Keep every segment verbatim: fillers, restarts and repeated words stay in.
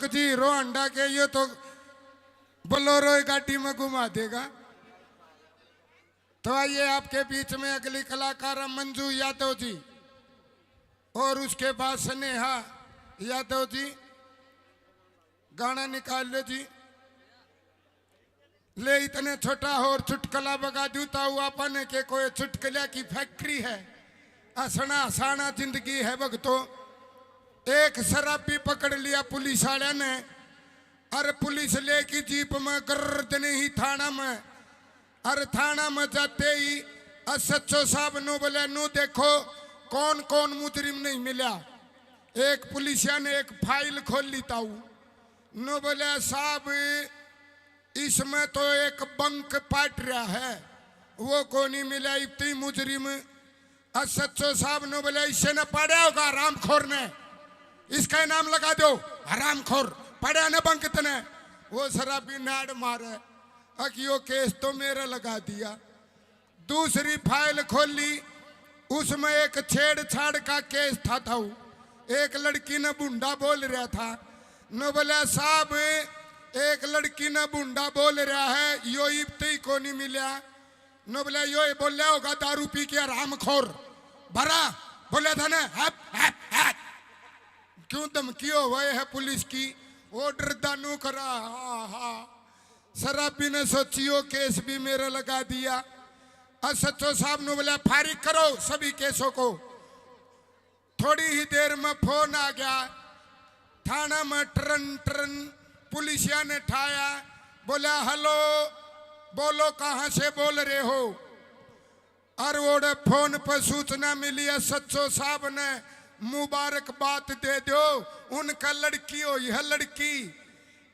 जी hero Honda के, ये तो बोलेरो गाड़ी में घुमा देगा। तो आइए, आपके बीच में अगली कलाकार है मंजू यादव जी, और उसके बाद स्नेहा यादव जी। गाना निकाल लो जी। ले, इतने छोटा और चुटकला बगा दूं ताऊ, आपने के कोई चुटकला की फैक्ट्री है। हंसना हंसाना जिंदगी है भगतो। एक शराबी पकड़ लिया पुलिस वाले ने, अरे पुलिस लेके जीप में गर्र देने ही थाना में। अरे थाना में जाते ही एसएचओ साहब नू बोले, नू देखो कौन कौन मुजरिम नहीं मिला। एक पुलिसिया ने एक फाइल खोल ली ताऊ, नू बोले, साहब इसमें तो एक बंक पाट रहा है, वो कोनी मिला। इतनी मुजरिम एसएचओ साहब ने बोला, इसे ने पाड़ा होगा हरामखोर ने, इसका इनाम लगा दो। हरामखोर, पाड़ा ने बंक तने। वो शराबी नाड़ मारे, अक यो केस तो मेरे लगा दिया। दूसरी फाइल खोली, उसमें एक छेड़छाड़ का केस था। था एक लड़की ने भूंडा बोल रहा था। नो बोला, साहब एक लड़की ने भूंडा बोल रहा है, यो इब तई कोनी मिला। नो बोला, यो ही बोला होगा दारू पी के हरामखोर। भरा बोला था ना, हप, हप, हप। क्यों धमकी हो गए है पुलिस की, वो डरदा नू करा। हाँ, हाँ। शराबी ने सोची, यो केस भी मेरे लगा दिया। एसएचओ साहब ने बोला, फारिग करो सभी केसों को। थोड़ी ही देर में फोन आ गया थाना में, ट्रन ट्रन पुलिसिया ने ठाया, बोला, हेलो, बोलो कहाँ से बोल रहे हो? और ओड़े फोन पर सूचना मिली है, एसएचओ साहब ने मुबारकबाद दे दो, उनका लड़की हुई है, लड़की।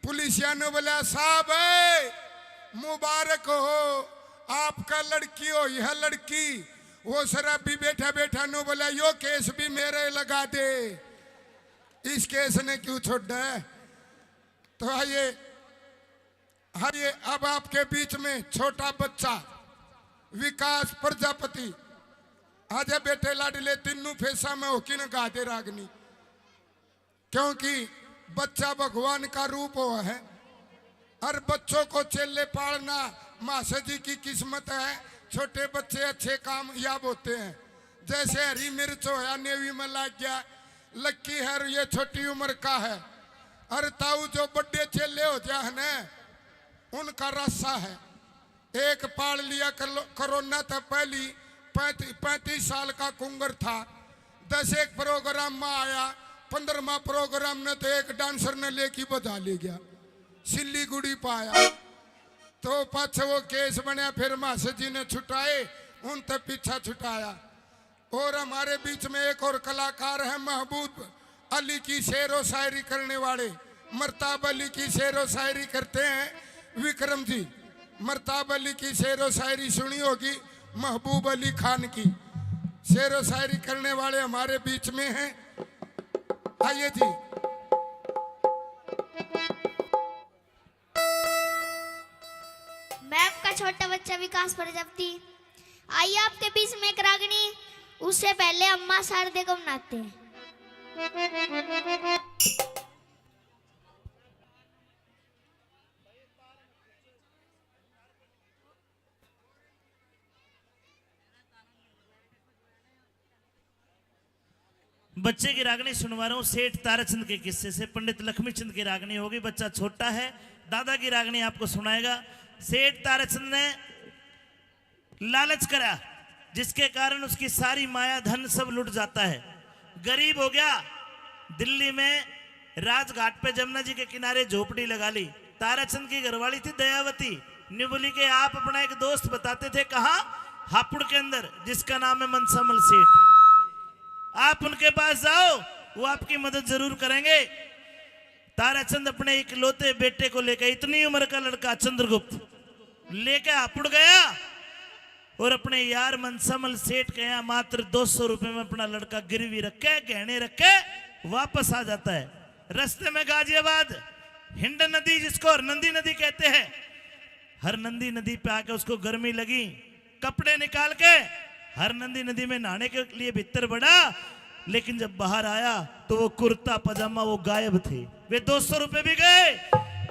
पुलिसिया ने बोला, साहब ए, मुबारक हो, आपका लड़की हुई है, लड़की। वो शराबी बैठा बैठा ने बोला, यो केस भी मेरे लगा दे, इस केस ने क्यों छोड़ा है? तो आइए, आइए, अब आपके बीच में छोटा बच्चा विकास प्रजापति। आजा बेटे लाडले, तीनों फेसा में होकी न गा दे रागनी, क्योंकि बच्चा भगवान का रूप हो है। हर बच्चों को चेले पालना महाशय जी की किस्मत है। छोटे बच्चे अच्छे कामयाब होते हैं। जैसे हरी मिर्च होया, नेवी में लाग गया, लक्की है, ये छोटी उम्र का है। अरे ताऊ, जो बड़े चेले हो जा है ना, उनका रास्सा है। एक पाल लिया करो-, कोरोना तै पहली पैंती-, पैंतीस साल का कुंगर था। दस एक प्रोग्राम में आया, पन्द्रहवाँ प्रोग्राम ने तो एक डांसर ने लेके बजा ले गया, सिलीगुड़ी पाया। तो पाछे वो केस बनया, फिर महाशय जी ने छुटाए, उन तै पीछा छुटाया। और हमारे बीच में एक और कलाकार है, महबूब अली की शेरो शायरी करने वाले। मर्ताब अली की शेरो शायरी करते हैं विक्रम जी। मर्ताब अली की शेरो शायरी सुनी होगी, महबूब अली खान की। शेरो शायरी करने वाले हमारे बीच में हैं। आइए जी। मैं आपका छोटा बच्चा विकास प्रजापति। आइए आपके बीच में एक रागनी, उससे पहले अम्मा शारदे को मनाते हैं। बच्चे की रागनी सुनवा रहा हूँ सेठ ताराचंद के किस्से से। पंडित लक्ष्मीचंद की रागनी होगी, बच्चा छोटा है, दादा की रागनी आपको सुनाएगा। सेठ ताराचंद ने लालच करा, जिसके कारण उसकी सारी माया धन सब लुट जाता है। गरीब हो गया, दिल्ली में राजघाट पे जमुना जी के किनारे झोपड़ी लगा ली। ताराचंद की घरवाली थी दयावती, न्यू बोली के आप अपना एक दोस्त बताते थे, कहाँ? हापुड़ के अंदर, जिसका नाम है मनसामल सेठ। आप उनके पास जाओ, वो आपकी मदद जरूर करेंगे। ताराचंद अपने इकलौते बेटे को लेकर, इतनी उम्र का लड़का चंद्रगुप्त लेके हापुड़ गया और अपने यार मनसामल सेठ के यहाँ मात्र दो सौ रुपए में अपना लड़का गिरवी रख के, गहने रख के वापस आ जाता है। रास्ते में गाजियाबाद हिंड नदी, जिसको हरनंदी नदी कहते हैं, हरनंदी नदी पे आके उसको गर्मी लगी, कपड़े निकाल के हरनंदी नदी में नहाने के लिए भीतर बढ़ा, लेकिन जब बाहर आया तो वो कुर्ता पजामा वो गायब थे। वे दो सौ रुपए भी गए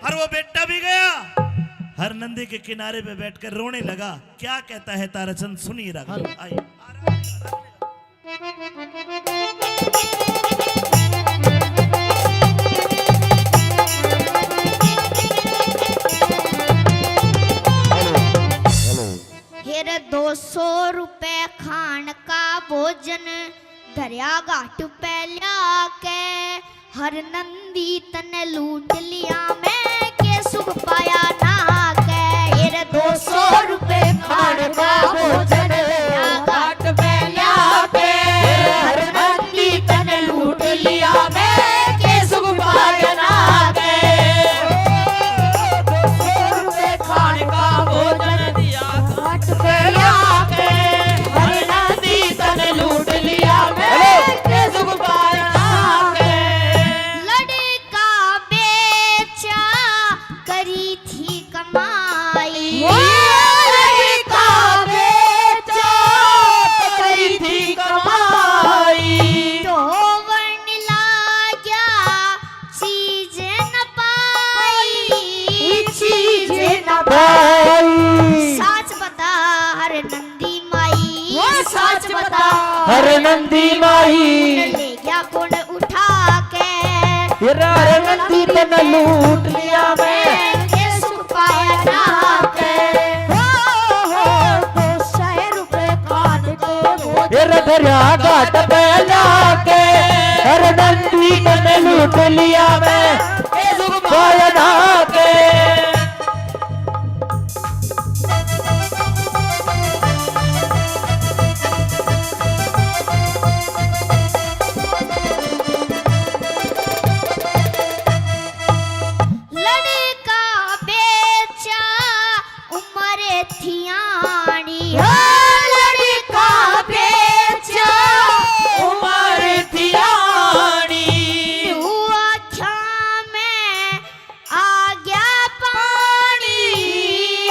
और वो बेटा भी गया। हर नंदी के किनारे पे बैठकर रोने लगा। क्या कहता है ताराचंद, सुनिए राग में। हेलो। आइए। Hello, hello. हेर दो सौ रुपए खान का भोजन धरया घाट पे ल्याके, हर नंदी तने लूट लिया मैं, के सुख पाया ना के। हेर दो सौ रुपए खान का भोजन धरया घाट पे ल्याके, हर नंदी तने लूट लिया मैं, के सुख पाया ना के। दो सौ रुपए खान का भोजन दिया घाट पे ल्याके, हर नंदी तने लूट लिया मैं, के सुख पाया ना के। लड़का बेचा करी थी कमाई। वो लड़का बेचा करी थी कमाई। ढोवन लाग्या चीज न पाई, चीज न पाई। साच बता हर नंदी माई, वो साच बता हर नंदी माई। ले गया कौन उठा के, हेरा हर नंदी तने लूट लिया मैं, के सुख पाया ना के। हो, हो, दो सौ रुपए खान के भोजन धरया घाट पे ल्याके, हर नंदी तने लूट लिया मैं, के सुख पाया ना के। लड़का बेचा उम्र थियाणी। ओ लड़का बेचा उम्र थियाणी। न्यू आख्या में आ गया पानी,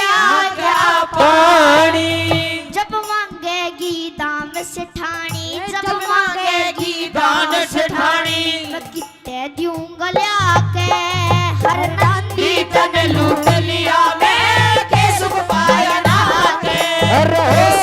आ गया पानी। जब मांगेगी दाम सेठानी, जब मांगेगी दाम सेठानी। ते दियूंगा ल्याके हर नंदी तने लूट लिया मैं, के सुख पाया ना के। अरे हो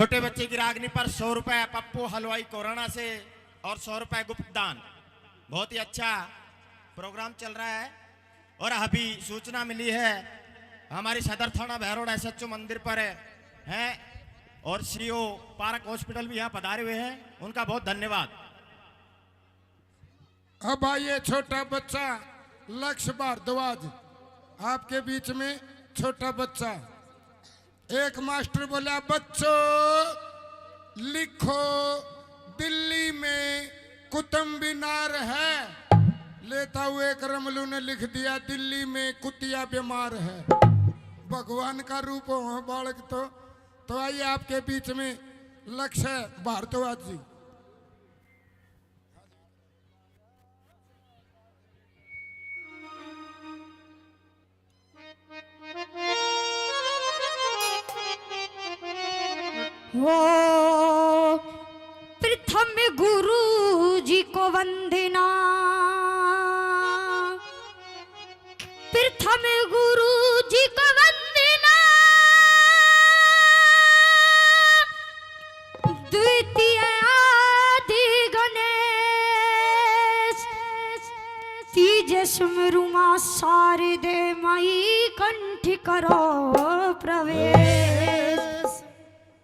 छोटे बच्चे की रागनी पर सौ रुपए पप्पू हलवाई कोराना से और सौ रुपए गुप्त दान। बहुत ही अच्छा प्रोग्राम चल रहा है। और अभी सूचना मिली है, हमारी सदर थाना बहरोड एसएचओ मंदिर पर है और सीओ पार्क हॉस्पिटल भी यहाँ पधारे हुए हैं, उनका बहुत धन्यवाद। अब आइए छोटा बच्चा लक्ष्य भारद्वाज, आपके बीच में छोटा बच्चा। एक मास्टर बोला, "बच्चों, लिखो, दिल्ली में कुतुब मीनार है।" लेता हुए एक रमलू ने लिख दिया, "दिल्ली में कुतिया बीमार है।" भगवान का रूप हो बालक तो। तो आइए, आपके बीच में लक्ष्य भारद्वाज जी। हो प्रथम गुरु जी को वंदना, प्रथम गुरु जी को वंदना, द्वितीय आदि गणेश, तीजे सुमरुमा शारदे माई कंठ करो प्रवेश।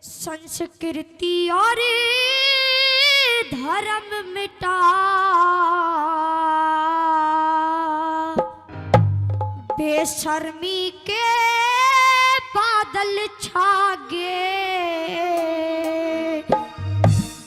संस्कृति और धर्म मिटा, बेशर्मी के बादल छा गए।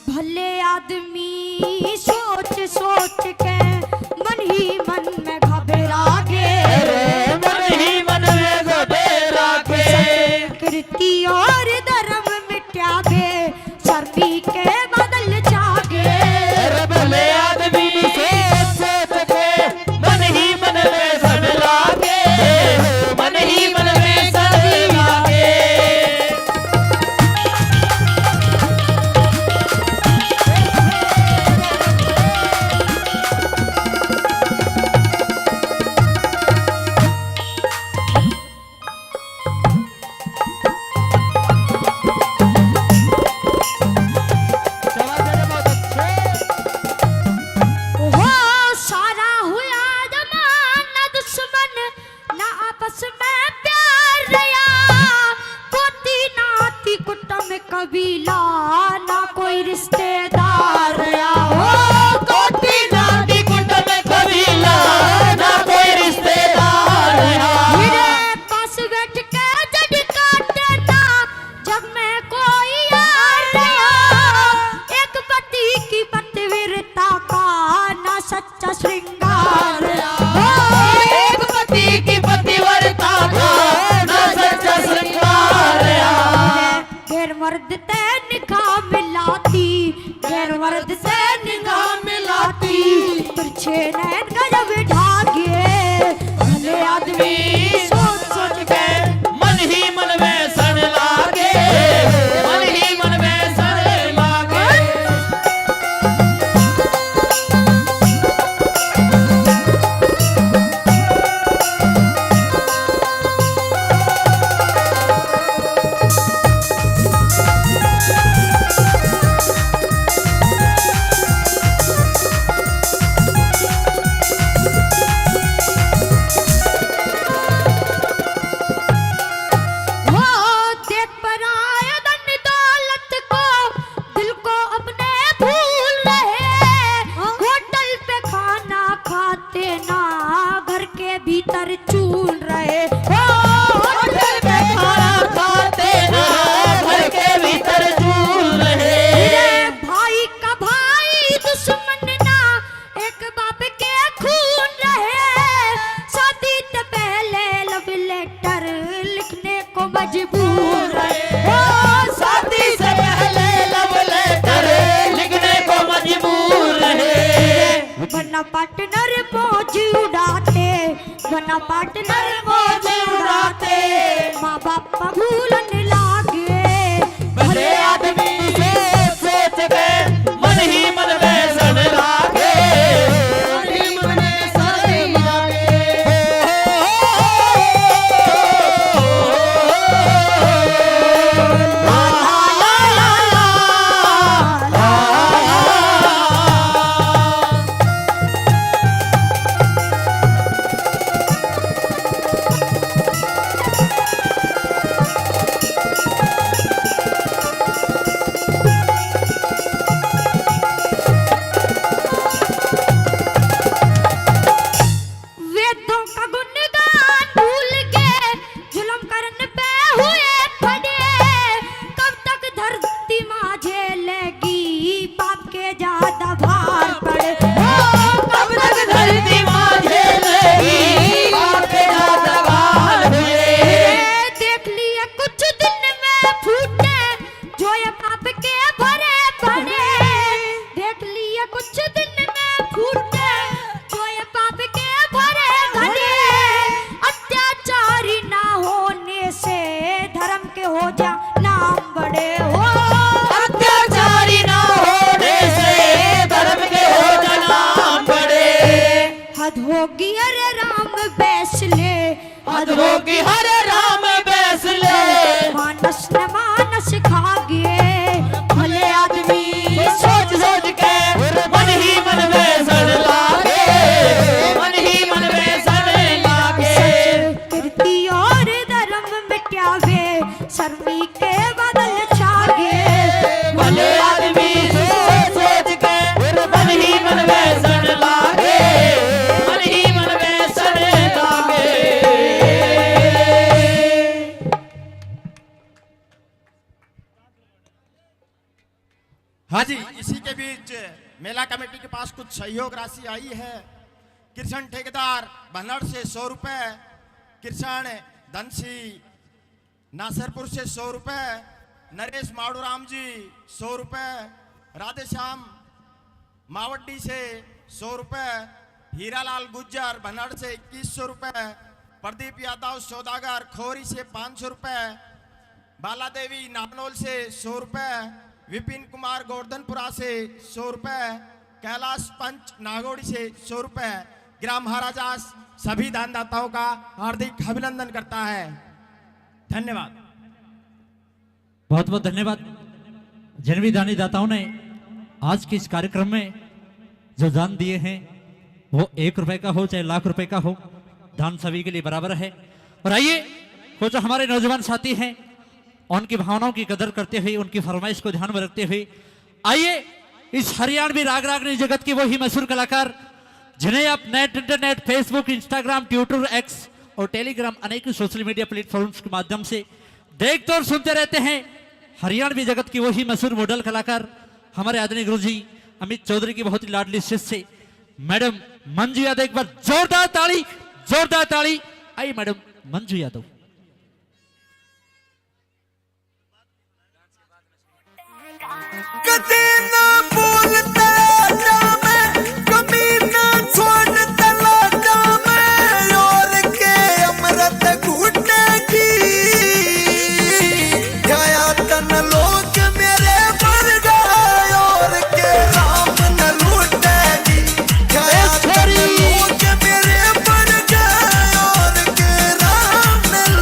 भले आदमी सोच सोच के मन ही मन में घबरा गए। अरे मन ही मन में घबरा गए। संस्कृति और धर्म मिटा दे, सर्दी के बादल जागे। अरे भले आदमी सोच सोच के मन ही मन में सन लागे, मन ही मन में सन लागे। ओहो, सारा हुआ जमाना दुश्मन, ना आपस में प्यार रहा। कोटी नाती कुटुम कबीला, ना कोई रिश्तेदार रहा। ओ, कोटी नाती कुटुम कबीला, ना कोई रिश्तेदार रहा। मेरे पास बैठ के जड़ काटना, जब मैं कोई यार रहा। एक पति की पतिव्रता का ना सच्चा श्रृंगार रहा। ओ, एक पति की पतिव्रता का ना सच्चा श्रृंगार रहा। गैर मर्द ते निगाह मिलाती, गैर मर्द से निगाह मिलाती, तिरछे नैन गजब ढागे। भले आदमी सोच सोच के मन ही मन में सन लागे, मन ही मन में सन लागे। वो देख पराया धन दौलत को, दिल को अपने भूल रहे। हाँ। होटल पे खाना खाते ना, घर के भीतर चूल रहे। ओ, होटल पे खाना खाते ना, घर के भीतर चूल रहे। मेरे भाई का भाई दुश्मन ना, एक बाप के खून रहे। शादी से पहले love letter लिखने को मजबूर रहे। ओ, शादी से पहले love letter लिखने को मजबूर रहे। बना partner मौज उड़ाते, बना partner मौज उड़ाते, माँ बाप भूलन लागे। भले आदमी सोच सोच के मन ही मन में सन लागे, मन ही मन में सन लागे। हो कि हरे राम बैस ले। मानस न मानस खा गए भले आदमी, सोच सोच के मन ही मन में सड़ लागे, मन ही मन में सड़ लागे। सच कीर्ति और धर्म मिटावे, शर्मी के बादल छा गए। भले आदमी सोच सोच के मन ही मन में सड़ लागे, मन ही मन में सड़ लागे। हाँ जी, इसी के बीच मेला कमेटी के पास कुछ सहयोग राशि आई है। कृष्ण ठेकेदार भनड़ से सौ रुपए, कृष्ण धनसी नासरपुर से सौ रुपए, नरेश माड़ूराम जी सौ रुपए, राधेश्याम मावड्डी से सौ रुपए, हीरालाल गुज्जर भनड़ से इक्कीस सौ रुपए, प्रदीप यादव सौदागर खोरी से पाँच सौ रुपए, बाला देवी नारनौल से सौ रुपए, विपिन कुमार गोवर्धनपुरा से सौ रुपए, कैलाश पंच नागोड़ी से सौ रुपए। ग्राम महाराजास सभी दानदाताओं का हार्दिक अभिनंदन करता है। धन्यवाद। बहुत बहुत धन्यवाद। जिन भी दानी दाताओं ने आज के इस कार्यक्रम में जो दान दिए हैं, वो एक रुपए का हो चाहे लाख रुपए का हो, दान सभी के लिए बराबर है। और आइए, कुछ हमारे नौजवान साथी हैं, उनकी भावनाओं की कदर करते हुए, उनकी फरमाइश को ध्यान में रखते हुए, आइए, इस हरियाणवी राग रागनी जगत की वही मशहूर कलाकार, जिन्हें आप net, internet, Facebook, Instagram, Twitter, X और Telegram, अनेक सोशल मीडिया प्लेटफॉर्म्स के माध्यम से देखते और सुनते रहते हैं। हरियाणवी जगत की वही मशहूर मॉडल कलाकार, हमारे आदरणीय गुरु जी अमित चौधरी की बहुत ही लाडली शिष्य मैडम मंजू यादव। एक बार जोरदार ताली, जोरदार ताली। आइए मैडम मंजू यादव। कदे ना बोलता जा मैं, कमी ना छोड़ता लाजा मैं, और के अमृत घुटेगी। ध्याया तन लोग मेरे मर गए, और के राम न लूटेगी। ध्याया तन लोग मेरे मर गए, और के राम न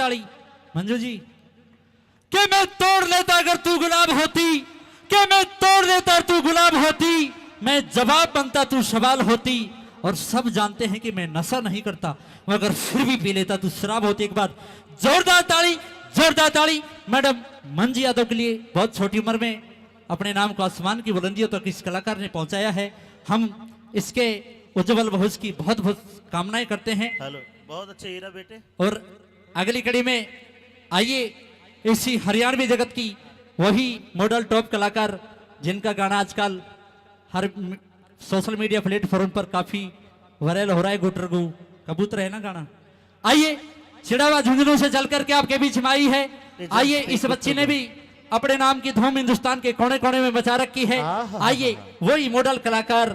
ताली। मंजू जी, कि मैं तोड़ लेता अगर तू गुलाब होती, कि मैं तोड़ लेता तू गुलाब होती, मैं जवाब बनता तू सवाल होती। और सब जानते हैं कि मैं नशा नहीं करता, मगर फिर भी पी लेता तू शराब होती। एक बार जोरदार ताली, जोरदार ताली मैडम मंजू यादव के लिए। बहुत छोटी उम्र में अपने नाम को आसमान की बुलंदियों तक इस कलाकार ने पहुंचाया है। हम इसके उज्जवल भविष्य की बहुत बहुत कामनाएं करते हैं। हेलो, बहुत अच्छे हीरा बेटे। और अगली कड़ी में आइए, इसी हरियाणवी जगत की वही मॉडल टॉप कलाकार जिनका गाना आजकल हर सोशल मीडिया प्लेटफॉर्म पर काफी वायरल हो रहा है, गुटर गू कबूतर है ना गाना। आइए, चिड़ावा झुंझुनू से चल करके आपके बीच में आई है। आइए, इस बच्ची ने भी अपने नाम की धूम हिंदुस्तान के कोने कोने में मचा रखी है। आहा। आइए, वही मॉडल कलाकार,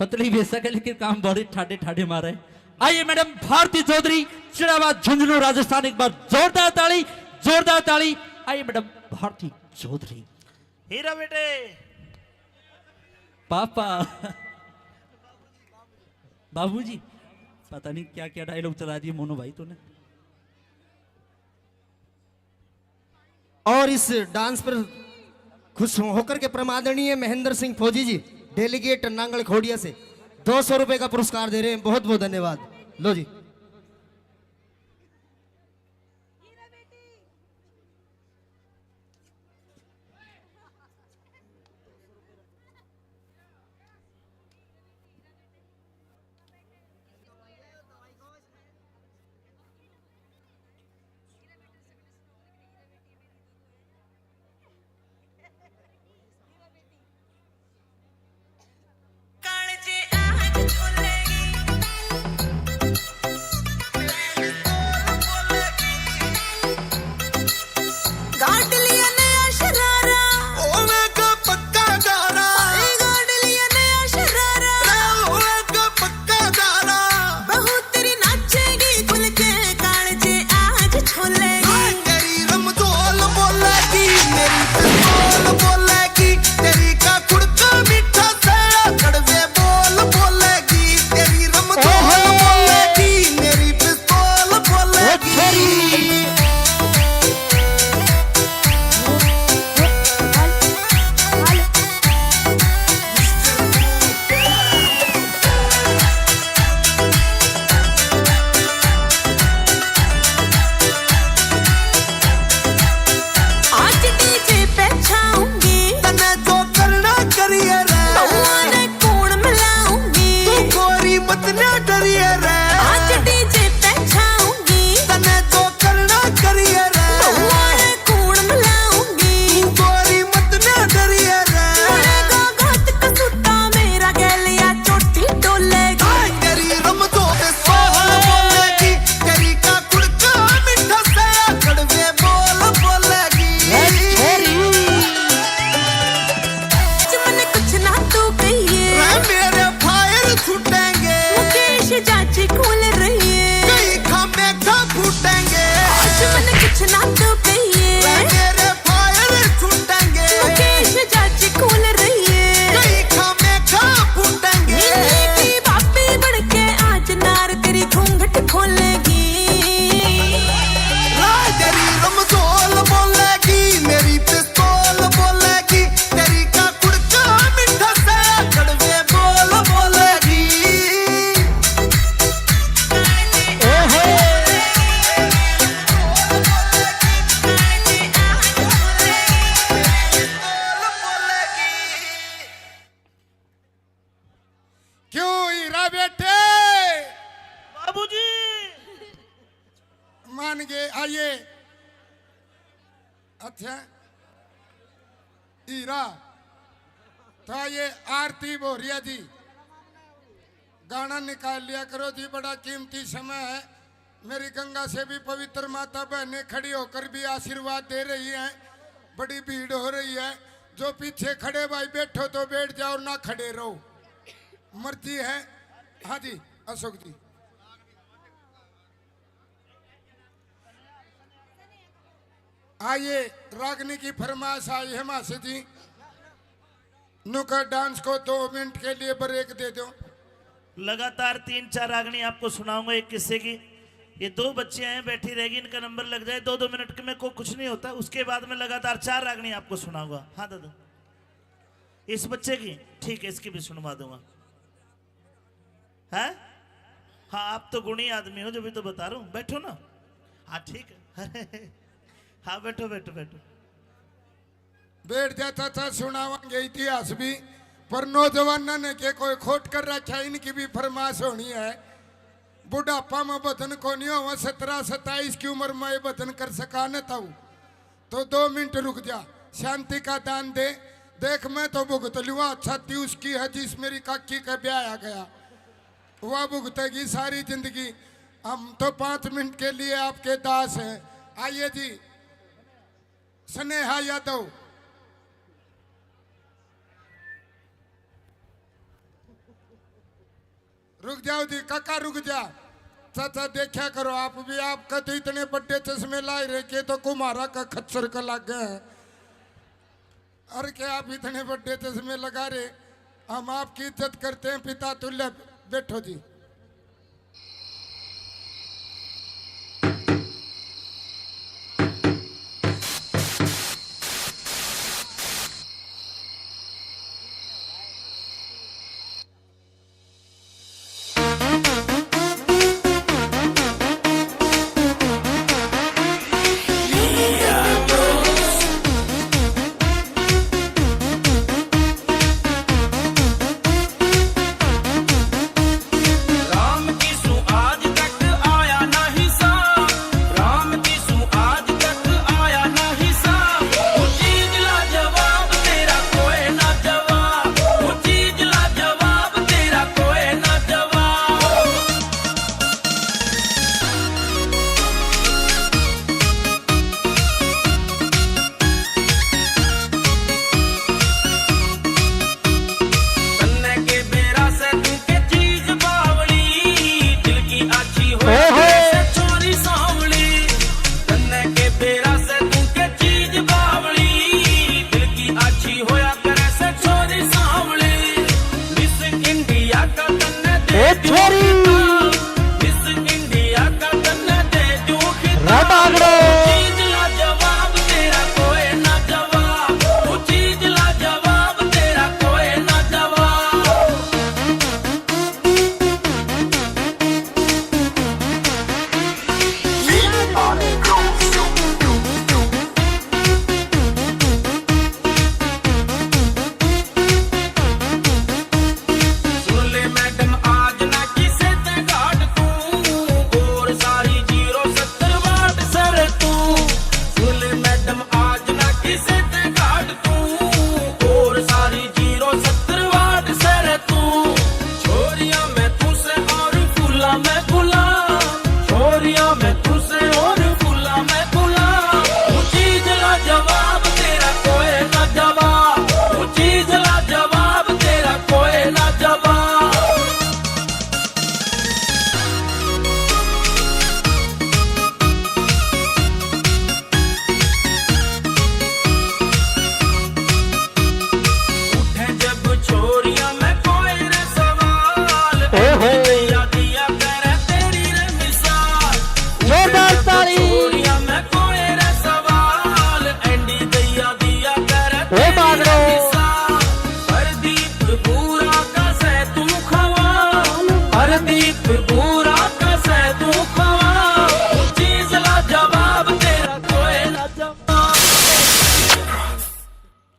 पतली बेशक है लेकिन काम बड़े ठाडे ठाडे मारे। आइए मैडम भारती चौधरी, चिड़ावा झुंझुनू राजस्थान। एक बार जोरदार ताली, जोरदार ताली। आइए मैडम भारती चौधरी। हीरा बेटे। पापा। बाबूजी, पता नहीं क्या क्या डायलॉग चला दिए मोनू भाई तूने। और इस डांस पर खुश होकर के परम आदरणीय महेंद्र सिंह फौजी जी, डेलीगेट नांगल खोड़िया से दो सौ रुपए का पुरस्कार दे रहे हैं। बहुत बहुत धन्यवाद। लो जी। हीरा, तो ये आरती बोरिया जी, गाना निकाल लिया करो जी, बड़ा कीमती समय है। मेरी गंगा से भी पवित्र माता बहनें खड़ी होकर भी आशीर्वाद दे रही हैं। बड़ी भीड़ हो रही है। जो पीछे खड़े भाई बैठो तो बैठ जाओ, ना खड़े रहो, मर्जी है। हाँ जी अशोक जी। आइए, रागनी की फरमाइश आई है मासी जी, नुक्कड़ डांस को दो मिनट के लिए ब्रेक दे दो। लगातार तीन चार रागनी आपको सुनाऊंगा एक किस्से की। ये दो बच्चे हैं, बैठी रहेगी, इनका नंबर लग जाए, दो दो मिनट में को कुछ नहीं होता। उसके बाद में लगातार चार रागनी आपको सुनाऊंगा। हाँ दादा, इस बच्चे की, ठीक है, इसकी भी सुनवा दूंगा। हैं? हाँ, आप तो गुणी आदमी हो, जो भी तो बता रहा हूँ। बैठो ना। हाँ, ठीक है। हाँ, बैठो, बैठो, बैठो। बैठ जा चाचा, सुनावांगे इतिहास भी। पर नौजवानों ने के कोई खोट कर रखा है, इनकी भी फरमाइश होनी है। बुढ़ापा में भजन को नहीं हो, सत्रह सत्ताईस की उम्र में ये भजन कर सका न ताऊ। तो दो मिनट रुक जा, शांति का दान दे। देख, मैं तो भुगत लूँगा, छाती उसकी है जिस मेरी काकी के ब्याह आ गया, वह भुगतेगी सारी जिंदगी। हम तो पाँच मिनट के लिए आपके दास हैं। आइए जी, स्नेहा यादव। रुक जाओ जी काका, रुक जा। चाचा, देखा करो आप भी, आपका तो इतने बड़े चश्मे ला रहे के तो कुम्हारा का खच्चर का लागे हैं। और क्या आप इतने बड़े चश्मे लगा रहे? हम आपकी इज्जत करते हैं पिता तुल्य। बैठो जी।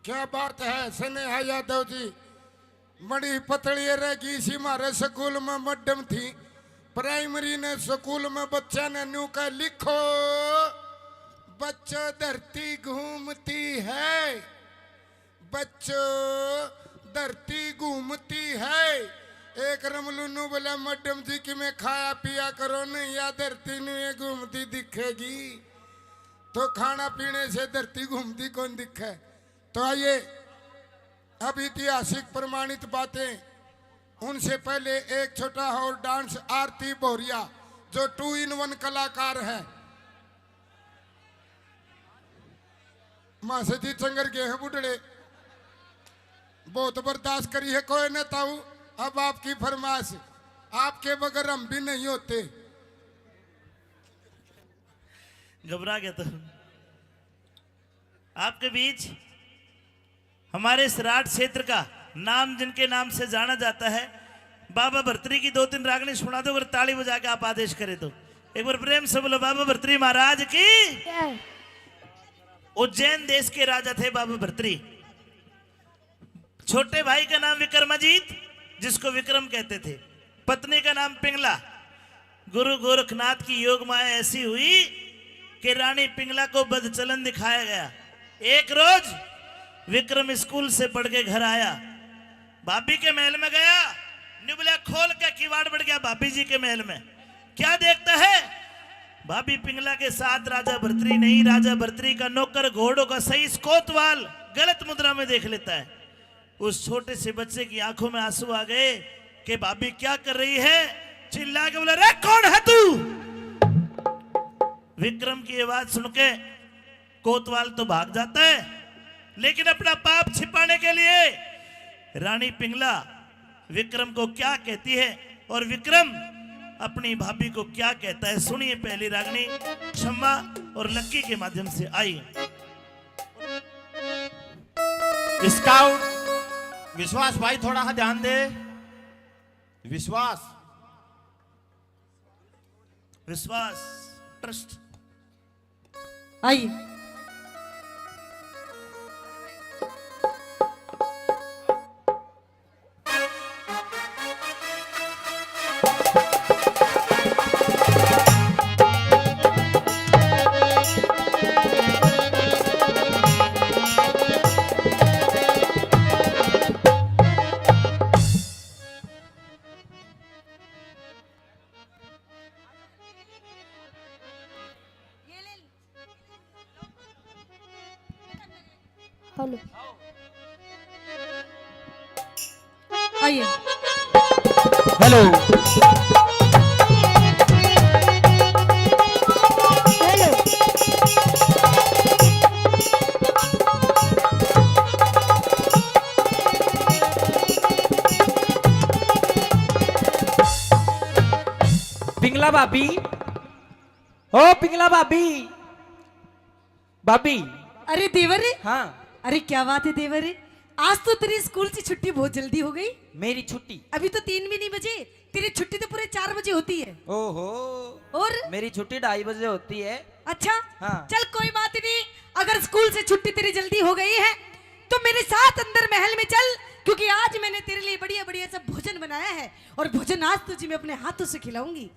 क्या बात है स्नेहा यादव जी। बड़ी पतली रह गई सी। हमारे स्कूल में मैडम थी, प्राइमरी ने स्कूल में बच्चा ने न्यू कह लिखो, बच्चों धरती घूमती है, बच्चों धरती घूमती है। एक रमलू न्यू बोला, मैडम जी कि मैं खाया पिया करो नहीं, या धरती न्यू ये घूमती दिखेगी। तो खाना पीने से धरती घूमती कौन दिखे? तो आइए, अब ऐतिहासिक प्रमाणित बातें, उनसे पहले एक छोटा और डांस, आरती भौरिया जो टू इन वन कलाकार है। मासे जी चंगर गए हैं बुढ़ड़े, बहुत बर्दाश्त करी है कोई न ताऊ। अब आपकी फरमाइश, आपके बगैर हम भी नहीं होते। घबरा गया तो। आपके बीच हमारे सराट क्षेत्र का नाम, जिनके नाम से जाना जाता है, बाबा भरतरी की दो तीन रागनी सुना दो, अगर ताली बजा के आप आदेश करें तो। एक बार प्रेम से बोलो, बाबा भरतरी महाराज की। जय। उज्जैन देश के राजा थे बाबा भरतरी। छोटे भाई का नाम विक्रमाजीत, जिसको विक्रम कहते थे, पत्नी का नाम पिंगला। गुरु गोरखनाथ की योग माया ऐसी हुई कि रानी पिंगला को बदचलन दिखाया गया। एक रोज विक्रम स्कूल से पढ़ के घर आया, भाभी के महल में गया, निबला खोल के किवाड़ बढ़ गया भाभी जी के महल में। क्या देखता है? भाभी पिंगला के साथ राजा भरतरी नहीं, राजा भरतरी का नौकर घोड़ों का सही कोतवाल गलत मुद्रा में देख लेता है। उस छोटे से बच्चे की आंखों में आंसू आ गए कि भाभी क्या कर रही है। चिल्ला के बोला, "रे, कौन है तू?" विक्रम की आवाज सुन के कोतवाल तो भाग जाता है, लेकिन अपना पाप छिपाने के लिए रानी पिंगला विक्रम को क्या कहती है और विक्रम अपनी भाभी को क्या कहता है, सुनिए पहली रागनी छम्मा और लक्की के माध्यम से। आई। स्काउट विश्वास भाई, थोड़ा सा ध्यान दे। विश्वास, विश्वास ट्रस्ट। आई। हेलो। आइए। हेलो। हेलो। पिंगला भाभी, ओ पिंगला भाभी, भाभी। अरे देवर रे। हाँ। अरे क्या बात है देवर रे, आज तो तेरी स्कूल से छुट्टी बहुत जल्दी हो गई। मेरी छुट्टी? अभी तो तीन भी नहीं बजे, तेरी छुट्टी तो पूरे चार बजे होती है। ओहो। और? मेरी छुट्टी ढाई बजे होती है। अच्छा? हाँ। चल कोई बात नहीं, अगर स्कूल से छुट्टी तेरी जल्दी हो गई है तो मेरे साथ अंदर महल में चल, क्योंकि आज मैंने तेरे लिए बढ़िया बढ़िया सा भोजन बनाया है और भोजन आज तुझे मैं अपने हाथों से खिलाऊंगी।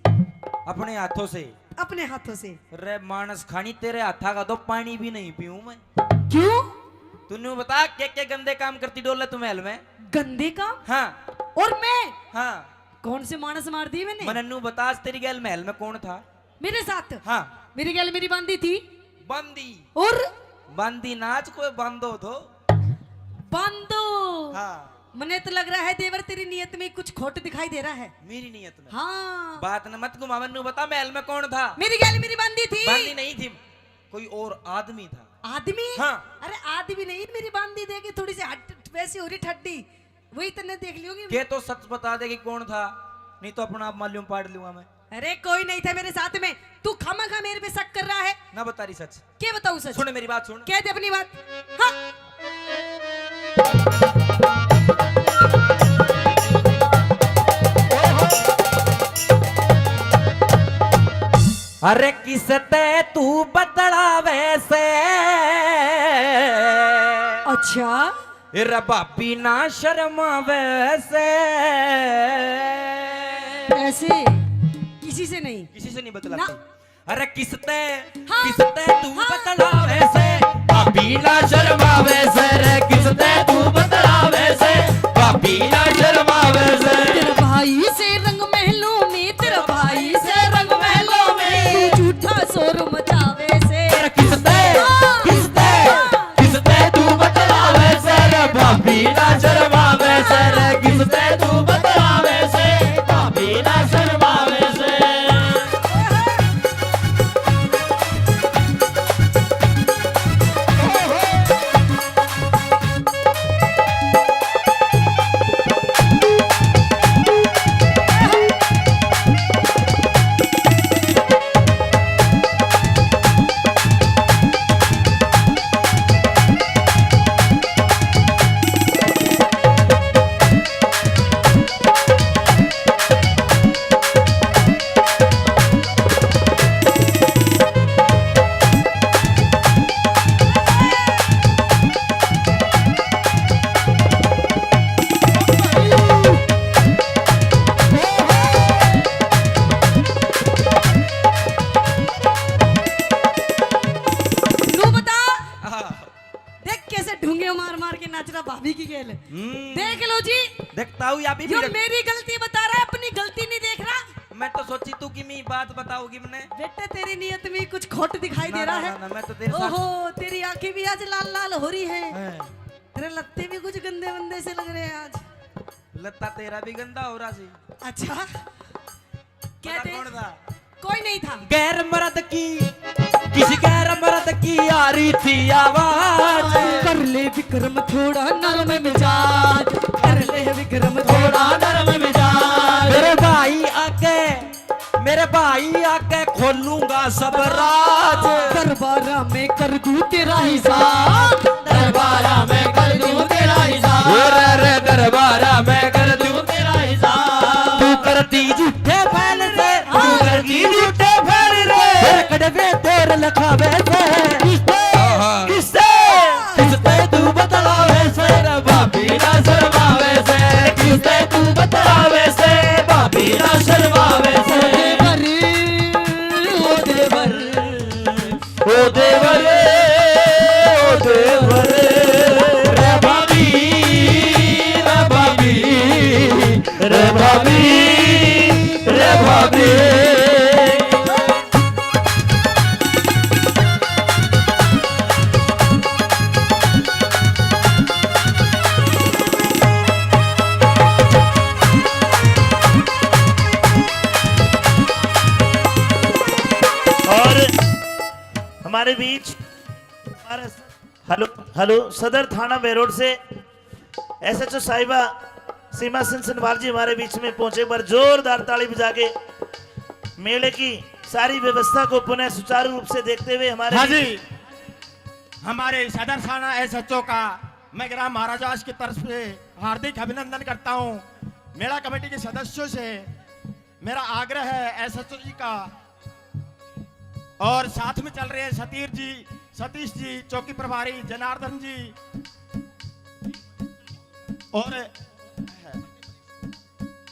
अपने हाथों से? अपने हाथों से। रे मानस खानी, तेरे हाथा का तो पानी भी नहीं पीऊं मैं। क्यों? तू न्यू बता, के के गंदे काम करती डोले तू महल में? गंदे काम? हाँ। और मैं? हाँ। कौन से मानस मार दिए मैंने? मने न्यू बता, आज तेरी गैल महल में कौन था? मेरे साथ? हाँ। मेरी गैल मेरी बांदी थी। बांदी? और? बांदी नाच कोई बांदो थो। बांदो? हाँ। मने तो लग रहा है देवर, तेरी नीयत में कुछ खोट दिखाई दे रहा है। मेरी नीयत में? हाँ। बात न मत घुमा, मन्नू बता, महल में कौन था? मेरी गैल मेरी बांदी थी। बांदी नहीं थी, कोई और आदमी था। आदमी? हाँ। अरे आदमी नहीं, मेरी बांदी देगी, थोड़ी सी हट, वैसी हो रही ठड्डी, वही तन्ने देख लियोगी। के तो सच बता दे कि कौन था, नहीं तो अपना आप मालूम पाड़ लूंगा मैं। अरे कोई नहीं था मेरे साथ में, तू खामखा मेरे पे शक कर रहा है। ना बता रही सच। क्या बताऊं सच? सुन मेरी बात, सुन। कह दे अपनी बात। हाँ। अरे किस ते तू बतलावे से? अच्छा। रे भाभी ना शर्मावे से। ऐसे किसी से नहीं। किसी से नहीं बतलाती। ना। अरे किस ते, हाँ, किस ते तू, हाँ, बतलावे से, भाभी ना शर्मावे से रे, किस ते तू बतलावे से, भाभी ना शर्मावे से। तेरा भाई से रंग महलों में, तेरा भाई से रंग महलों में, तू झूठा शोर मचावे से। अरे किस ते, हाँ, किस ते, हाँ। किस ते तू बतलावे से रे, भाभी ना शर्मावे से रे, किस ते तू बतलावे से, भाभी ना शर्मावे से। भाभी की गेल। हम्म। देख लो जी, देखता हूँ या भी यो मेरी गलती बता रहा है, अपनी गलती नहीं देख रहा। मैं तो सोची तू कि मी बात बताओगी मने। बेटे, तेरी नीयत में कुछ खोट दिखाई दे रहा है। ना, मैं तो तेरे साथ ओहो, तेरी आंखें भी आज लाल लाल हो रही है। हैं। तेरे लत्ते भी कुछ गंदे वंदे से लग रहे हैं आज। लत्ता तेरा भी गंदा हो रहा सी। अच्छा, क्या थे? कौन था? कोई नहीं था। गैर मर्द की, किसी गैर मर्द की आ रही थी आवाज। कर ले विक्रम थोड़ा नरम मिजाज, कर ले विक्रम थोड़ा नरम मिजाज। मेरे भाई आके, मेरे भाई आके खोलूंगा सब राज। दरबारा में कर दूं तेरा हिसाब, दरबारा में कर दूं तेरा हिसाब। रे रे दरबारा में कर दूं तेरा हिसाब। तू करती झूठे फैल से, तू करती झूठे फैल रे। फिर कड़वे तोर लखावे से। किससे? किससे? किससे तू बतलावे से? रे भाभी ना शर्मावे से। किससे तू बतलावे से? भाभी ना शर्मावे से। ओ देवर, ओ देवर, ओ देवर। रे भाभी, रे भाभी, रे भाभी, रे भाभी। और हमारे बीच हमारे हेलो, हेलो, सदर थाना बेरोड से एसएचओ साहिबा सीमा सिंह सनवाल जी हमारे बीच में पहुंचे। एक बार जोरदार ताली बजा के मेले की सारी व्यवस्था को पुनः सुचारू रूप से देखते हुए हमारे हाँ बीच जी, हमारे सदर थाना एसएचओ का मैं ग्राम महाराजास की तरफ से हार्दिक अभिनंदन करता हूं। मेला कमेटी के सदस्यों से मेरा आग्रह है एसएचओ जी का, और साथ में चल रहे हैं सतीश जी, सतीश जी चौकी प्रभारी, जनार्दन जी, और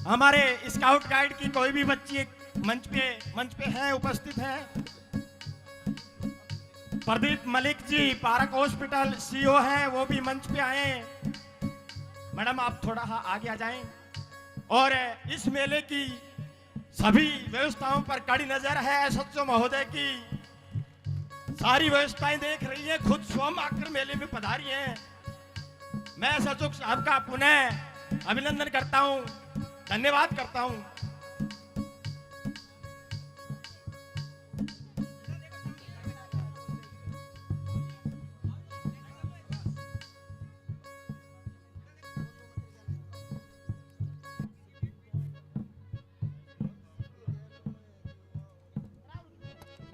हमारे स्काउट गाइड की कोई भी बच्ची मंच पे, मंच पे हैं, उपस्थित हैं। प्रदीप मलिक जी पारक हॉस्पिटल सीईओ हैं, वो भी मंच पे आए। मैडम, आप थोड़ा सा आगे आ जाएं। और इस मेले की सभी व्यवस्थाओं पर कड़ी नजर है एसएचओ महोदय की। सारी व्यवस्थाएं देख रही हैं, खुद स्वयं आकर मेले में पधारी हैं। मैं एसएचओ साहब का पुनः अभिनंदन करता हूं, धन्यवाद करता हूं।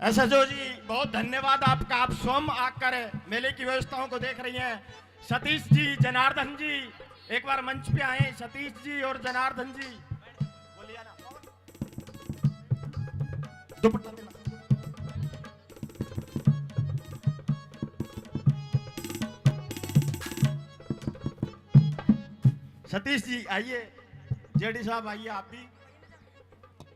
एसएचओ जी, बहुत धन्यवाद आपका, आप स्वयं आकर मेले की व्यवस्थाओं को देख रही हैं। सतीश जी, जनार्दन जी, एक बार मंच पे आए, सतीश जी और जनार्दन जी। बोलिए ना। दुपट्टा देना। सतीश जी आइए, जेडी साहब आइए आप भी।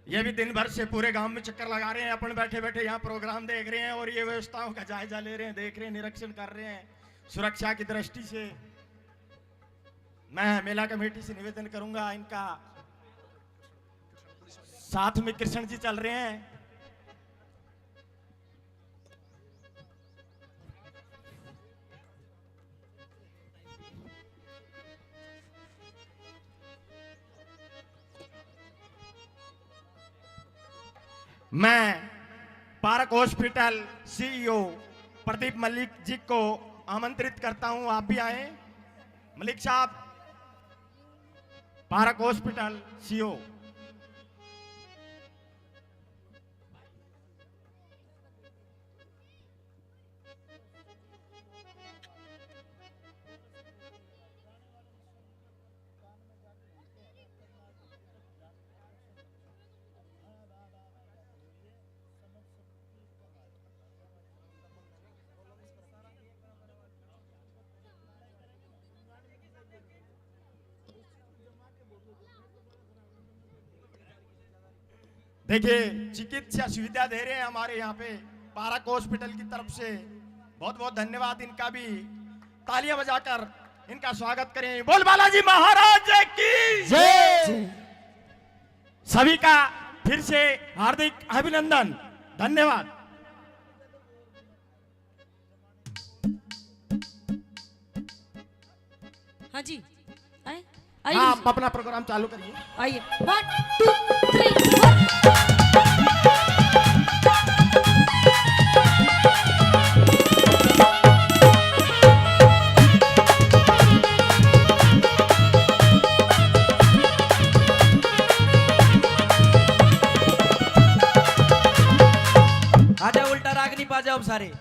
ये भी दिन भर से पूरे गांव में चक्कर लगा रहे हैं, अपन बैठे बैठे यहाँ प्रोग्राम देख रहे हैं और ये व्यवस्थाओं का जायजा ले रहे हैं, देख रहे हैं, निरीक्षण कर रहे हैं सुरक्षा की दृष्टि से। मैं मेला कमेटी से निवेदन करूंगा, इनका साथ में कृष्ण जी चल रहे हैं। मैं पारक हॉस्पिटल सीईओ प्रदीप मलिक जी को आमंत्रित करता हूं, आप भी आए। मलिक साहब, पारक हॉस्पिटल सीईओ। देखिए, चिकित्सा सुविधा दे रहे हैं हमारे यहाँ पे पारक हॉस्पिटल की तरफ से। बहुत बहुत धन्यवाद इनका भी, तालियां बजाकर इनका स्वागत करें। बोल बालाजी महाराज की जय। सभी का फिर से हार्दिक अभिनंदन, धन्यवाद। हाँ जी, आए, आइए। हाँ, आप अपना प्रोग्राम चालू करिए। आइए, one, two, three, four। आजा, उल्टा राग नहीं पा जाओ सारे।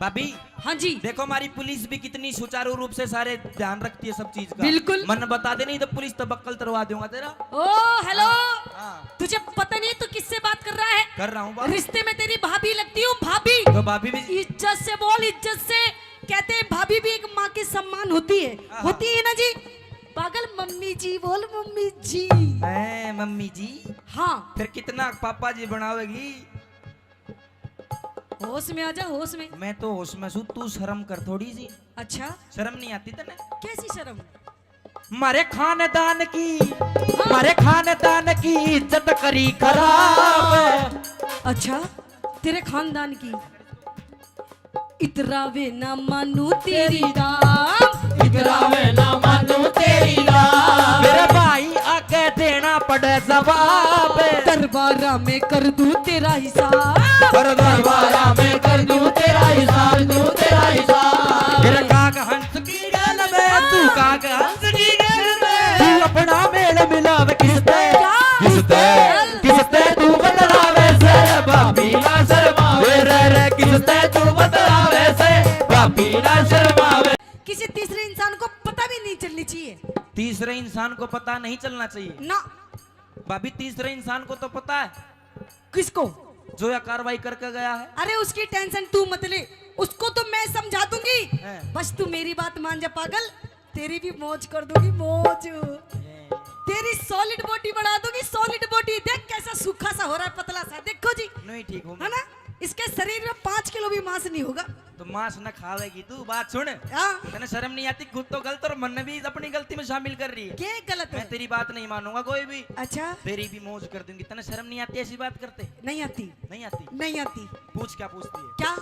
भाभी, हाँ जी। देखो, हमारी पुलिस भी कितनी सुचारू रूप से सारे ध्यान रखती है सब चीज का। बिल्कुल। मन बता दे, नहीं तो पुलिस तो बक्कल तरवा दूंगा तेरा। ओ, हेलो। हाँ, हाँ। तुझे पता नहीं तू किससे बात कर रहा है? कर रहा हूँ बात। रिश्ते में तेरी भाभी लगती हूँ, भाभी। तो भाभी भी इज्जत से बोल, इज्जत से। कहते हैं भाभी भी एक माँ के सम्मान होती है। हाँ। होती है ना जी? पागल, मम्मी जी बोल, मम्मी जी। ए, मम्मी जी। हाँ। फिर कितना पापा जी बनावेगी? होश में आ जा, होश में। मैं तो होश में सूं, तू शर्म कर थोड़ी सी। अच्छा। शर्म नहीं आती तने? कैसी शर्म? मारे खानदान की, हाँ। मारे खानदान की इज्जत करी खराब। अच्छा, तेरे खानदान की। इतरावे ना मानू तेरी दाम। इतरावे ना मानू तेरी दाम। मेरे भाई आके देना पड़े जवाब। दरबारा में कर दूं तेरा हिसाब। पर दरबारा में कर दूं तेरा हिसाब, दूं तेरा हिसाब। मेरे काग हंस की गैल में, तू काग हंस की गैल में। तू अपना मेल मिलावे किसते? क्या? किसते? किसते तू बतलावे से? भाभी ना शर्मावे रे, रे, किसते तू बतलावे से? भाभी ना शर्मावे। किसी तीसरे इंसान को पता भी नहीं चलनी चाहिए। तीसरे इंसान को पता नहीं चलना चाहिए ना। भाभी, तीसरे इंसान को तो पता है। किसको? जो यह कार्रवाई करके गया है। अरे, उसकी टेंशन तू मत ले, उसको तो मैं समझा दूंगी। हैं। बस तू मेरी बात मान जा पागल, तेरी भी मौज कर दूंगी, मौज। हैं। तेरी सॉलिड बॉडी बना दूंगी, सॉलिड बॉडी। देख कैसा सूखा सा हो रहा है, पतला सा, देखो जी। नहीं ठीक हूँ है मैं। ना? इसके शरीर में पाँच किलो भी मांस नहीं होगा। तो मांस न खावेगी तू, बात सुन। हाँ। तने शर्म नहीं आती? खुद तो गलत और मन्ने भी अपनी गलती में शामिल कर रही है। क्या गलत मैं है? तेरी बात नहीं मानूंगा कोई भी। अच्छा। तेरी भी मौज कर दूंगी। तने शर्म नहीं आती ऐसी बात करते? नहीं आती। नहीं आती? नहीं आती। पूछ, क्या पूछती है? क्या?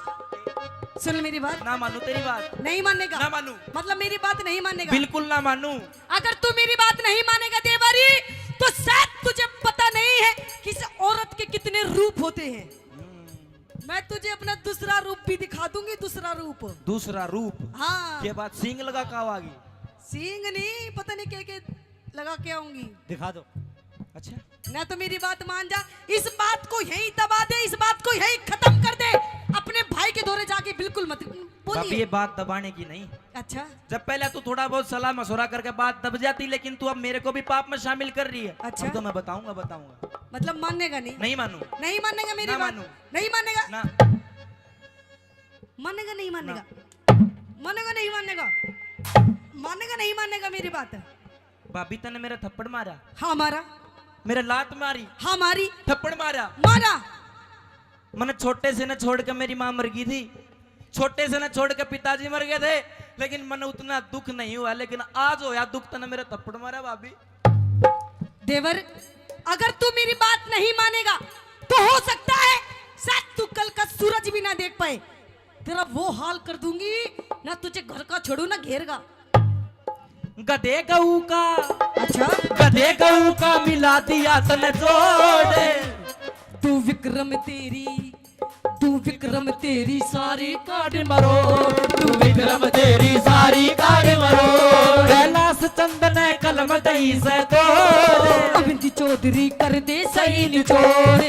सुन मेरी बात। ना मानू तेरी बात। नहीं मानेगा? ना मानू। मतलब मेरी बात नहीं मानेगा? बिल्कुल ना मानू। अगर तू मेरी बात नहीं मानेगा देवरी, तो शायद तुझे पता नहीं है कि इस औरत के कितने रूप होते हैं। हम्म। मैं तुझे अपना दूसरा रूप भी दिखा दूंगी, दूसरा रूप। दूसरा रूप? हाँ। के बात सींग लगा के आवागी? सींग नहीं, पता नहीं क्या क्या लगा के आऊंगी। दिखा दो। अच्छा। ना तो मेरी बात मान जा, इस बात को यहीं दबा दे, इस बात को यहीं खत्म कर दे। अपने भाई के धोरे जाके बिल्कुल मत बोलिए। भाभी, ये बात दबाने की नहीं। अच्छा। जब पहले तू थोड़ा बहुत सलाह मशवरा करके बात दब जाती, लेकिन तू अब मेरे को भी पाप में शामिल कर रही है। अच्छा। अब तो मैं बताऊंगा, बताऊंगा। मतलब मानेगा नहीं? नहीं मानू। नहीं मानेगा मेरी ना बात? मानू। नहीं मानेगा? ना। मानेगा, नहीं मानेगा? ना। मानेगा, नहीं मानेगा? मानेगा, नहीं मानेगा मेरी बात? भाभी, तने मेरा थप्पड़ मारा? हाँ, मारा। मेरे लात मारी? हाँ, मारी। थप्पड़ मारा? मारा। मने छोटे से ना छोड़ के मेरी माँ मर गई थी, छोटे से ना छोड़ के पिताजी मर गए थे, लेकिन मने उतना दुख नहीं हुआ, लेकिन आज होया दुख, तने मेरा थप्पड़ मारा भाभी। देवर, अगर तू मेरी बात नहीं मानेगा, तो हो सकता है शायद तू कल का सूरज भी ना देख पाए। तेरा वो हाल कर दूंगी ना, तुझे घर का छोड़ू ना घेर का। गधे गऊ का, अच्छा। गधे गऊ का मिला दिया तने जोड़। तू विक्रम तेरी, तू विक्रम तेरी सारी काट मरोड़। तू विक्रम तेरी सारी काट मरोड़। कैलाश चंद ने कलम दई से तोड़। अमित चौधरी कर दे सही निचोड़।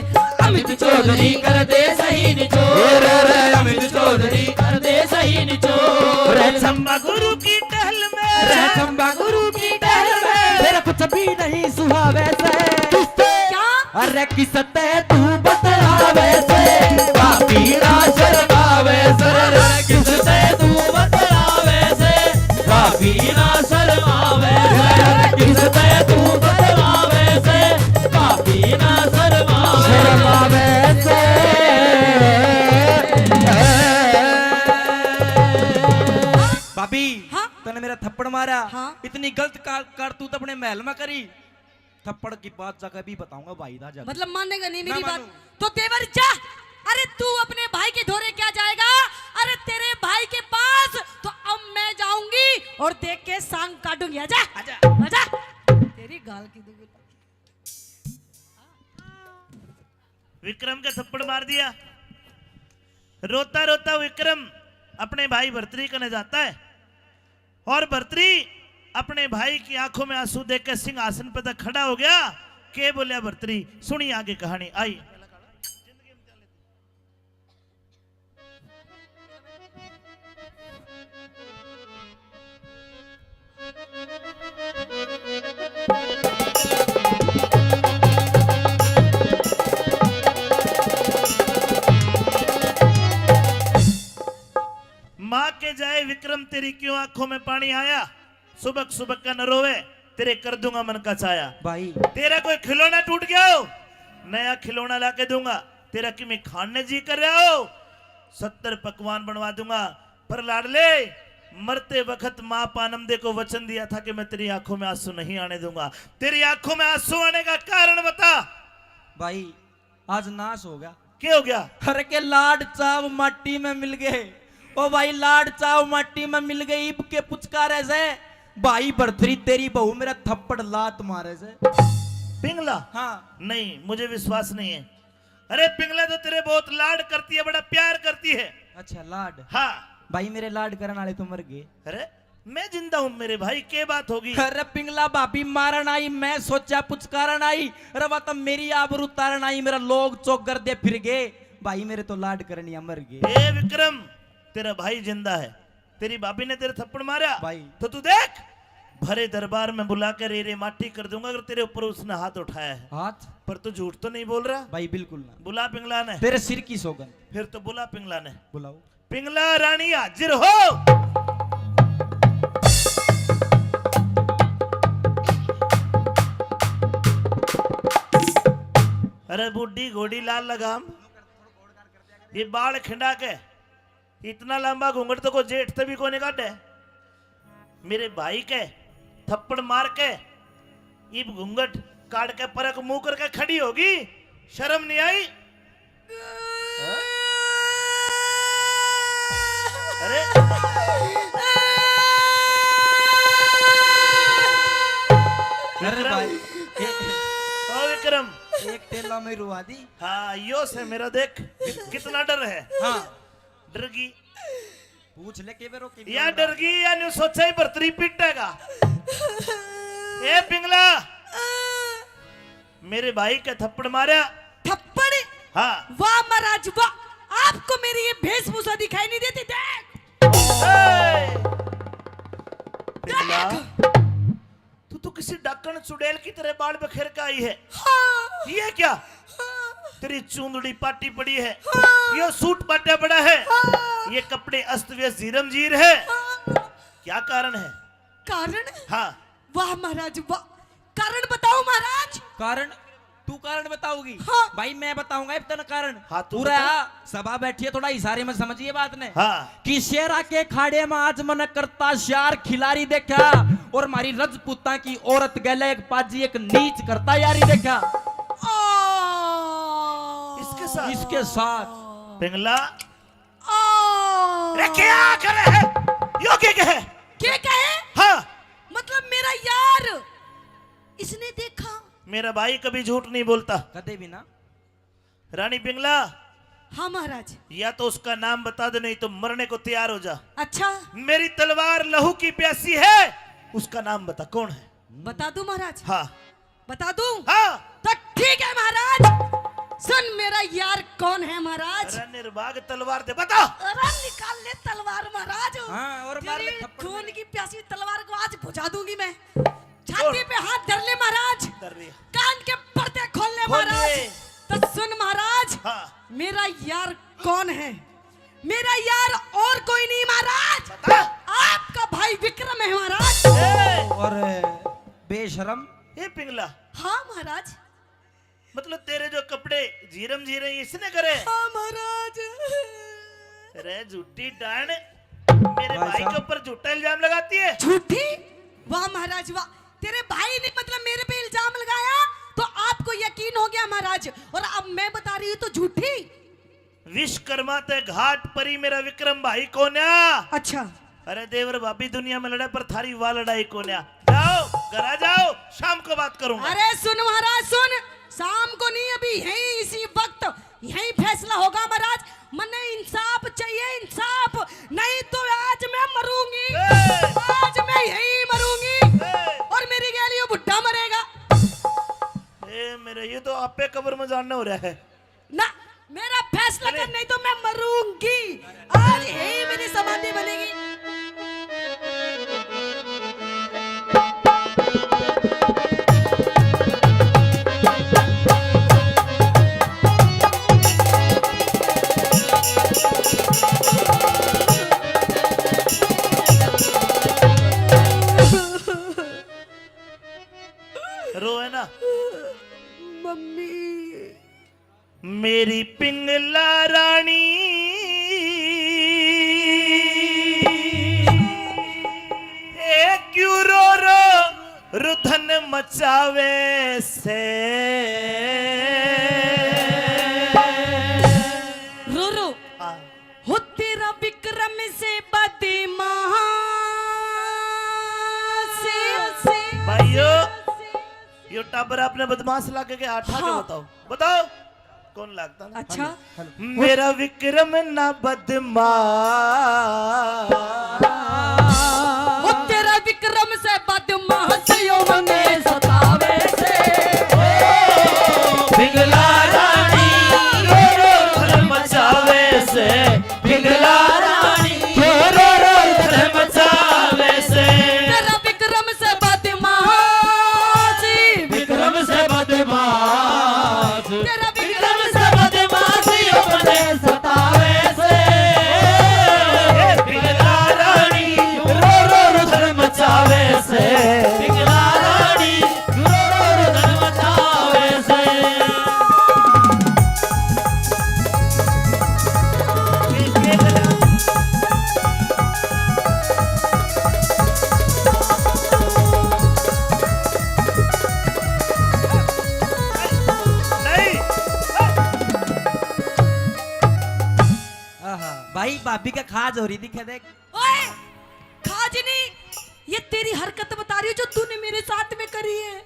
अमित चौधरी कर दे सही निचोड़। रे, रे, अमित चौधरी कर दे सही निचोड़। रे चंबा गुरु की टहल में, रे चंबा गुरु की टहल में। मेरा कुछ भी नहीं सुहावे से। क्या? अरे किसते तू बतलावे से, भाभी ना शर्मावे से। अरे किसते तू बतलावे से, भाभी ना शर्मावे से। अरे किसते तू बतलावे से, भाभी ना शर्मावे से। भाभी, हाँ? तने मेरा थप्पड़ मारा। हाँ। इतनी गलत का-, करतूत अपने महल में करी। थप्पड़ की बात जाकर भी बताऊंगा भाई दा जाकर। मतलब मानेगा नहीं मेरी बात? तो देवर जा, अरे तू अपने भाई के धोरे क्या जाएगा? अरे तेरे भाई के पास तो अब मैं जाऊंगी और देख के सांग काटूंगी। आजा, आजा। आजा। तेरी गाल की दूंगी। विक्रम के थप्पड़ मार दिया। रोता रोता विक्रम अपने भाई भरतरी कने जाता है और भरतरी अपने भाई की आंखों में आंसू देख के सिंहासन पर तक खड़ा हो गया। के बोलिया भरतरी? सुनी आगे कहानी आई। माँ के जाए विक्रम, तेरी क्यों आंखों में पानी आया? सुबक सुबक का न रोवे, तेरे कर दूंगा मन का चाया। भाई। तेरा कोई खिलौना टूट गया हो, नया खिलौना ला के दूंगा। तेरा किमें खान ने जी कर रहा हो, सत्तर पकवान बनवा दूंगा। पर लाडले, मरते वक्त माँ पानमदे को वचन दिया था कि मैं तेरी आंखों में आंसू नहीं आने दूंगा। तेरी आंखों में आंसू आने का कारण बता। भाई, आज नाश हो गया। क्या हो गया? अरे के लाड चाव माटी में मिल गए। ओ भाई, लाड चाव माटी में मिल गए। इब के पुचकारे से भाई भरतरी, तेरी बहू मेरा थप्पड़ लात मारे से। पिंगला? हाँ। नहीं, मुझे विश्वास नहीं है। अरे पिंगला तो तेरे बहुत लाड करती है, बड़ा प्यार करती है। अच्छा, लाड? हाँ। भाई, मेरे लाड करने वाले तो मर गए। अरे मैं जिंदा हूँ मेरे भाई, के बात होगी? अरे पिंगला, भाभी मारन आई, मैं सोचा पुचकारन आई। अरे वा तो मेरी आबरू तारन आई, मेरा लोग चौगर दे फिर गए। भाई, मेरे तो लाड करनिया मर गए। ए विक्रम, तेरा भाई जिंदा है। तेरी भाभी ने तेरे थप्पड़ मारा भाई। तो तू देख, भरे दरबार में बुला के रे रे माटी कर दूंगा अगर तेरे ऊपर उसने हाथ उठाया है। हाथ? पर तू झूठ तो नहीं बोल रहा? भाई, बिल्कुल ना। बुला पिंगला ने। तेरे सिर की सौगंध। फिर तो बुला पिंगला ने। बुलाओ। पिंगला रानी हाजिर हो। अरे बूढ़ी घोड़ी लाल लगाम, ये बाल खिंडा के इतना लंबा घूंघट तो को जेठ ते भी कोने काटे। मेरे भाई के थप्पड़ मार के इब घूंघट काट के परक मुंह करके खड़ी होगी, शर्म नहीं आई? हाँ? अरे अरे विक्रम। भाई, ओ विक्रम, एक तेला में रुआ दी। हाँ, यो से मेरा देख कि-, कितना डर है। हाँ। डर गई। पूछ ले के बेरो की या डर गई या न्यू सोचा ही भरतरी पीटेगा। ए पिंगला, मेरे भाई के थप्पड़ मारा। थप्पड़? हाँ। वाह महाराज वाह, आपको मेरी ये वेशभूषा दिखाई नहीं देती? देख। ए! पिंगला, देख। तू तो किसी डाकण चुड़ैल की तरह बाल बखेर के आई है। हाँ। ये क्या? हाँ। तेरी चूंदड़ी पाटी पड़ी है। हाँ। ये सूट पाटा पड़ा है। हाँ। ये कपड़े अस्त व्यस्त झीरम झीर है। हाँ। क्या कारण है? कारण? हाँ। वाह महाराज वाह, कारण बताओ महाराज। कारण? तू कारण बताओगी? हाँ। भाई मैं बताऊंगा इब तने कारण। हाँ, तू पूरा बता। सभा बैठी है, थोड़ा इशारे में समझिए बात ने। हाँ। कि शेरा के खाड़े में आज मने करता श्यार खिलारी देखा और मारी रजपूता की औरत गैले एक पाजी एक नीच करता यारी देखा। आ। इसके साथ? इसके साथ। पिंगला। आ। अरे क्या करे है? यो के कहे? के कहे? हाँ। मतलब मेरा यार, इसने देखा। मेरा भाई कभी झूठ नहीं बोलता। कदे भी ना। रानी पिंगला। हाँ महाराज। या तो उसका नाम बता दे, नहीं तो मरने को तैयार हो जा। अच्छा। मेरी तलवार लहू की प्यासी है, उसका नाम बता कौन है? बता दूं महाराज? हाँ। बता दूं? हाँ। तो ठीक है महाराज, सुन मेरा यार कौन है महाराज? अरे निर्बाग तलवार दे, बता। अरे निकाल ले तलवार महाराज। हाँ, और मार ले तेरी थप्पड़ खून मेरे। की प्यासी तलवार को आज बुझा दूंगी मैं। छाती पे हाथ धर ले महाराज, धर लिया। कान के पर्दे खोल ले खोल महाराज। ले। तो सुन महाराज, हाँ। मेरा यार कौन है? मेरा यार और कोई नहीं महाराज, बता। आपका भाई विक्रम है महाराज। ए! और बेशरम। ए पिंगला। हाँ महाराज। मतलब तेरे जो कपड़े झीरम झीरे इसने करे? हाँ महाराज। अरे झूठी डाण। मेरे भाई भाई साहब। के ऊपर झूठा इल्जाम लगाती है। झूठी? वाह महाराज वाह, तेरे भाई ने मतलब मेरे पे इल्जाम लगाया तो आपको यकीन हो गया महाराज, और अब मैं बता रही हूँ तो झूठी। विश्वकर्मा ते घाट परी मेरा विक्रम भाई कोन्या। अच्छा। अरे देवर भाभी दुनिया में लड़े पर थारी वा लड़ाई कोन्या। जाओ, घर आ जाओ, शाम को बात करूंगा। अरे सुन महाराज सुन, शाम को नहीं, अभी यहीं इसी वक्त यहीं फैसला होगा महाराज। मन्ने इंसाफ चाहिए, इंसाफ, नहीं तो आज मैं मरूंगी। ए! आज मैं यहीं मरूंगी। ए! और मेरी गैल यो बुड्ढा मरेगा। ए मेरे, ये तो आपे कब्र में जाना हो रहा है। ना, मेरा फैसला कर, नहीं तो मैं मरूंगी। आज यही मेरी समाधि बनेगी। रो है ना? मम्मी। मेरी पिंगला रानी, ए क्यों रो रो रुधन मचावे से? रो रो। हाँ। हो तेरा विक्रम से बदमाश। भाइयों, यो टाबर आपने बदमाश लागे के आठा के हाँ। बताओ, बताओ। कौन लागता ना? अच्छा। Hello, hello. मेरा विक्रम ना बदमाश। ओ तेरा विक्रम से बदमाश यो मने सतावे से। पिंगला रानी रो रो धर्म मचावे से। पिंगला रानी रो रो धर्म मचावे से। तेरा विक्रम से बदमाश। विक्रम से बदमाश। तेरा विक्रम से बदमाश यो मने सतावे से। पिंगला रानी रो रो रुदन मचावे से। पिंगला रानी रो रो रुदन मचावे से। नहीं। आहा, भाई, भाभी का खाज हो रही दिखे, देख। ओए, खाज नहीं, ये तेरी हरकत बता रही हूँ जो तूने मेरे साथ में करी है।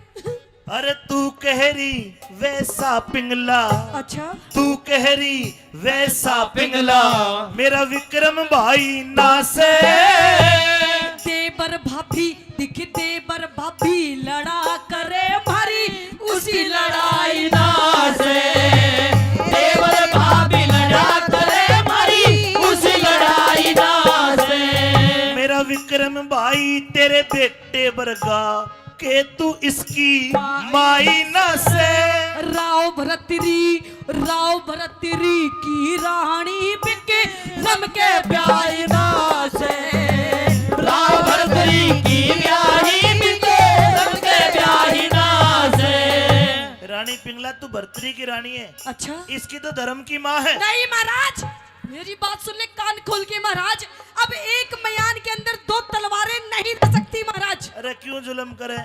अरे तू कह रही वैसा पिंगला, अच्छा। तू कह रही वैसा पिंगला, मेरा विक्रम भाई ना से। देवर भाभी दिख, देवर भाभी लड़ा करे भारी, उसी लड़ाई ना से। देवर भाभी लड़ा करे भारी, उसी लड़ाई ना से। मेरा विक्रम भाई तेरे बेटे वर्गा, के तू इसकी माई ना से। राव भरतरी, राव भरतरी की रानी बिक रम के ब्याही ना से। राव भरतरी की ब्याही बिक रम के ब्याही ना से। रानी पिंगला, तू भरतरी की रानी है। अच्छा। इसकी तो धर्म की माँ है। नहीं महाराज, मेरी बात सुन ले कान खोल के महाराज, अब एक म्यान के अंदर दो तलवारें नहीं रह सकती महाराज। अरे क्यों जुल्म करे,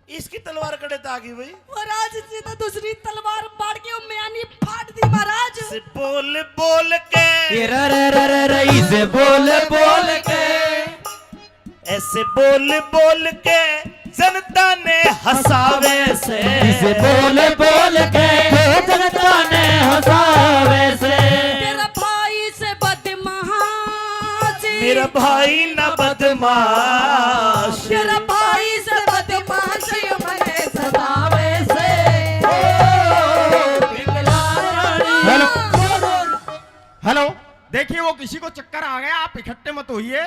इसकी तलवार कड़े तक आ गई भाई। महाराज, इसने तो दूसरी तलवार फाड़ के वो म्यानी फाड़ दी महाराज। से बोल बोल के, ये रे रे रे रे रे, इसे बोल बोल के, ऐसे बोल बोल के जनता ने हंसावे से। इसे बोल बोल के जनता ने हंसावे से। तेरा भाई से बदमाश, मेरा भाई ना बदमाश। तेरा भाई से बदमाश, ये मने सतावे से। ओ, पिंगला रानी। हेलो। हेलो, देखिए, वो किसी को चक्कर आ गया, आप इकट्ठे मत होइए,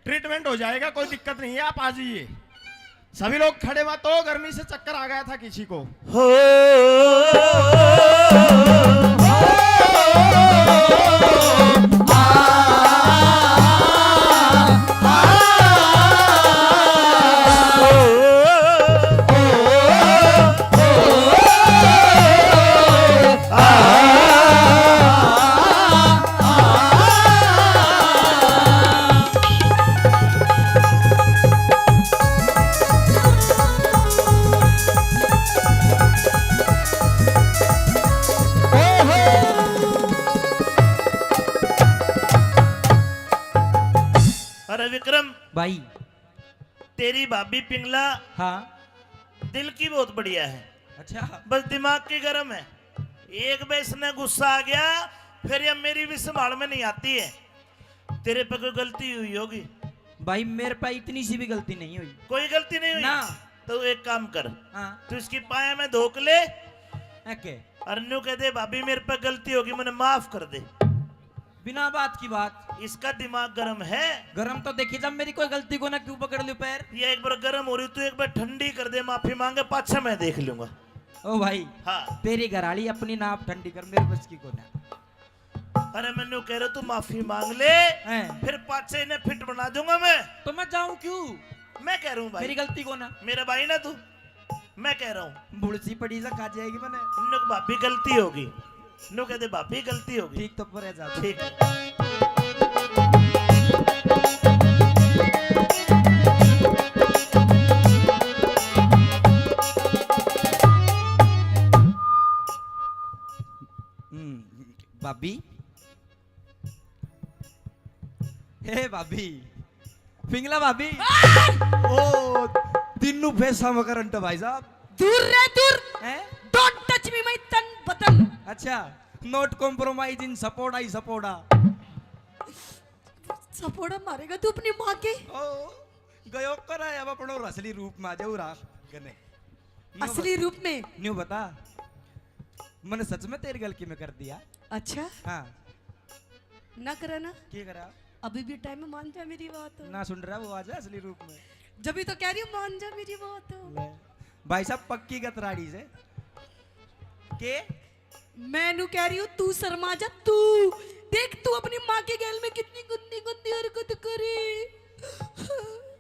ट्रीटमेंट हो जाएगा, कोई दिक्कत नहीं है, आप आ जाइए। सभी लोग खड़े मत हो, गर्मी से चक्कर आ गया था किसी को। हो। अरे विक्रम, भाई। तेरी भाभी पिंगला हाँ। दिल की बहुत बढ़िया है, अच्छा। बस दिमाग की गर्म है। एक बार इसने गुस्सा आ गया, फिर ये मेरी भी संभाल में नहीं आती है। तेरे पे कोई गलती हुई होगी? भाई, मेरे पे इतनी सी भी गलती नहीं हुई। कोई गलती नहीं हुई? ना। तो एक काम कर, हाँ। तू इसकी पाया में धोक ले। ओके। और न्यू कह दे, "भाभी, मेरे पे गलती होगी, मैंने माफ कर दे।" बिना बात की बात। इसका दिमाग गर्म है। गर्म तो देखी, जब मेरी कोई गलती को ना, क्यों पकड़ लूं पैर? ये एक बार गर्म हो रही, तू एक बार ठंडी कर दे, माफी मांगे, पाछा मैं देख लूंगा। ओ भाई, हाँ। तेरी घराली अपनी नाप ठंडी कर, मेरे बस की को ना। अरे, मैं न्यू कह रहा, तू माफी मांग ले, हैं। फिर पाछे इन्हें फिट बना दूंगा मैं। तो मैं जाऊं क्यों? मैं कह रहा हूँ भाई। मेरी गलती को ना। मेरा भाई ना तू। मैं कह रहा हूँ। बुड़सी पड़ी से खा जाएगी मैंने। नुक भाभी गलती होगी। नु कह दे, "भाभी गलती होगी।" ठीक तो परे जा। ठीक। हम्म, भाभी। हे भाभी, पिंगला भाभी। ओ, तीनों भैंसा में करंट है भाई साहब। दूर रह, दूर। हैं? Don't touch me, my तन बदन। अच्छा, not compromise in सपोड़ा ही सपोड़ा। सपोड़ा मारेगा तू अपनी माँ के? ओ, गयो कर आया अब अपनो असली रूप में आ जाओ राख गने। न्यू असली बता, रूप में? न्यू बता, मैंने सच में तेरे गल की में कर दिया? अच्छा। हाँ। ना करा ना? के करा? अभी भी टाइम है, मान जा मेरी बात। ना सुन रहा वो, आ जा असली रूप में। जब ही तो कह रही हूँ, मान जा मेरी बात। ले। भाई साहब, पक्की गतराड़ी से। के? मैं नु कह रही हूँ, तू शर्मा जा, तू। देख, तू अपनी माँ के गैल में कितनी गंदी गंदी हरकत करी।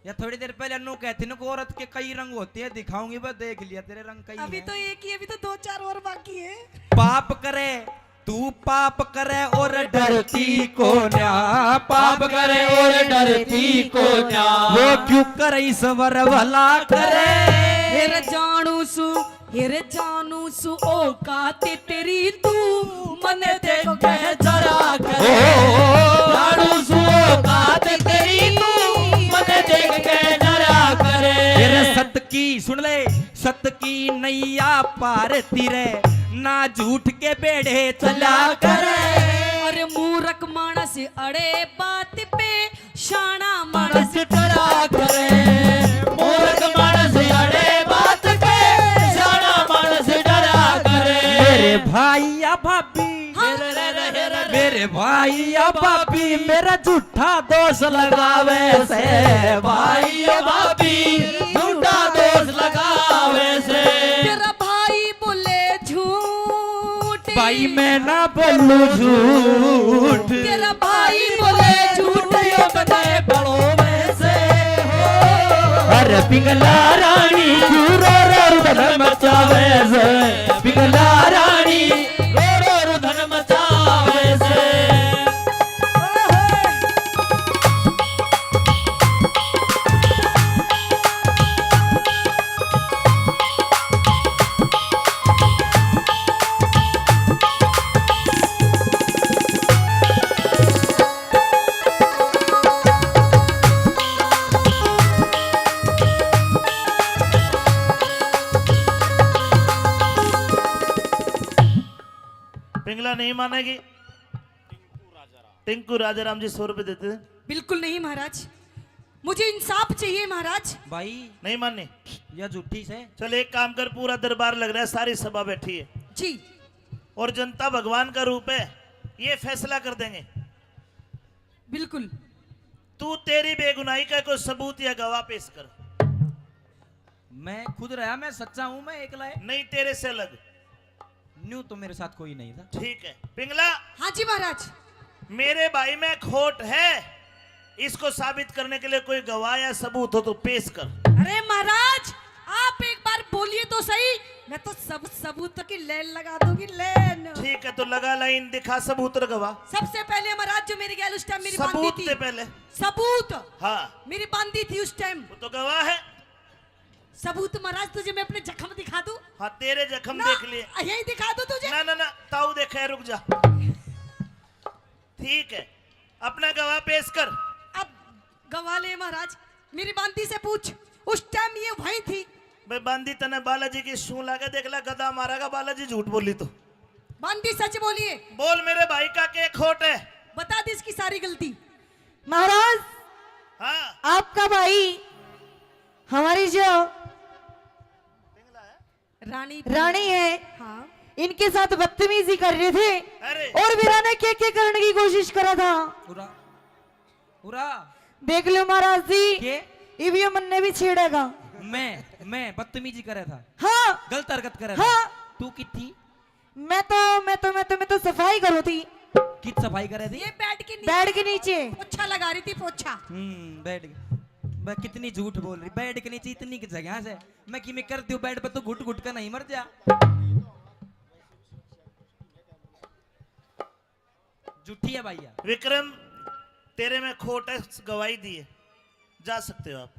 या थोड़ी देर पहले नु कहती ना, औरत के कई रंग होते हैं, दिखाऊंगी, बस देख लिया, तेरे रंग कई अभी हैं। तो एक ही, अभी तो दो चार और बाकी है। पाप करे तू, पाप करे और डरती को न्या, पाप करे और डरती को न्या। वो क्यों करे ईश्वर भला करे। फिर जानू सु, फिर जानू सु औकात तेरी, तू मने देख के जरा करे। ओ, जानू सु औकात तेरी, तू मने देख के जरा करे। फिर सत की, सुन ले, सत की नैया पार तिरे, ना झूठ के बेड़े चला करे। अरे मूर्ख मानस अड़े बात पे, शाना मानस डरा करे। मूर्ख मानस अड़े बात पे, शाना मानस डरा करे। मेरे भाई या भाभी, हाँ। मेरे भाई या भाभी, मेरा झूठा दोष लगावे से। भाई या भाभी, झूठा दोष लगावे से। तेरा भाई बोले झूठ। भाई मैं ना बोलूं झूठ। तेरा भाई बोले झूठ, यो बताए बड़ो में से हो। अरे पिंगला रानी, तू रो रो रुदन मचावे से। पिंगला रानी, रो रो रुदन मचावे से। पिंगला नहीं मानेगी। टिंकू राजाराम जी सौ रुपए देते हैं। बिल्कुल नहीं महाराज, मुझे इंसाफ चाहिए महाराज। भाई, नहीं माननी? या झूठी से। चल, एक काम कर, पूरा दरबार लग रहा है, सारी सभा बैठी है। जी। और जनता भगवान का रूप है, ये फैसला कर देंगे। बिल्कुल। तू तेरी बेगुनाही का कोई सबूत या गवाह पेश कर। मैं खुद रहा, मैं सच्चा हूँ, मैं एकला है। नहीं, तेरे से अलग। न्यू तो मेरे साथ कोई नहीं था। ठीक है पिंगला। हाँ जी महाराज। मेरे भाई में खोट है, इसको साबित करने के लिए कोई गवाह या सबूत हो तो पेश कर। अरे महाराज, आप एक बार बोलिए तो सही, मैं तो सब सबूत की लाइन लगा दूंगी, लाइन। ठीक है, तो लगा लाइन, दिखा सबूत और गवाह। सबसे पहले महाराज, जो मेरी गैल उस टाइम मेरी बांदी सबूत थी। से पहले। सबूत। हाँ। मेरी बांदी थी उस टाइम। वो तो गवाह है। सबूत महाराज, तुझे मैं अपने जख्म दिखा दूं? हाँ, तेरे जख्म ना, देख लिए। यही दिखा दूं तुझे? ना, ना, ना, ताऊ देखे, रुक जा। ठीक है, अपना गवाह पेश कर। अब वाले महाराज, मेरी बांदी से पूछ, उस टाइम ये वहीं थी। भाई बांदी, तने बालाजी की सूं लागे, देख ले, गधा मारेगा बालाजी झूठ बोली तो। बांदी सच बोलिए। बोल मेरे भाई का के खोट है? बता दे इसकी सारी गलती। महाराज, हाँ। आपका भाई हमारी जो रानी रानी है, हाँ। इनके साथ बदतमीजी कर रहे थे। अरे। और वीरा ने के के करने की कोशिश करा था। उरा, उरा। देख लो महाराज जी, के? इब ये मन्ने भी छेड़ेगा। मैं, मैं बदतमीजी करे था। हाँ। गलत हरकत करे था। हाँ। तू की थी? मैं तो, मैं तो, मैं तो, मैं तो सफाई करूँ थी। कित सफाई करे थी? ये बेड के नीचे। बेड के नीचे। पोछा लगा रही थी, पोछा। हम्म, बेड। मैं कितनी झूठ बोल रही, बेड के नीचे इतनी की जगह से। मैं किमें कर दूं बेड पे, तू घुट घुट के नहीं मर जा। झूठी है भैया। विक्रम, तेरे में खोट है, गवाही दी है, जा सकते हो आप।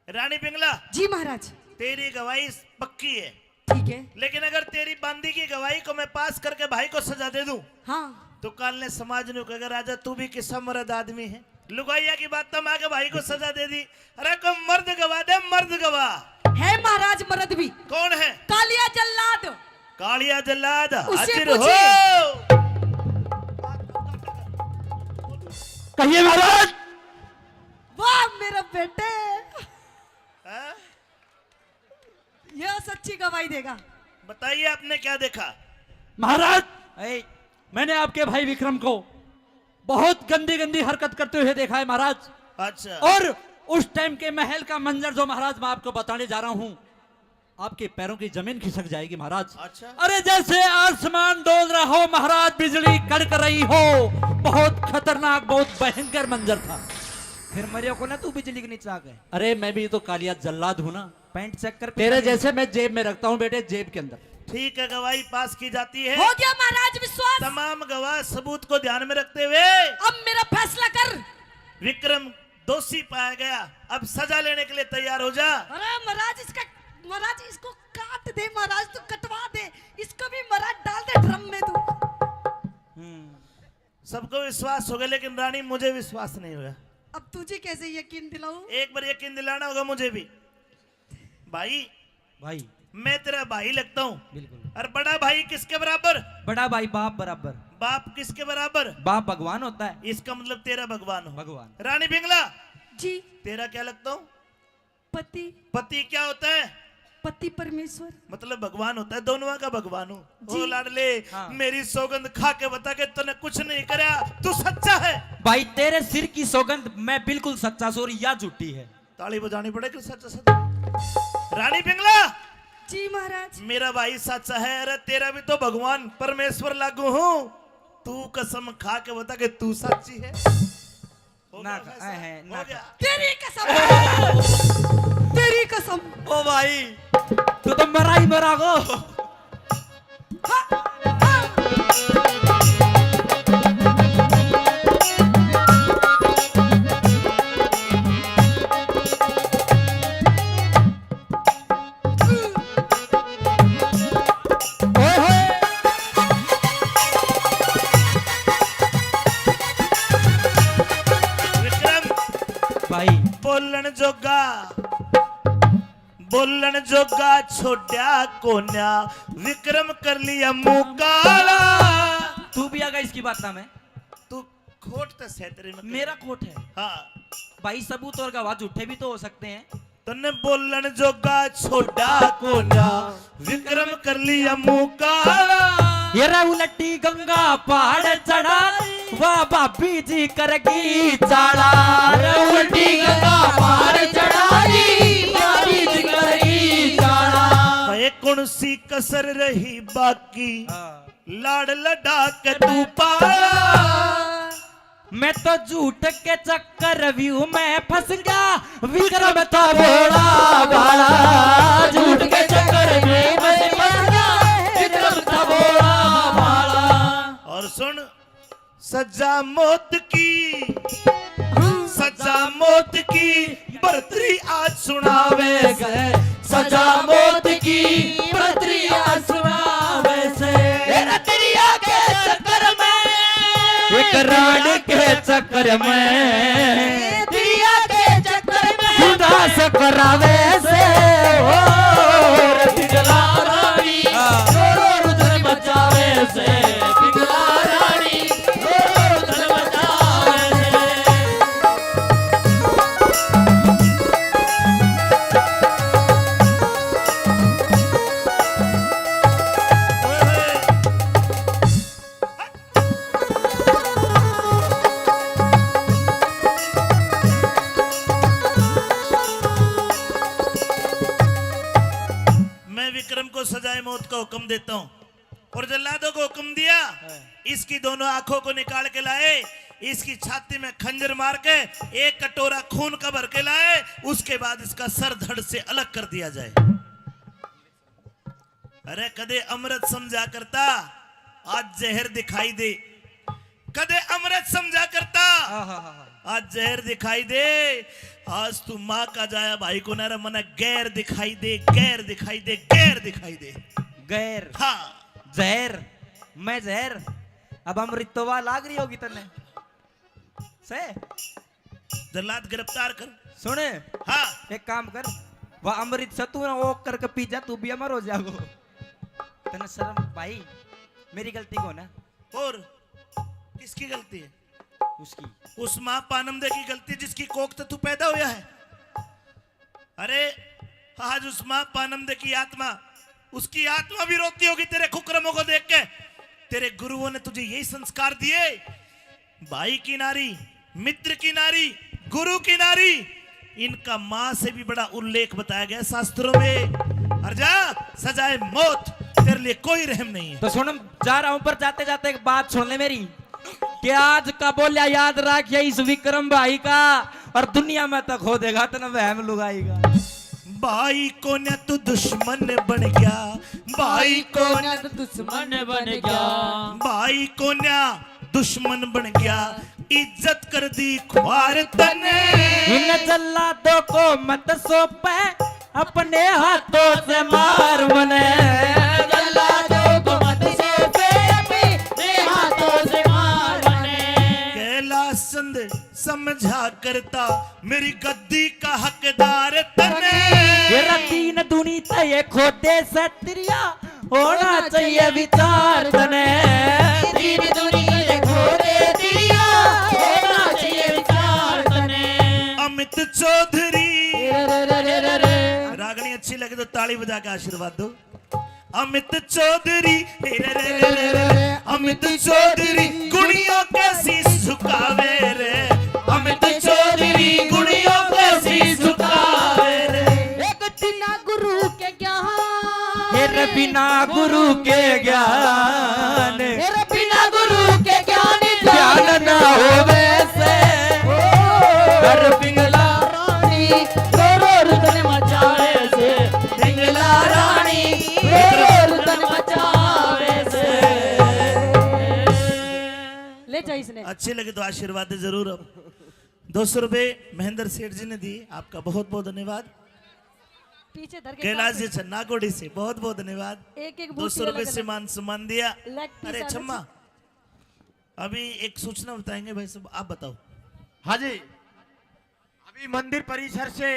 रानी पिंगला। जी महाराज। तेरी गवाही पक्की है। ठीक है। लेकिन अगर तेरी बांदी की गवाही को मैं पास करके भाई को सजा दे दूं, हाँ। तो काल ने समाज ने कहेगा, "राजा, तू भी किसा मर्द आदमी है, लुगाइया की बात तो माँ के भाई को सजा दे दी।" अरे को मर्द गवाह दे, मर्द गवाह। है महाराज मर्द भी। कौन है? कालिया जल्लाद। कालिया जल्लाद, उसे हाजिर हो। पूछिए। कहिए महाराज। वाह मेरे बेटे। हाँ? यह सच्ची गवाही देगा। बताइए, आपने क्या देखा? महाराज, ए, मैंने आपके भाई विक्रम को बहुत गंदी गंदी हरकत करते हुए देखा है महाराज। अच्छा। और उस टाइम के महल का मंजर जो महाराज मैं आपको बताने जा रहा हूँ, आपके पैरों की जमीन खिसक जाएगी महाराज। अच्छा। अरे जैसे आसमान डोल रहा हो महाराज, बिजली कड़क रही हो, बहुत खतरनाक, बहुत भयंकर मंजर था। फिर मरियो को ना तू बिजली के नीचे आ गए। अरे मैं भी तो कालिया जल्लाद हूँ ना। पैंट चेक कर, तेरे जैसे मैं जेब में रखता हूँ बेटे, जेब के अंदर। ठीक है, गवाही पास की जाती है। हो गया महाराज विश्वास। तमाम गवाह सबूत को ध्यान में रखते हुए अब मेरा फैसला कर। विक्रम दोषी पाया गया, अब सजा लेने के लिए तैयार हो जा। अरे महाराज, इसका, महाराज, इसको काट दे महाराज, तू कटवा दे इसको भी महाराज, डाल दे ड्रम में तू। हम्म। सबको विश्वास हो गया, लेकिन रानी, मुझे विश्वास नहीं हुआ। अब तुझे कैसे यकीन दिलाऊं? एक बार यकीन दिलाना होगा मुझे भी। भाई, भाई। मैं तेरा भाई लगता हूँ। बिल्कुल। और बड़ा भाई किसके बराबर? बड़ा भाई बाप बराबर। बाप किसके बराबर? बाप भगवान होता है। इसका मतलब तेरा भगवान हो। भगवान। रानी पिंगला। जी। तेरा क्या लगता हूँ? पति। पति क्या होता है? पति परमेश्वर। मतलब भगवान होता है, दोनों का भगवान हूँ। जी। ओ लाडले, हाँ। मेरी सौगंध खा के बता के तूने कुछ नहीं करया, तू सच्चा है? भाई, तेरे सिर की सौगंध, मैं बिल्कुल सच्चा सूं, या झूठी है? ताली बजानी पड़ेगी, सच सच। रानी पिंगला। जी महाराज। मेरा भाई सच है, अरे तेरा भी तो भगवान परमेश्वर लागू हूँ। तू कसम खा के बता कि तू सच्ची है। हो ना गया खा-, फैसला? है, हो ना गया। खा। तेरी कसम। तेरी कसम। ओ भाई, तू तो मरा ही मरा गो। ओए होए। विक्रम। भाई। बोलण जोगा, बोलण जोगा छोड्या कोन्या, विक्रम कर लिया मुंह काला। तू भी आ गया इसकी बात में। तू खोट तो सै तेरे में। मेरा खोट है। हाँ। भाई, सबूत और गवाह झूठे भी तो हो सकते हैं। तन्ने बोलण जोगा छोड्या कोन्या, विक्रम कर लिया मुंह काला। ये रे उलटी गंगा पहाड़ चढ़ा, वाह भाभी जी करगी चाला। रे उलटी गंगा पहाड़ चढ़ा दी, भाभी जी करगी चाला। भाई, कौन सी कसर रही बाकी? हाँ। लाड़ लड़ा के तू पाला। मैं तो झूठ के चक्कर व्यू में फंस गया, विक्रम था भोला भाला। झूठ के चक्कर में मैं फंस गया, विक्रम था भोला भाला। और सुन, सजा मौत की, सजा मौत की, बरतरी आज सुनावे से। सजा मौत की, बरतरी आज सुनावे से। ए रतरिया के चक्कर में, एक राड के चक्कर में, दरिया के करावे से, ओ रे पिंगला रानी, हाँ। रो रो रुदन मचावे से, पिंगला रानी, रो रो रुदन मचावे से। मैं विक्रम को सजाए मौत का हुक्म देता हूँ। और जल्लादों को हुक्म दिया, हाँ। इसकी दोनों आंखों को निकाल के लाए, इसकी छाती में खंजर मार के एक कटोरा खून का भर के लाए, उसके बाद इसका सर धड़ से अलग कर दिया जाए। अरे कदे अमृत समझा करता, आज जहर दिखाई दे। कदे अमृत समझा करता, हाँ, हाँ, हाँ, हाँ। आज जहर दिखाई दे। आज तू माँ का जाया भाई को ना रे, मने गैर दिखाई दे, गैर दिखाई दे, गैर दिखाई दे। गैर। हाँ। जहर। मैं जहर। अब अमृत तो वाह लाग रही होगी तन्ने। से? जल्लाद गिरफ्तार कर। सुने। हाँ। एक काम कर, वह अमृत से तू ना ओक करके पी जा, तू भी अमर हो जागो। तने शर्म भाई, मेरी गलती को ना। और किसकी गलती है? उसकी। उस माँ पानम दे की गलती जिसकी कोख तो तू पैदा हुआ है। अरे, आज उस माँ पानम दे की आत्मा, उसकी आत्मा भी रोती होगी तेरे कुकर्मों को देख के। तेरे गुरुओं ने तुझे यही संस्कार दिए, भाई की नारी, मित्र की नारी, गुरु की नारी, इनका माँ से भी बड़ा उल्लेख बताया गया शास्त्रों में। हर जा, सजाए मौत तेरे लिए कोई रहम नहीं है। तो सुन, जा रहा हूं, पर जाते जाते एक बात सुन ले मेरी, कि आज का बोलिया याद रखिए इस विक्रम भाई का, और दुनिया में तो खो देगा तने वहम लुगाई का। भाई कोन्या तू दुश्मन बन गया, भाई भाई कोन्या कोन्या तू दुश्मन बन गया। भाई कोन्या दुश्मन बन गया, इज्जत कर दी खुआर तने। इन जल्लादों को मत सौंपे, अपने हाथों से मार मने। जल्लादों को मत सौंपे, अपने हाथों से मार मने। कैलाश चंद समझा करता, मेरी गद्दी का हकदार तने। तेरा तीन दुनी ते ये खोटे सत्रिया, होना चाहिए विचार तने। तीन दुनी ते खोटे सत्रिया, होना चाहिए विचार तने। अमित चौधरी। रे रे रे रे रे। रागनी अच्छी लगे तो ताली बजा के आशीर्वाद दो। अमित चौधरी, हे रे रे रे रे रे, अमित चौधरी गुणियों का शीश झुकावे रे। अमित चौधरी गुणियों का शीश झुकावे रे। एक बिना गुरु के ज्ञान, हे रे बिना गुरु के ज्ञान, हे रे बिना गुरु के ज्ञान ज्ञान ना होवे से। ओ, हर पिंगला रानी रो रो रुदन मचावे से, पिंगला रानी रो रो रुदन मचावे से। ले जा इसने। अच्छी लगी तो आशीर्वाद दे जरूर। अब दो सौ रुपए महेंद्र सेठ जी ने दिए, आपका बहुत बहुत धन्यवाद। पीछे धर के कैलाश जी छन्ना कोड़ी से बहुत बहुत धन्यवाद। एक एक दो सौ रुपए से मान सम्मान दिया। अरे छम्मा, अभी एक सूचना बताएंगे भाई साहब, आप बताओ। हाँ जी, अभी मंदिर परिसर से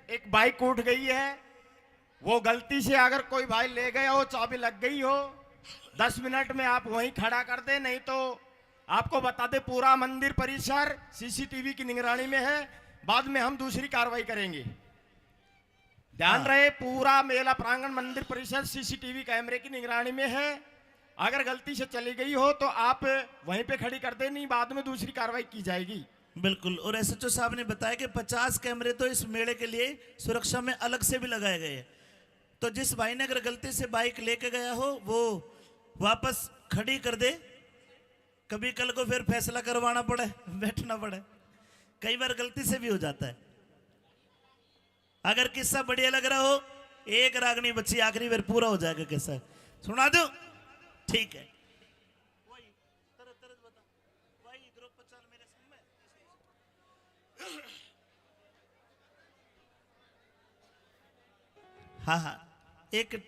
एक बाइक उठ गई है, वो गलती से अगर कोई भाई ले गया हो, चाबी लग गई हो, दस मिनट में आप वहीं खड़ा कर दे, नहीं तो आपको बता दे, पूरा मंदिर परिसर सीसीटीवी की निगरानी में है। बाद में हम दूसरी कार्रवाई करेंगे। ध्यान हाँ। रहे, पूरा मेला प्रांगण, मंदिर परिसर सीसीटीवी कैमरे की निगरानी में है। अगर गलती से चली गई हो तो आप वहीं पे खड़ी कर दे, नहीं बाद में दूसरी कार्रवाई की जाएगी। बिल्कुल। और एसएचओ साहब ने बताया कि पचास कैमरे तो इस मेले के लिए सुरक्षा में अलग से भी लगाए गए हैं। तो जिस भाई ने अगर गलती से बाइक लेके गया हो, वो वापस खड़ी कर दे। कभी कल को फिर फैसला करवाना पड़े, बैठना पड़े, कई बार गलती से भी हो जाता है। अगर किस्सा बढ़िया लग रहा हो, एक रागनी बच्ची आखिरी, फिर पूरा हो जाएगा किस्सा। सुना दूं? ठीक है। हाँ, हाँ, एक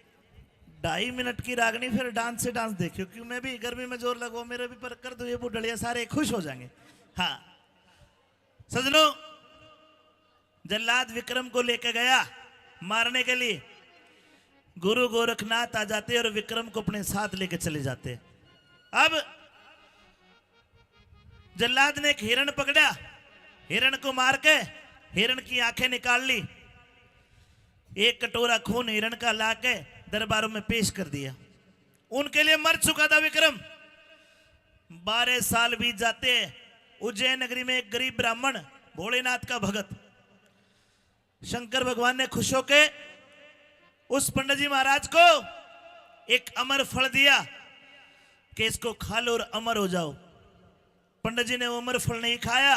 ढाई मिनट की रागनी, फिर डांस से डांस देखियो, क्यों मैं भी गर्मी में जोर लगवा, मेरे भी पर कर दो ये बुढ़लिया, सारे खुश हो जाएंगे। हाँ सजनों, जल्लाद विक्रम को लेके गया मारने के लिए, गुरु गोरखनाथ आ जाते और विक्रम को अपने साथ लेके चले जाते। अब जल्लाद ने एक हिरण पकड़ा, हिरण को मार के हिरण की आंखें निकाल ली, एक कटोरा खून हिरण का ला के दरबारों में पेश कर दिया। उनके लिए मर चुका था विक्रम। बारह साल बीत जाते हैं। उज्जैन नगरी में एक गरीब ब्राह्मण, भोलेनाथ का भगत, शंकर भगवान ने खुश होके उस पंडित जी महाराज को एक अमर फल दिया कि इसको खा लो और अमर हो जाओ। पंडित जी ने वो अमर फल नहीं खाया,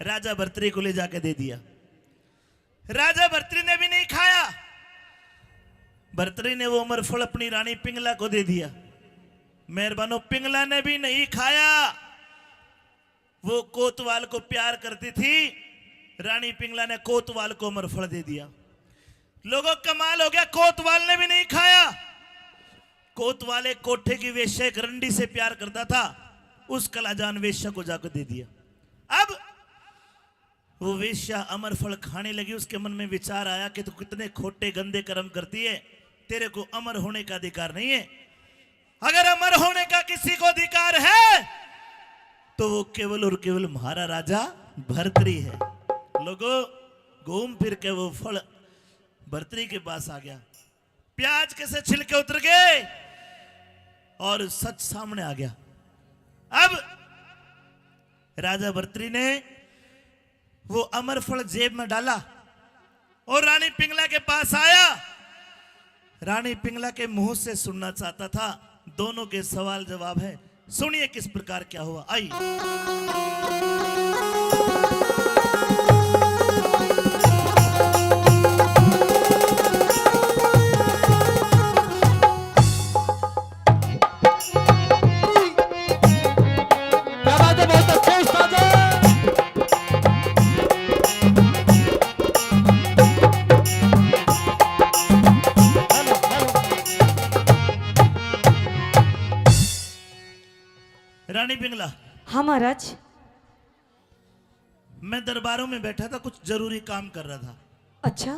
राजा भर्तरी को ले जाके दे दिया। राजा भर्तरी ने भी नहीं खाया। भर्तरी ने वो अमर फल अपनी रानी पिंगला को दे दिया। मेहरबानों, पिंगला ने भी नहीं खाया। वो कोतवाल को प्यार करती थी, रानी पिंगला ने कोतवाल को अमर फल दे दिया। लोगों, कमाल हो गया, कोतवाल ने भी नहीं खाया। कोतवाल एक कोठे की वेश्या, एक रंडी से प्यार करता था, उस कलाजान वेश्या को जाकर दे दिया। अब वो वेश्या अमर फल खाने लगी। उसके मन में विचार आया कि तू कितने खोटे गंदे कर्म करती है, तेरे को अमर होने का अधिकार नहीं है। अगर अमर होने का किसी को अधिकार है तो वो केवल और केवल म्हारा राजा भर्तरी है। लोगो, घूम फिर के वो फल भर्तरी के पास आ गया। प्याज के से छिलके उतर गए और सच सामने आ गया। अब राजा भर्तरी ने वो अमर फल जेब में डाला और रानी पिंगला के पास आया। रानी पिंगला के मुंह से सुनना चाहता था। दोनों के सवाल जवाब है। सुनिए किस प्रकार क्या हुआ। आइए। क्या बात है, बहुत अच्छे उस्ताद हैं। रानी पिंगला। हाँ महाराज। मैं दरबारों में बैठा था, कुछ जरूरी काम कर रहा था। अच्छा।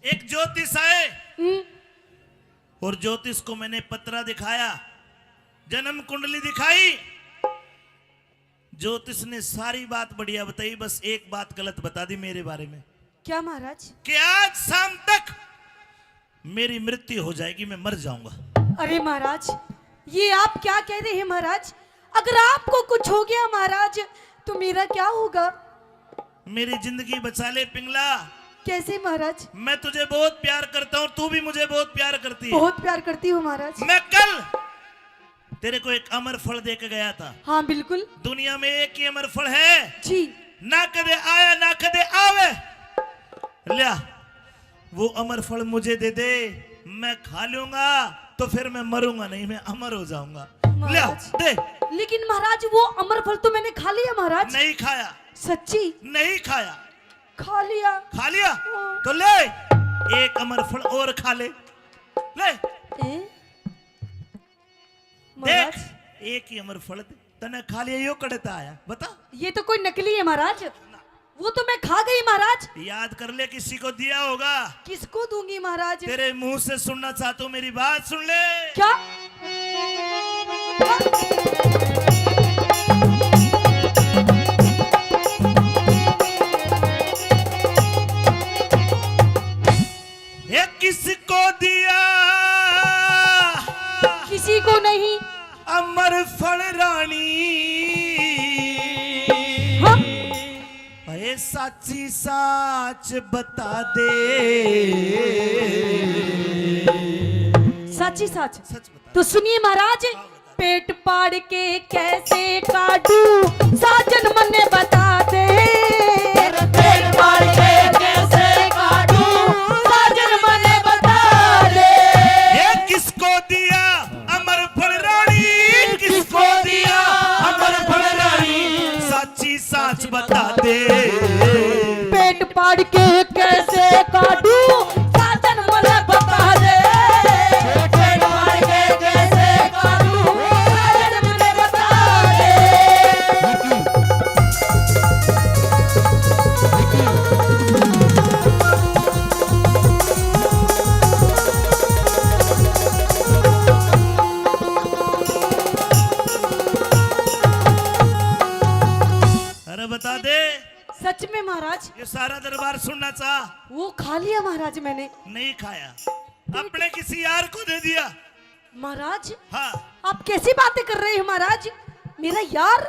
एक ज्योतिष आए। हम्म। और ज्योतिष को मैंने पत्रा दिखाया, जन्म कुंडली दिखाई। ज्योतिष ने सारी बात बढ़िया बताई, बस एक बात गलत बता दी मेरे बारे में। क्या महाराज? कि आज शाम तक मेरी मृत्यु हो जाएगी, मैं मर जाऊंगा। अरे महाराज, ये आप क्या कह रहे हैं महाराज? अगर आपको कुछ हो गया महाराज, तो मेरा क्या होगा? मेरी जिंदगी बचा ले पिंगला। कैसे महाराज? मैं तुझे बहुत प्यार करता हूँ, तू भी मुझे बहुत प्यार करती है। बहुत प्यार करती हूँ महाराज। मैं कल तेरे को एक अमर फल दे के गया था। हाँ बिल्कुल। दुनिया में एक ही अमर फल है जी। ना कदे आया ना कदे आवे। लिया, वो अमर फल मुझे दे दे, मैं खा लूंगा तो फिर मैं मरूंगा नहीं, मैं अमर हो जाऊंगा। लिया, महाराज, दे। लेकिन महाराज, वो अमर फल तो मैंने खा लिया महाराज। नहीं खाया। सच्ची? नहीं खाया। खा लिया। खा लिया? हाँ। तो ले, एक अमर फल और खा ले। ले। ए? देख, महाराज। एक ही अमर फल तने खा लिया, यो कड़े तै आया, बता। ये तो कोई नकली है महाराज, वो तो मैं खा गई महाराज। याद कर ले, किसी को दिया होगा। किसको दूंगी महाराज? तेरे मुंह से सुनना चाहता हूँ, मेरी बात सुन ले। क्या? ये किसको दिया? किसी को नहीं। अमर फल रानी। हाँ। अरे साची साच बता दे। साची साच। सच बता। तो सुनिए महाराज, पेट पाड़ के कैसे काटू, साजन मने बता दे। पेट पाड़ के कैसे काटू, साजन मने बता दे। ये किसको दिया अमर फल रानी, किसको दिया अमर फल रानी, साची साच बता दे। पेट पाड़ के कैसे काटू, साजन मने बता दे। पेट पाड़ के कैसे काटू, साजन मने बता दे। ये सारा दरबार सुनना चाह। वो खा लिया महाराज मैंने। नहीं खाया, अपने किसी यार को दे दिया। महाराज, हाँ। आप कैसी बातें कर रहे हैं महाराज? मेरा यार?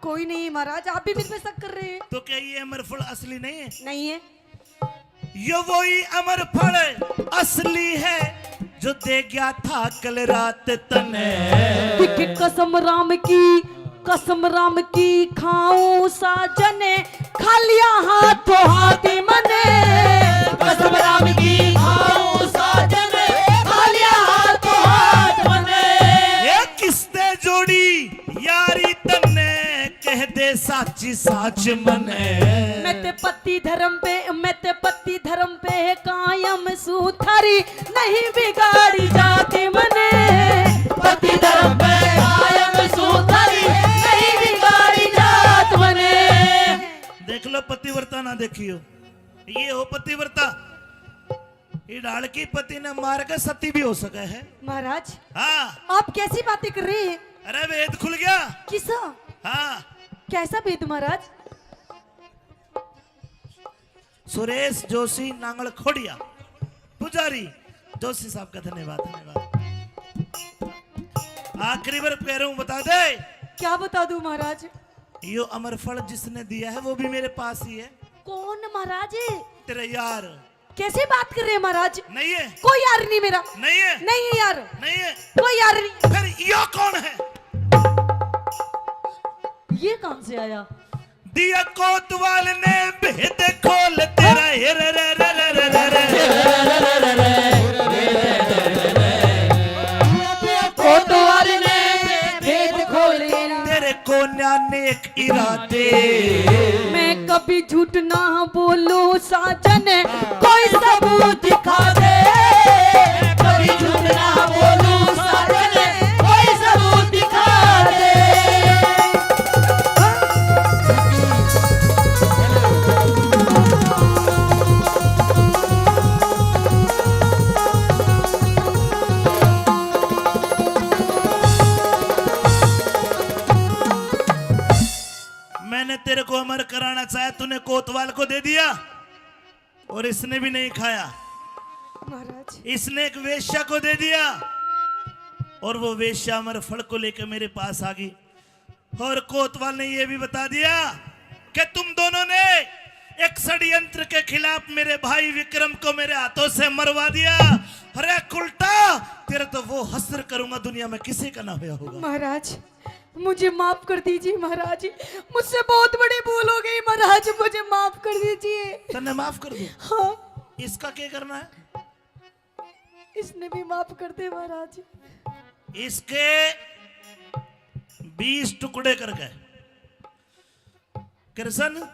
कोई नहीं महाराज, आप भी मेरे पे शक कर रहे हैं। तो क्या ये अमर फल असली नहीं है? नहीं है। यो वही अमर फल असली है, जो दे गया था कल रात तने। दिख कसम राम की, कसम राम की खाऊं साजन, खा लिया हाथों हाथ मने। कसम राम की खाऊं साजन, खा लिया हाथों हाथ मने। ए किसने जोड़ी यारी तन्ने, कह दे साची साच मने। मैं ते पति धर्म पे, मैं ते पति धर्म पे कायम सू थारी, नहीं बिगाड़ी जात मने। पति धर्म पे कायम सू थारी, नहीं बिगाड़ी जात मने। देख लो पतिव्रता ना देखियो, ये हो पतिव्रता। ये ढाल की पति ने मार के सती भी हो सके है। महाराज, हाँ। आप कैसी बातें कर रहे हैं? अरे भेद खुल गया। किसा? हाँ। कैसा भेद महाराज? सुरेश जोशी नांगल खोड़िया पुजारी, जोशी साहब का धन्यवाद, धन्यवाद। आखिरी बार कह रहा हूँ, बता दे। क्या बता दूं महाराज? यो अमर फल जिसने दिया है वो भी मेरे पास ही है। कौन महाराज? तेरा यार। कैसे बात कर रहे हैं महाराज? नहीं है। कोई यार नहीं मेरा। नहीं है। नहीं है यार। नहीं है। कोई यार नहीं। फिर यो कौन है? ये कहाँ से आया? दिया कोतवाल ने भेद खोल तेरा, हे रे रे रे। कोतवाल ने भेद खोल तेरा। तेरे कोन्या नेक इरादे। मैं कभी झूठ ना बोलूं साजन, कोई सबूत दिखा दे। कभी झूठ ना बोलूं साजन, कोई सबूत दिखा दे। मैंने तेरे को अमर कराना चाहा, तूने कोतवाल को दे दिया और इसने भी नहीं खाया। महाराज। इसने एक वेश्या को दे दिया और वो वेश्या अमर फल को लेकर मेरे पास आ गई। और कोतवाल ने ये भी बता दिया कि तुम दोनों ने एक षड्यंत्र के खिलाफ मेरे भाई विक्रम को मेरे हाथों से मरवा दिया। अरे कुलटा, तेरा तो वो हश्र करूंगा, दुनिया में किसी का ना होया होगा। महाराज, मुझे माफ कर दीजिए महाराज, मुझसे बहुत बड़ी भूल हो गई महाराज, मुझे माफ कर दीजिए। तन्ने माफ कर दूं? हाँ। इसका क्या करना है? इसने भी माफ कर दे महाराज। इसके बीस टुकड़े करके, कृष्ण,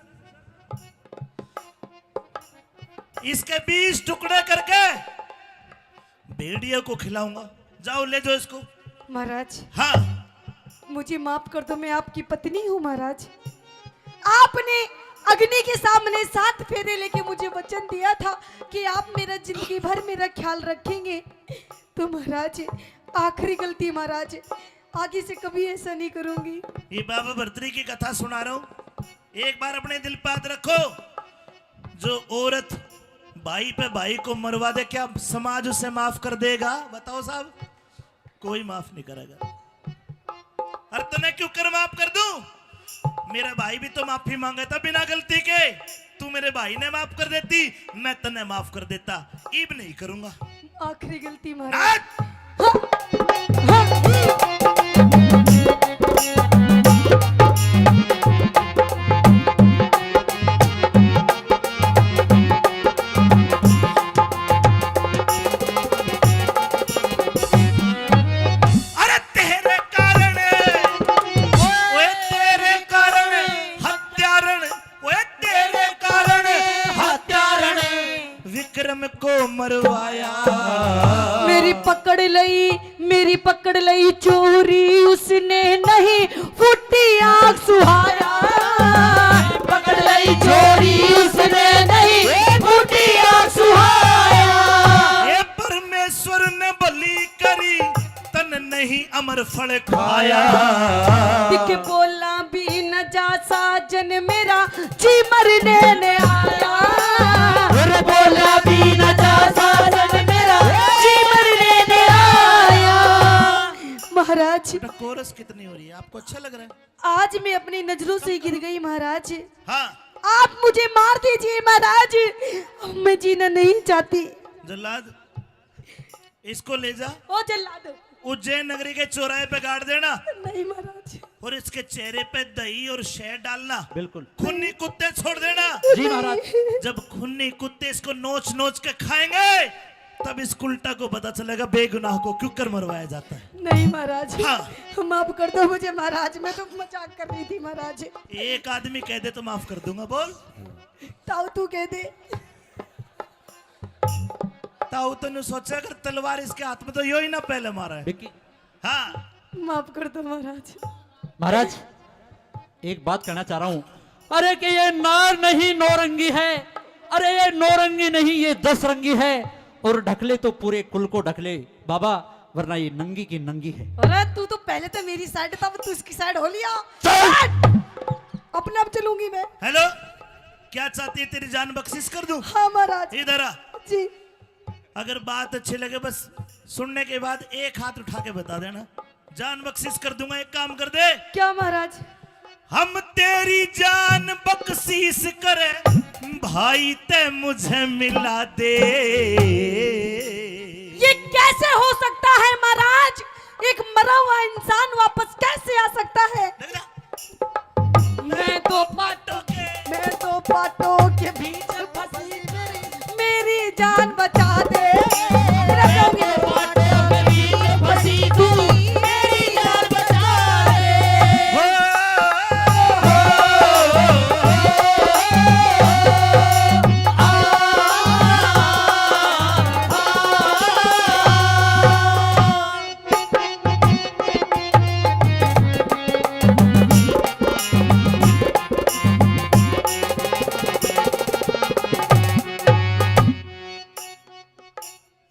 इसके बीस टुकड़े करके भेड़िए को खिलाऊंगा। जाओ, ले जाओ इसको। महाराज, हाँ। मुझे माफ कर दो, मैं आपकी पत्नी हूँ महाराज। आपने अग्नि के सामने सात फेरे लेके मुझे वचन दिया था कि आप मेरा, जिंदगी भर मेरा ख्याल रखेंगे। तो महाराज, आखिरी गलती महाराज, आगे से कभी ऐसा नहीं करूंगी। ये बाबा भरतरी की कथा सुना रहा हूँ, एक बार अपने दिल पे हाथ रखो। जो औरत भाई पे भाई को मरवा दे, क्या समाज उसे माफ कर देगा? बताओ साहब, कोई माफ नहीं करेगा। और तन्ने क्यों कर माफ कर दूं? मेरा भाई भी तो माफी मांगा था बिना गलती के। तू मेरे भाई ने माफ कर देती, मैं तन्ने माफ कर देता। इब नहीं करूंगा। आखिरी गलती महाराज। अरे तेरे कारण, ओए तेरे कारण हत्यारण, ओए तेरे कारण हत्यारण विक्रम को मरवाया। मेरी पकड़ लई, मेरी पकड़ लई चोरी उसने नहीं, फूटी आग सुहाया। पकड़ लई चोरी उसने नहीं, फूटी आग सुहाया। ये परमेश्वर ने भली करी, तन नहीं अमर फल खाया। दिख बोला भी न जा साजन मेरा जी मरने ने आया। अरे बोला भी ना जा साजन मेरा जी मरने ने आया। महाराज, बेटा, कोरस कितनी हो रही है? आपको अच्छा लग रहा है? आज मैं अपनी नजरों से गिर गई महाराज। हाँ। आप मुझे मार दीजिए महाराज, मैं जीना नहीं चाहती। जल्लाद, इसको ले जा। ओ जल्लाद। उज्जैन नगरी के चौराहे पे गाड़ देना। नहीं महाराज। और इसके चेहरे पे दही और शहद डालना। बिल्कुल। खूनी कुत्ते छोड़ देना। जी महाराज। जब खूनी कुत्ते इसको नोच नोच के खाएंगे, तब इस कुलटा को पता चलेगा बेगुनाह को क्यों कर मरवाया जाता है। नहीं महाराज। हाँ। माफ कर दो मुझे महाराज, मैं तो मजाक कर रही थी महाराज। एक आदमी कह दे तो माफ कर दूंगा। बोल। ताऊ तू कह दे। ताऊ तन्नू सोचा, अगर तलवार इसके हाथ में तो यो ही ना पहले मारा है। विक्की। हाँ। माफ कर दो महाराज। महाराज, एक बात कहना चाह रहा हूँ। अरे कि ये नार नहीं नौरंगी है, अरे ये नौरंगी नहीं, ये दस रंगी है। और ढकले तो पूरे कुल को ढकले बाबा, वरना ये नंगी की नंगी है। अरे तू तो पहले तो मेरी साइड था, अब तू इसकी साइड हो लिया। चल। अपने आप चलूंगी मैं। हेलो, क्या चाहती है, तेरी जान बख्शिश कर दूं? हाँ महाराज। इधर आ। जी। अगर बात अच्छी लगे, बस सुनने के बाद एक हाथ उठा के बता देना, जान बख्शिश कर दूंगा। एक काम कर दे। क्या महाराज? हम तेरी जान बख्शिश करें, भाई ते मुझे मिला दे। ये कैसे हो सकता है महाराज? एक मरा हुआ इंसान वापस कैसे आ सकता है? देख ना। मैं तो पाटों के, मैं तो पाटों के बीच फंसी मेरी, मेरी जान बचा दे। मेरा पाटों के बीच फंसी तू, मेरी जान बचा दे।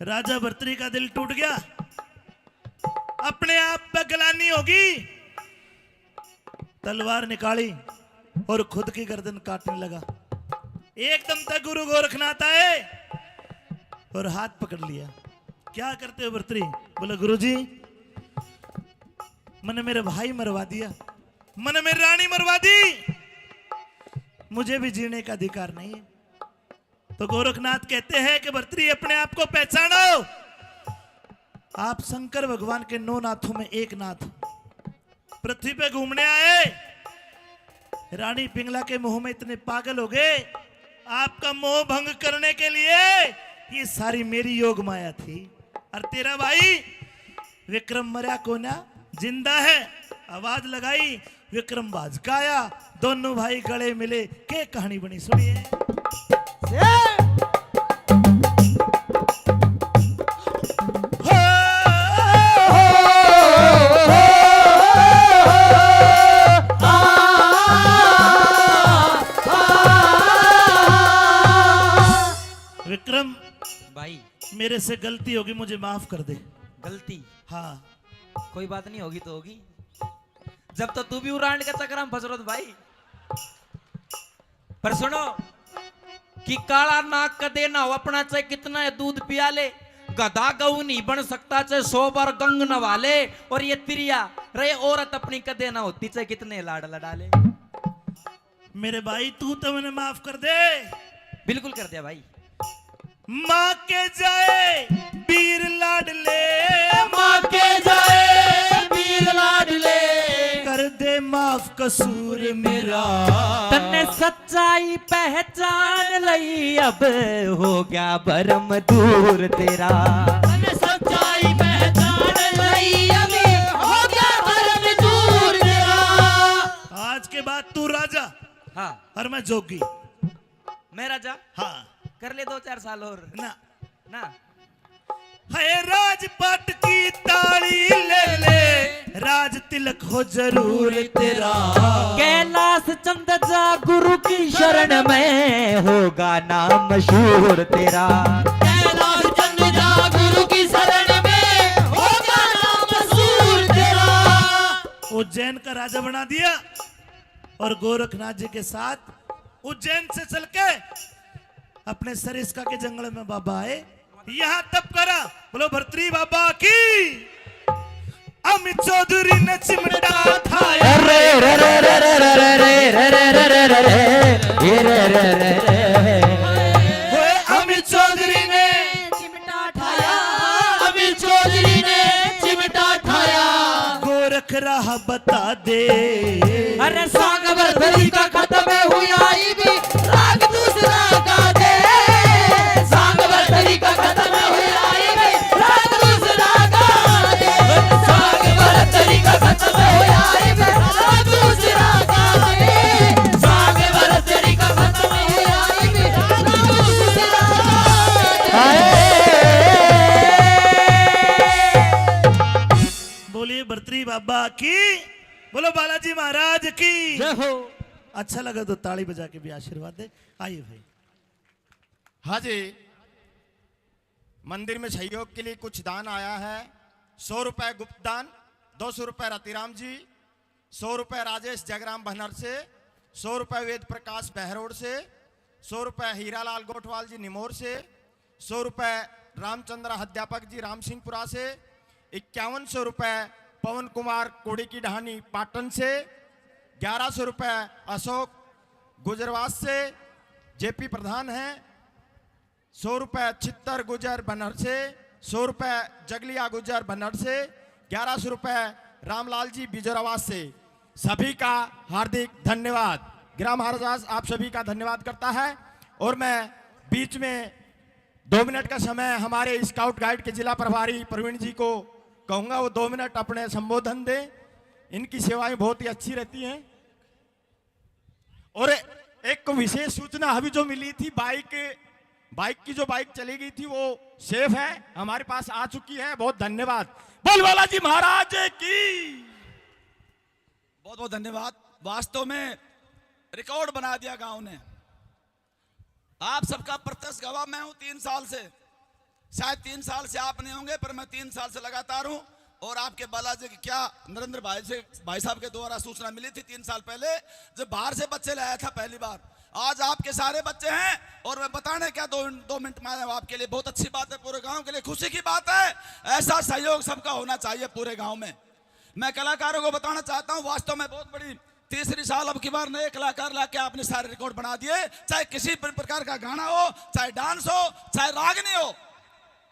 राजा भर्तरी का दिल टूट गया, अपने आप पे ग्लानी होगी। तलवार निकाली और खुद की गर्दन काटने लगा। एकदम तक गुरु गोरखनाथ आए और हाथ पकड़ लिया। क्या करते हो भर्तरी? बोला, गुरुजी, मैंने मेरे भाई मरवा दिया, मैंने मेरी रानी मरवा दी, मुझे भी जीने का अधिकार नहीं है। तो गोरखनाथ कहते हैं कि भर्तरी, अपने आप को पहचानो, आप शंकर भगवान के नौ नाथों में एक नाथ हो। पृथ्वी पे घूमने आए, रानी पिंगला के मोह में इतने पागल हो गए, आपका मोह भंग करने के लिए ये सारी मेरी योग माया थी। और तेरा भाई विक्रम मरया कोना, जिंदा है। आवाज लगाई, विक्रम भाज का आया, दोनों भाई गले मिले, के कहानी बनी सुनिए। विक्रम भाई, मेरे से गलती होगी, मुझे माफ कर दे। गलती? हाँ। कोई बात नहीं, होगी तो होगी। जब तो तू भी उरांड के चक्कर में फंस रहा था भाई। पर सुनो कि काला नाक कदे ना हो अपना, चाहे कितना ये दूध पिया ले, गधा गऊ नहीं बन सकता, चाहे सौ बार गंग नवा ले। और ये तिरिया रे औरत अपनी कदे ना होती, चाहे कितने लाड लड़ा ले। मेरे भाई, तू तो मैंने माफ कर दे। बिल्कुल कर दिया भाई। माँ के जाए वीर लाडले, माँ के जाए वीर लाडले, कर दे माफ कसूर मेरा। तन्ने सच्चाई पहचान लई, अब हो गया भरम दूर तेरा। तन्ने सच्चाई पहचान लई, अब हो गया भरम दूर तेरा। आज के बाद तू राजा, हाँ। और मैं जोगी। मैं राजा? हाँ। कर ले दो चार साल और। ना। ना। है राजपाट की ताली ले ले, राज तिलक हो जरूर तेरा। कैलाश चंद जा गुरु की शरण में, होगा नाम मशहूर तेरा। कैलाश चंद जा गुरु की शरण में, होगा नाम मशहूर तेरा। उज्जैन का राजा बना दिया। और गोरखनाथ जी के साथ उज्जैन से चल के अपने सरिस्का के जंगल में बाबा आए, यहाँ तप करा। बोलो भरतरी बाबा की। अमी चौधरी ने चिमटा ठाया। अरे रे रे रे रे रे रे रे रे रे रे रे रे रे रे रे रे रे। ओए अमी चौधरी ने चिमटा ठाया। अमी चौधरी ने चिमटा ठाया। गोरख राह बता दे। अरे सांग भरतरी का खत्म हुई आई भी राग दूसरा गा दे। सांग भरतरी का खत्म हुई आई भी राग दूसरा गा दे। सांग भरतरी का खत्म हुई आई भी राग दूसरा गा दे। सांग भरतरी का खत्म हुई आई भी राग दूसरा गा दे। बोलिए भरतरी बाबा की। बोलो बालाजी महाराज की। जय हो। अच्छा लगा तो ताली बजा के भी आशीर्वाद दे। आइए भाई। हाँ जी, मंदिर में सहयोग के लिए कुछ दान आया है। सौ रुपए गुप्त दान, दो सौ रुपए रतिराम जी, सौ रुपए राजेश जगराम भनर से, सौ रुपए वेद प्रकाश बहरोड से, सौ रुपए हीरालाल गोठवाल जी निमोर से, सौ रुपए रामचंद्र अध्यापक जी राम सिंहपुरा से, इक्यावन सौ रुपए पवन कुमार कोड़ी की ढानी पाटन से, ग्यारह सौ रुपए अशोक गुजरवास से, जेपी प्रधान हैं, सौ रुपए छित्तर गुजर बनर से, सौ रुपए जगलिया गुजर बनर से, ग्यारह सौ रुपए रामलाल जी बिजोरावास से। सभी का हार्दिक धन्यवाद। ग्राम महाराज आप सभी का धन्यवाद करता है। और मैं बीच में दो मिनट का समय हमारे स्काउट गाइड के जिला प्रभारी प्रवीण जी को कहूँगा, वो दो मिनट अपने संबोधन दें। इनकी सेवाएं बहुत ही अच्छी रहती हैं। और एक विशेष सूचना अभी जो मिली थी, बाइक, बाइक की जो बाइक चली गई थी, वो सेफ है, हमारे पास आ चुकी है। बहुत धन्यवाद। बोल बालाजी महाराज की। बहुत बहुत धन्यवाद। वास्तव में रिकॉर्ड बना दिया गांव ने। आप सबका प्रत्यक्ष गवाह मैं हूं तीन साल से। शायद तीन साल से आप नहीं होंगे, पर मैं तीन साल से लगातार हूं। और आपके बालाजी की क्या, नरेंद्र भाई से, भाई साहब के द्वारा सूचना मिली थी तीन साल पहले, जब बाहर से बच्चे लाया था पहली बार। आज आपके सारे बच्चे हैं और मैं बताने क्या, दो, दो मिनट में आया हूं आपके लिए। बहुत अच्छी बात है, पूरे गांव के लिए खुशी की बात है। ऐसा सहयोग सबका होना चाहिए पूरे गांव में। मैं कलाकारों को बताना चाहता हूं, वास्तव में बहुत बड़ी तीसरी साल अब की बार नए कलाकार लाके आपने सारे रिकॉर्ड बना दिए, चाहे किसी भी प्रकार का गाना हो, चाहे डांस हो, चाहे रागनी हो।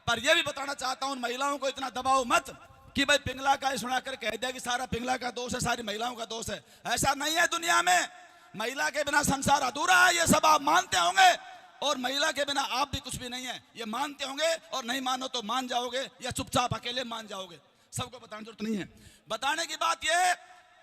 पर यह भी बताना चाहता हूं उन महिलाओं को, इतना दबाओ मत कि भाई पिंगला का ही सुनाकर कह दिया कि सारा पिंगला का दोष है, सारी महिलाओं का दोष है। ऐसा नहीं है दुनिया में। महिला के बिना संसार अधूरा है, ये सब आप मानते होंगे, और महिला के बिना आप भी कुछ भी नहीं है, ये मानते होंगे, और नहीं मानो तो मान जाओगे या चुपचाप अकेले मान जाओगे। सबको बताने की जरूरत नहीं है। बताने की बात यह है,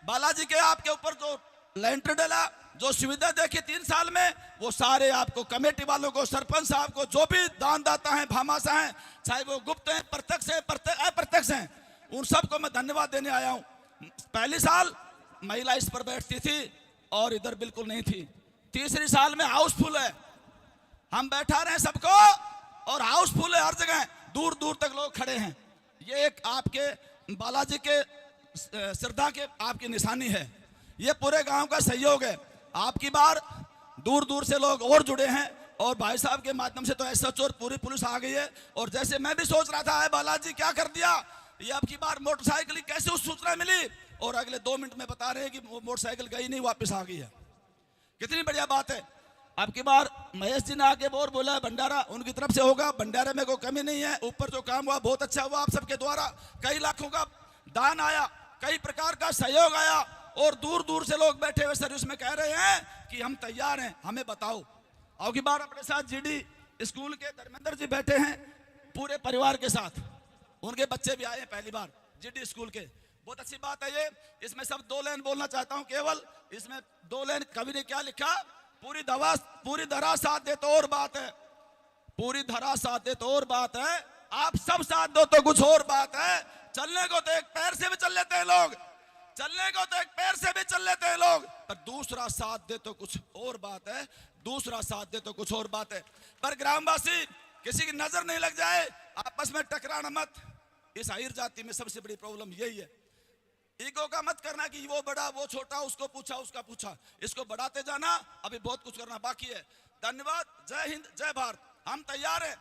बालाजी के आपके ऊपर जो लेंटर डला, जो सुविधा देखी तीन साल में, वो सारे आपको, कमेटी वालों को, सरपंच साहब को, जो भी दानदाता हैं, भामाशाह हैं, चाहे वो गुप्त हैं, प्रत्यक्ष हैं, प्रत्य-, अप्रत्यक्ष हैं, उन सबको मैं धन्यवाद देने आया हूँ। पहली साल महिला इस पर बैठती थी और इधर बिल्कुल नहीं थी। तीसरी साल में हाउसफुल है, हम बैठा रहे हैं सबको, और हाउसफुल है हर जगह, दूर दूर तक लोग खड़े हैं। ये एक आपके बालाजी के, अ, श्रद्धा के आपकी निशानी है। ये पूरे गांव का सहयोग है। आपकी बार दूर दूर से लोग और जुड़े हैं, और भाई साहब के माध्यम से तो एसएचओ और पूरी पुलिस आ गई है। और जैसे मैं भी सोच रहा था, "हाय बालाजी, क्या कर दिया?" ये आपकी बार मोटरसाइकिल की कैसे उस सूचना मिली, और अगले दो मिनट में बता रहे हैं कि वो मोटरसाइकिल गई नहीं, वापस आ गई है। कितनी बढ़िया बात है। आपकी बार महेश जी ने आके और बोला है, भंडारा उनकी तरफ से होगा, भंडारे में कोई कमी नहीं है। ऊपर जो काम हुआ बहुत अच्छा हुआ, आप सबके द्वारा कई लाखों का दान आया, कई प्रकार का सहयोग आया, और दूर दूर से लोग बैठे हुए सर्विस में कह रहे हैं कि हम तैयार हैं, हमें बताओ। अब की बार अपने साथ जीडी स्कूल के धर्मेंद्र जी बैठे हैं, पूरे परिवार के साथ, उनके बच्चे भी आए हैं पहली बार जीडी स्कूल के। बहुत अच्छी बात है ये। इसमें सब दो लाइन बोलना चाहता हूं, केवल इसमें दो लाइन। कवि ने क्या लिखा? "पूरी धरा, पूरी धरा साथ दे तो और बात है, पूरी धरा साथ दे तो और बात है, आप सब साथ दो तो कुछ और बात है। चलने को तो एक पैर से भी चल लेते हैं लोग, चलने को तो एक पैर से भी चल लेते हैं लोग, पर दूसरा साथ दे तो कुछ और बात है, दूसरा साथ दे तो कुछ और बात है।" पर ग्रामवासी, किसी की नजर नहीं लग जाए, आपस में टकराना मत। इस आहिर जाति में सबसे बड़ी प्रॉब्लम यही है। ईगो का मत करना कि वो बड़ा, वो छोटा, उसको पूछा, उसका पूछा। इसको बढ़ाते जाना, अभी बहुत कुछ करना बाकी है। धन्यवाद। जय हिंद, जय भारत। हम तैयार हैं।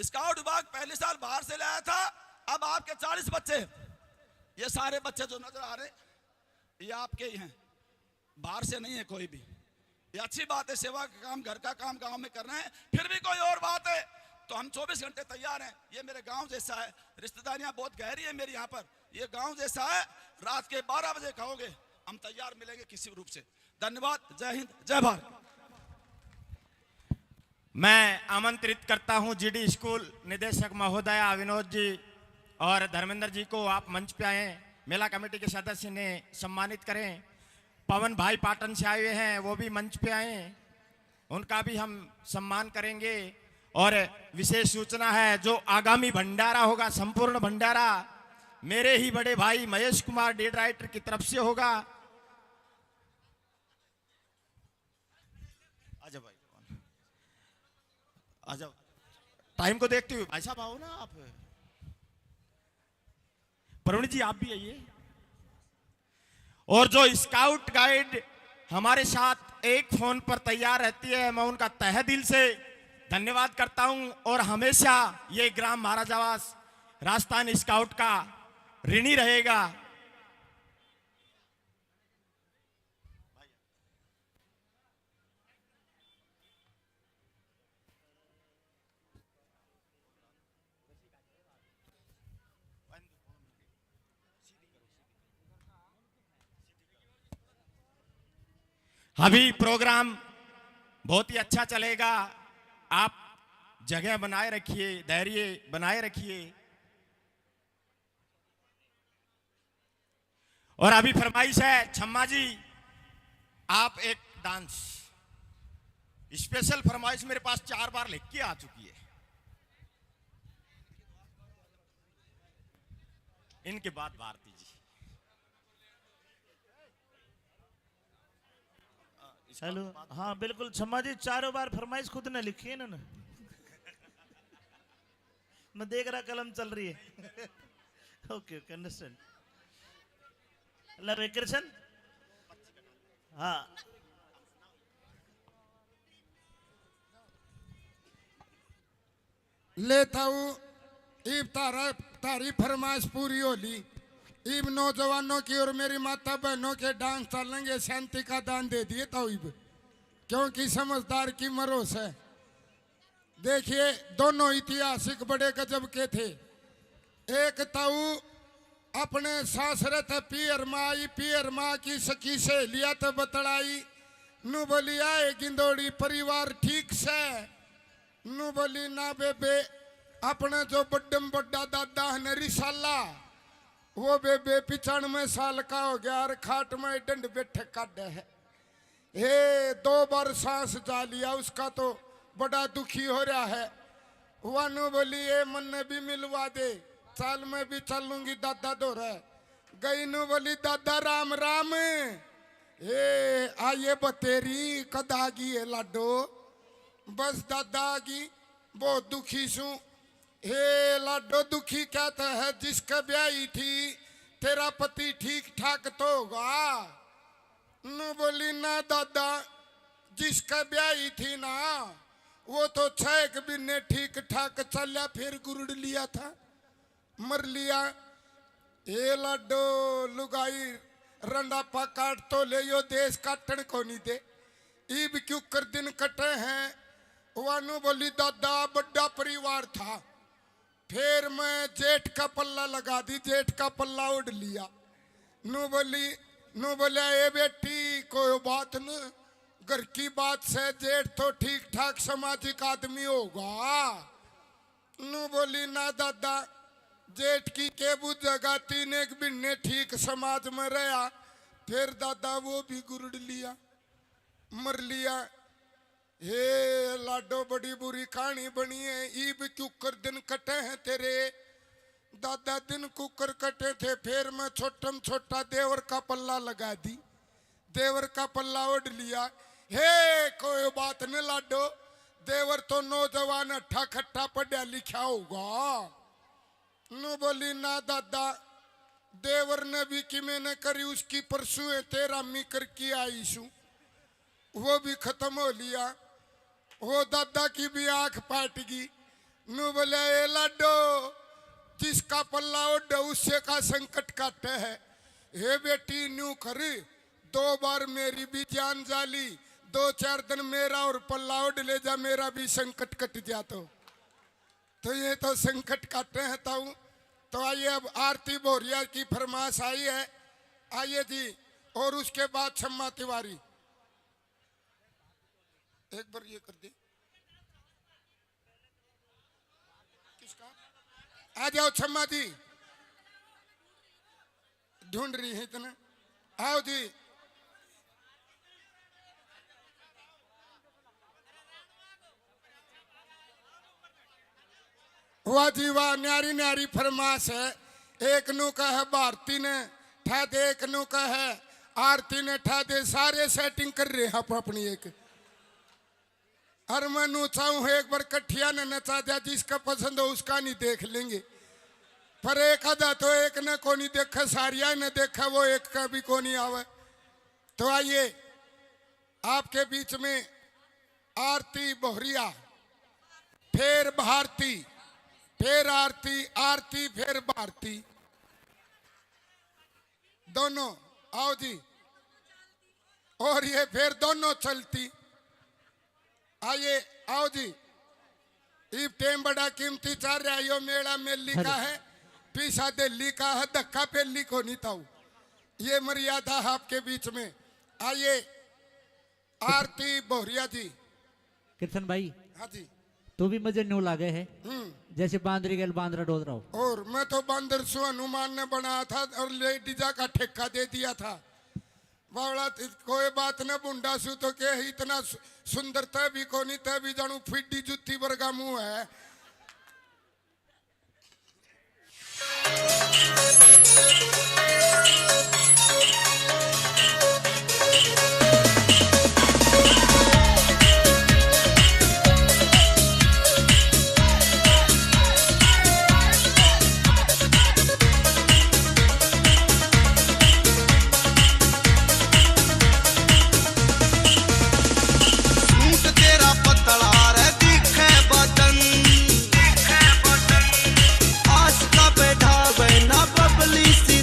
स्काउट विभाग पहले साल बाहर से लाया था, अब आपके चालीस बच्चे, ये सारे बच्चे जो नजर आ रहे, ये आपके ही हैं, बाहर से नहीं है कोई भी। ये अच्छी बात है, सेवा का काम, घर का काम गांव में करना है। फिर भी कोई और बात है तो हम चौबीस घंटे तैयार हैं। ये मेरे गांव जैसा है, रिश्तेदारियां बहुत गहरी है मेरी यहाँ पर। ये गांव जैसा है, रात के बारह बजे कहोगे, हम तैयार मिलेंगे किसी रूप से। धन्यवाद। जय हिंद, जय भारत। मैं आमंत्रित करता हूं जीडी स्कूल निदेशक महोदया विनोद जी और धर्मेंद्र जी को, आप मंच पे आए, मेला कमेटी के सदस्य ने सम्मानित करें। पवन भाई पाटन से आए हुए हैं, वो भी मंच पे आए, उनका भी हम सम्मान करेंगे। और विशेष सूचना है, जो आगामी भंडारा होगा, संपूर्ण भंडारा मेरे ही बड़े भाई महेश कुमार डेड राइटर की तरफ से होगा। आ जाओ भाई, आ जाओ। टाइम को देखते हुए भाई साहब आओ ना आप। प्रवीण जी, आप भी आइए। और जो स्काउट गाइड हमारे साथ एक फोन पर तैयार रहती है, मैं उनका तहे दिल से धन्यवाद करता हूं और हमेशा ये ग्राम महाराजावास राजस्थान स्काउट का ऋणी रहेगा। अभी प्रोग्राम बहुत ही अच्छा चलेगा, आप जगह बनाए रखिए, धैर्य बनाए रखिए। और अभी फरमाइश है छम्मा जी, आप एक डांस, स्पेशल फरमाइश मेरे पास चार बार लिख के आ चुकी है। इनके बाद भारती जी। हेलो, हाँ बिल्कुल छम्मा जी, चारों बार फरमाइश खुद ने लिखी है इन्होंने। मैं देख रहा कलम चल रही है। Okay, okay, understand. Love Krishna. हाँ। ले ताऊ, इब तारा, तारी फरमाइश पूरी हो ली। इब नौजवानों की और मेरी माता बहनों के डांस चलेंगे, शांति का दान दे दिए ताऊ इब, क्योंकि समझदार की मरोस है। देखिए, दोनों ऐतिहासिक बड़े गजब के थे। एक ताऊ अपने सासरे ते पीहर माँ आई, पीहर माँ की सखी सहेलिया ते बतड़ाई, नू बोली, "आए गिंदोड़ी, परिवार ठीक सै?" नू बोली, "ना बेबे, अपने जो बड्डम बड्डा दादा है न रिसाला, वो बेबे पचानवे साल का हो गया और खाट में डंड बैठक काटे है। हे, दो बार सांस जा लिया, उसका तो बड़ा दुखी हो रहा है।" वा नू बोली, "ए, मन्ने भी मिलवा दे, चाल मैं भी चलूंगी दादा धोरे।" गई नू बोली, "दादा राम राम।" "ए, आइए बतेरी, कद आ गई है लाडो?" "बस दादा आ गई, बहुत दुखी सूं।" "हे लाडो, दुखी क्या तो है, जिसके ब्याही थी, तेरा पति ठीक ठाक तो होगा?" नू बोली, "ना दादा, जिसके ब्याही थी ना, वो तो छह एक महीने ठीक ठाक चल्या, फिर गुरड़ लिया था, मर लिया।" "हे लाडो, लुगाई रंडापा काट तो ले, यो देश काटन को नहीं दे, इब क्यों कर दिन कटे हैं?" वा नू बोली, "दादा, बड़ा परिवार था, फिर मैं जेठ का पल्ला लगा दी, जेठ का पल्ला ओढ़ लिया।" नू बोली, नू बोलिया, "ए बेटी, कोई बात न, घर की बात से, जेठ तो ठीक ठाक सामाजिक आदमी होगा।" नू बोली, "ना दादा, जेठ की के बुझेगा, तीन एक महीने ठीक समाज में रहा, फिर दादा वो भी गुरड़ लिया, मर लिया।" हे लाडो, बड़ी बुरी कहानी बनी है। ईब क्यूकर दिन कटे हैं तेरे, दादा दिन कुकर कटे थे, फिर मैं छोटम छोटा देवर का पल्ला लगा दी, देवर का पल्ला ओढ़ लिया। हे, कोई बात नहीं लाडो, देवर तो नौजवान अट्ठा खट्टा पढ़ा लिखा होगा। नू बोली, "ना दादा, देवर ने भी किमे ने करी, उसकी परसों है तेरह मी करके आई सू, वो भी खत्म हो लिया। वो दादा की भी आंख पाट गई। नू बोले, ए लाडो, जिसका पल्ला ओढ़े उससे का संकट काटे है। हे बेटी, न्यू कर, दो बार मेरी भी जान जाली, दो चार दिन मेरा और पल्ला ओढ़ ले जा, मेरा भी संकट कट जा। तो तो ये तो संकट काटे हैं ताऊ। तो आइए, अब आरती भोरिया की फरमाइश आई है, आइए जी। और उसके बाद छम्मा तिवारी, एक बार ये कर दे। किसका? आ जाओ छम्मा जी, ढूंढ रही है इतना। आओ जी। वाह जी वाह, न्यारी न्यारी फरमाश है। एक नू कहे भारती ने ठा दे, एक नू कहे आरती ने ठा दे, सारे सेटिंग कर रहे हैं आप अपनी एक। और मैं नू चाहूँ एक बार कठिया ने नचा दिया, जिसका पसंद हो उसका नहीं देख लेंगे, पर एक आधा तो एक ने कोनी देखे, सारिया ने देखे, वो एक का भी कोनी आवे। तो आइए, आपके बीच में आरती बोहरिया, फिर भारती, फिर आरती, आरती फिर भारती, दोनों। आओ जी। और ये फिर दोनों चलती। आइए, आओ जी। इब टेम बड़ा कीमती चल रहा है, यो मेला मेली का है, पीसा दिल्ली का है, धक्का पेली को नहीं ताऊ। ये मर्यादा है आपके बीच में। आइए, आरती बोहरिया जी। कृष्ण भाई, हाँ जी। तू भी मुझे न्यू लागे है, हम्म। जैसे बांदरी गेल बांदरा डोद रहा हो। और मैं तो बांदर सु हनुमान ने बनाया था और लेडीजा का ठेका दे दिया था। बावला, कोई बात ना, बुंडा सु तो के, इतना सु-, सुंदर तै भी कोनी, तै भी जानू फिड्डी जुत्ती वर्गा मुंह है। सूट तेरा पतला रे दिखे बदन, आशिका बैठावे ना बबली सी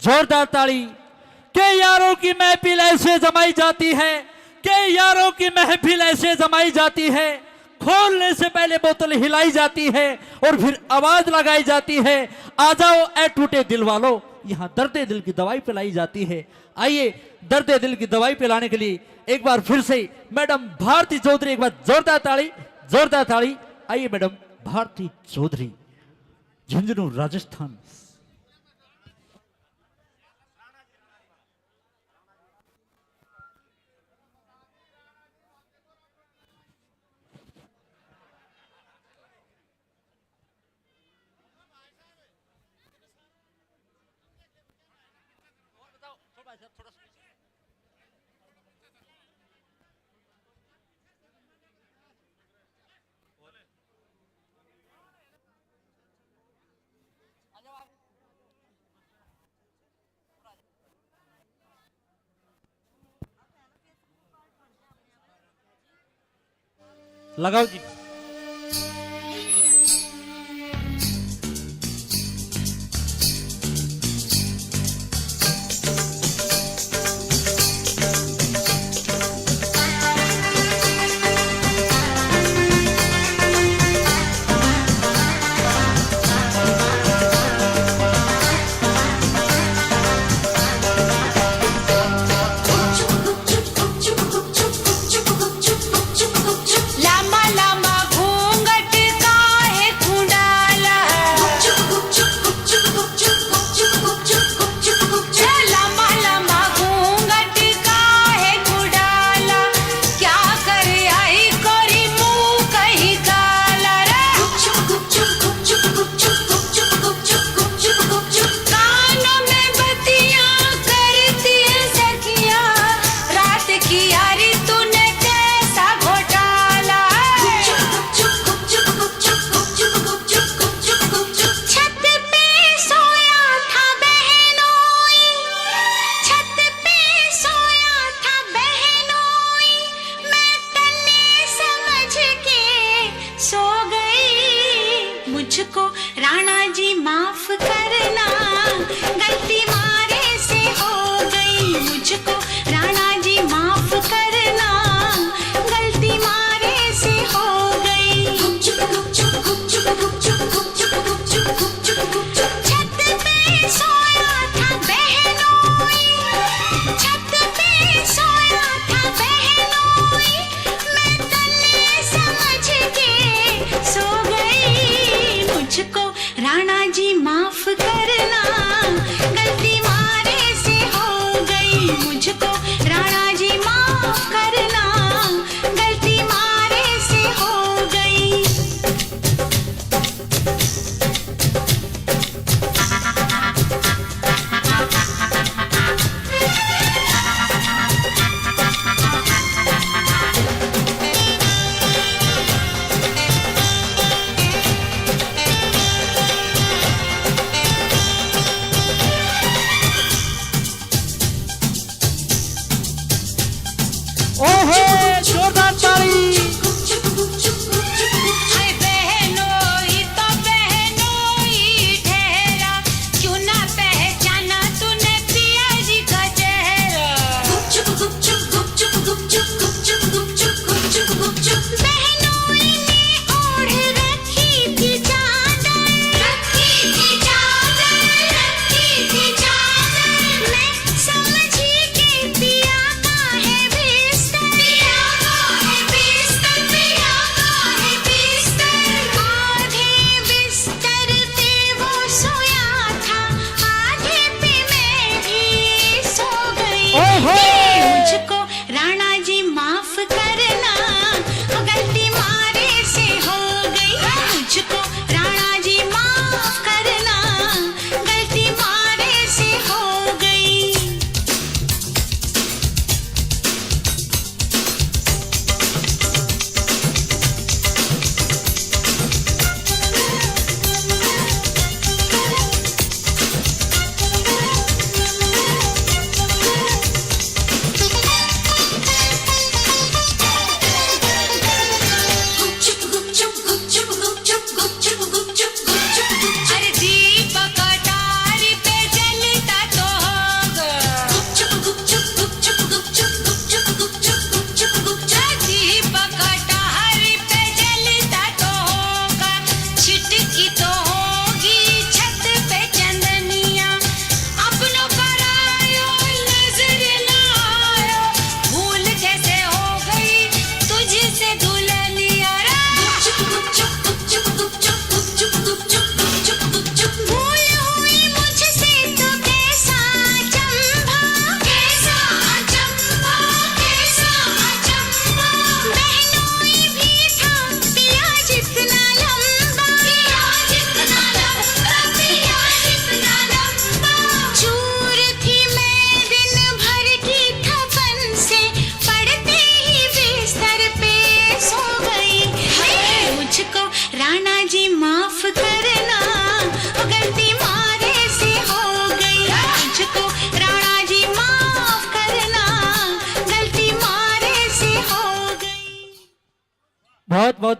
जोरदार ताली। के यारों की महफिल ऐसे जमाई जाती है, के यारों की महफिल ऐसे जमाई जाती है, खोलने से पहले बोतल हिलाई जाती है और फिर आवाज लगाई जाती है, "आ जाओ ऐ टूटे दिल वालों, यहाँ दर्द दिल की दवाई पिलाई जाती है।" आइए, दर्द दिल की दवाई पिलाने के लिए एक बार फिर से मैडम भारती चौधरी, एक बार जोरदार ताली, जोरदार ताली। आइए मैडम भारती चौधरी, झुंझुनू, राजस्थान। लगाओ जी।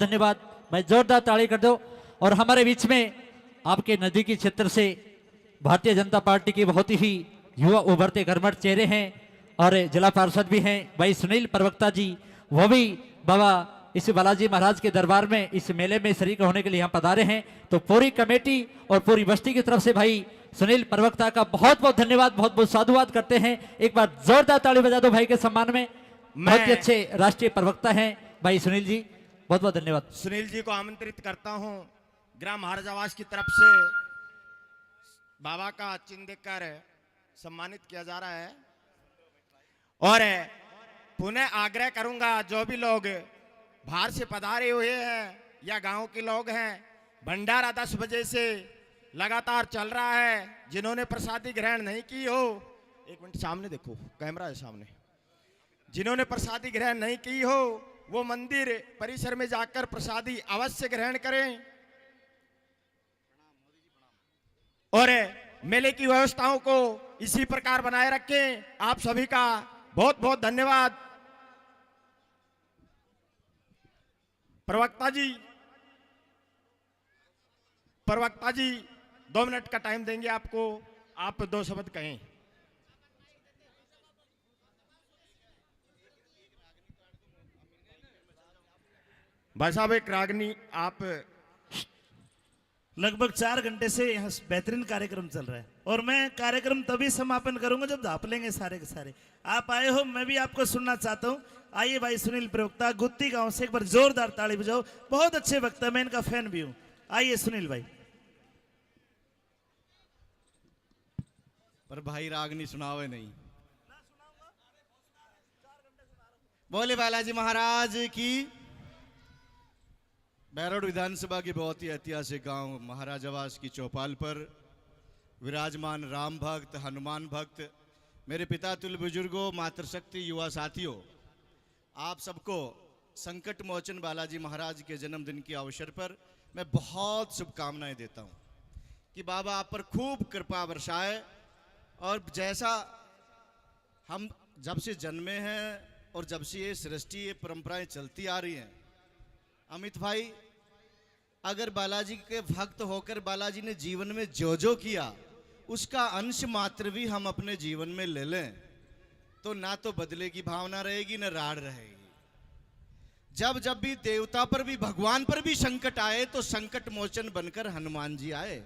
धन्यवाद। मैं जोरदार ताली कर दो। और हमारे बीच में आपके नजदीकी क्षेत्र से भारतीय जनता पार्टी की बहुत ही युवा उभरते कर्मठ चेहरे हैं और जिला पार्षद भी हैं भाई सुनील प्रवक्ता जी, वो भी बाबा इस बालाजी महाराज के दरबार में, इस मेले में शरीक होने के लिए यहाँ पधारे हैं। तो पूरी कमेटी और पूरी बस्ती की तरफ से भाई सुनील प्रवक्ता का बहुत बहुत धन्यवाद, बहुत बहुत साधुवाद करते हैं। एक बार जोरदार ताली बजा दो भाई के सम्मान में। बहुत ही मैं अच्छे राष्ट्रीय प्रवक्ता हैं भाई सुनील जी, बहुत बहुत धन्यवाद। सुनील जी को आमंत्रित करता हूं। ग्राम महाराजावास की तरफ से बाबा का चिन्ह देकर सम्मानित किया जा रहा है। और पुनः आग्रह करूंगा, जो भी लोग बाहर से पधारे हुए हैं या गांव के लोग हैं, भंडारा दस बजे से लगातार चल रहा है। जिन्होंने प्रसादी ग्रहण नहीं की हो, एक मिनट सामने देखो, कैमरा है सामने, जिन्होंने प्रसादी ग्रहण नहीं की हो, वो मंदिर परिसर में जाकर प्रसादी अवश्य ग्रहण करें। और मेले की व्यवस्थाओं को इसी प्रकार बनाए रखें। आप सभी का बहुत बहुत धन्यवाद। प्रवक्ता जी, प्रवक्ता जी, दो मिनट का टाइम देंगे आपको, आप दो शब्द कहें। भाई साहब, एक रागनी आप। लगभग चार घंटे से यहाँ बेहतरीन कार्यक्रम चल रहा है और मैं कार्यक्रम तभी समापन करूंगा जब धाप लेंगे सारे के सारे। आप आए हो, मैं भी आपको सुनना चाहता हूँ। आइए भाई सुनील प्रवक्ता गुत्ती गांव से एक बार जोरदार ताली बजाओ। बहुत अच्छे वक्ता, मैं इनका फैन भी हूँ। आइए सुनील भाई। पर भाई राग नहीं सुनावे नहीं। बोले बालाजी महाराज की। बैरोड विधानसभा के बहुत ही ऐतिहासिक गांव महाराजावास की चौपाल पर विराजमान राम भक्त, हनुमान भक्त, मेरे पिता तुल्य बुजुर्गों, मातृशक्ति, युवा साथियों, आप सबको संकट मोचन बालाजी महाराज के जन्मदिन के अवसर पर मैं बहुत शुभकामनाएं देता हूं कि बाबा आप पर खूब कृपा बरसाए। और जैसा हम जब से जन्मे हैं और जब से ये सृष्टि, ये परंपराएं चलती आ रही हैं, अमित भाई, अगर बालाजी के भक्त होकर बालाजी ने जीवन में जो जो किया, उसका अंश मात्र भी हम अपने जीवन में ले लें, तो ना तो बदले की भावना रहेगी, ना राड़ रहेगी। जब जब भी देवता पर भी, भगवान पर भी संकट आए, तो संकट मोचन बनकर हनुमान जी आए।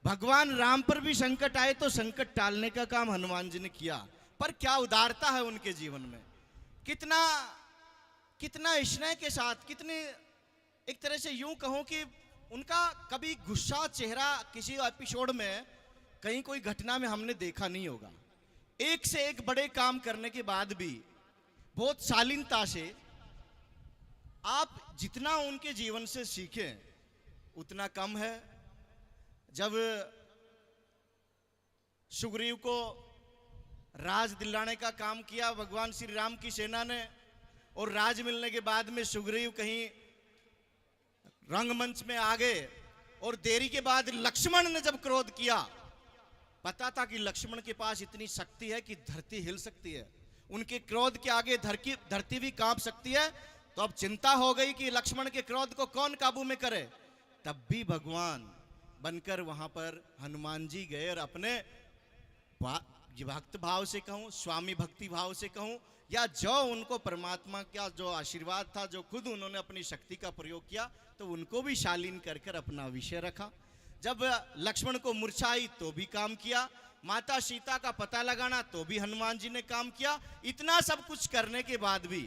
भगवान राम पर भी संकट आए, तो संकट टालने का काम हनुमान जी ने किया। पर क्या उदारता है उनके जीवन में, कितना, कितना स्नेह के साथ, कितने, एक तरह से यूं कहूं कि उनका कभी गुस्सा चेहरा किसी एपिसोड में, कहीं कोई घटना में हमने देखा नहीं होगा। एक से एक बड़े काम करने के बाद भी बहुत शालीनता से, आप जितना उनके जीवन से सीखें उतना कम है। जब सुग्रीव को राज दिलाने का काम किया भगवान श्री राम की सेना ने, और राज मिलने के बाद में सुग्रीव कहीं रंगमंच में आ गए, और देरी के बाद लक्ष्मण ने जब क्रोध किया, पता था कि लक्ष्मण के पास इतनी शक्ति है कि धरती हिल सकती है। उनके क्रोध के आगे धरती, धरती भी कांप सकती है। तो अब चिंता हो गई कि लक्ष्मण के क्रोध को कौन काबू में करे। तब भी भगवान बनकर वहां पर हनुमान जी गए और अपने भा-, भक्त भाव से कहूं, स्वामी भक्ति भाव से कहूं, या जो उनको परमात्मा का जो आशीर्वाद था, जो खुद उन्होंने अपनी शक्ति का प्रयोग किया, तो उनको भी शालीन कर कर अपना विषय रखा। जब लक्ष्मण को मूर्छा आई तो भी काम किया, माता सीता का पता लगाना तो भी हनुमान जी ने काम किया। इतना सब कुछ करने के बाद भी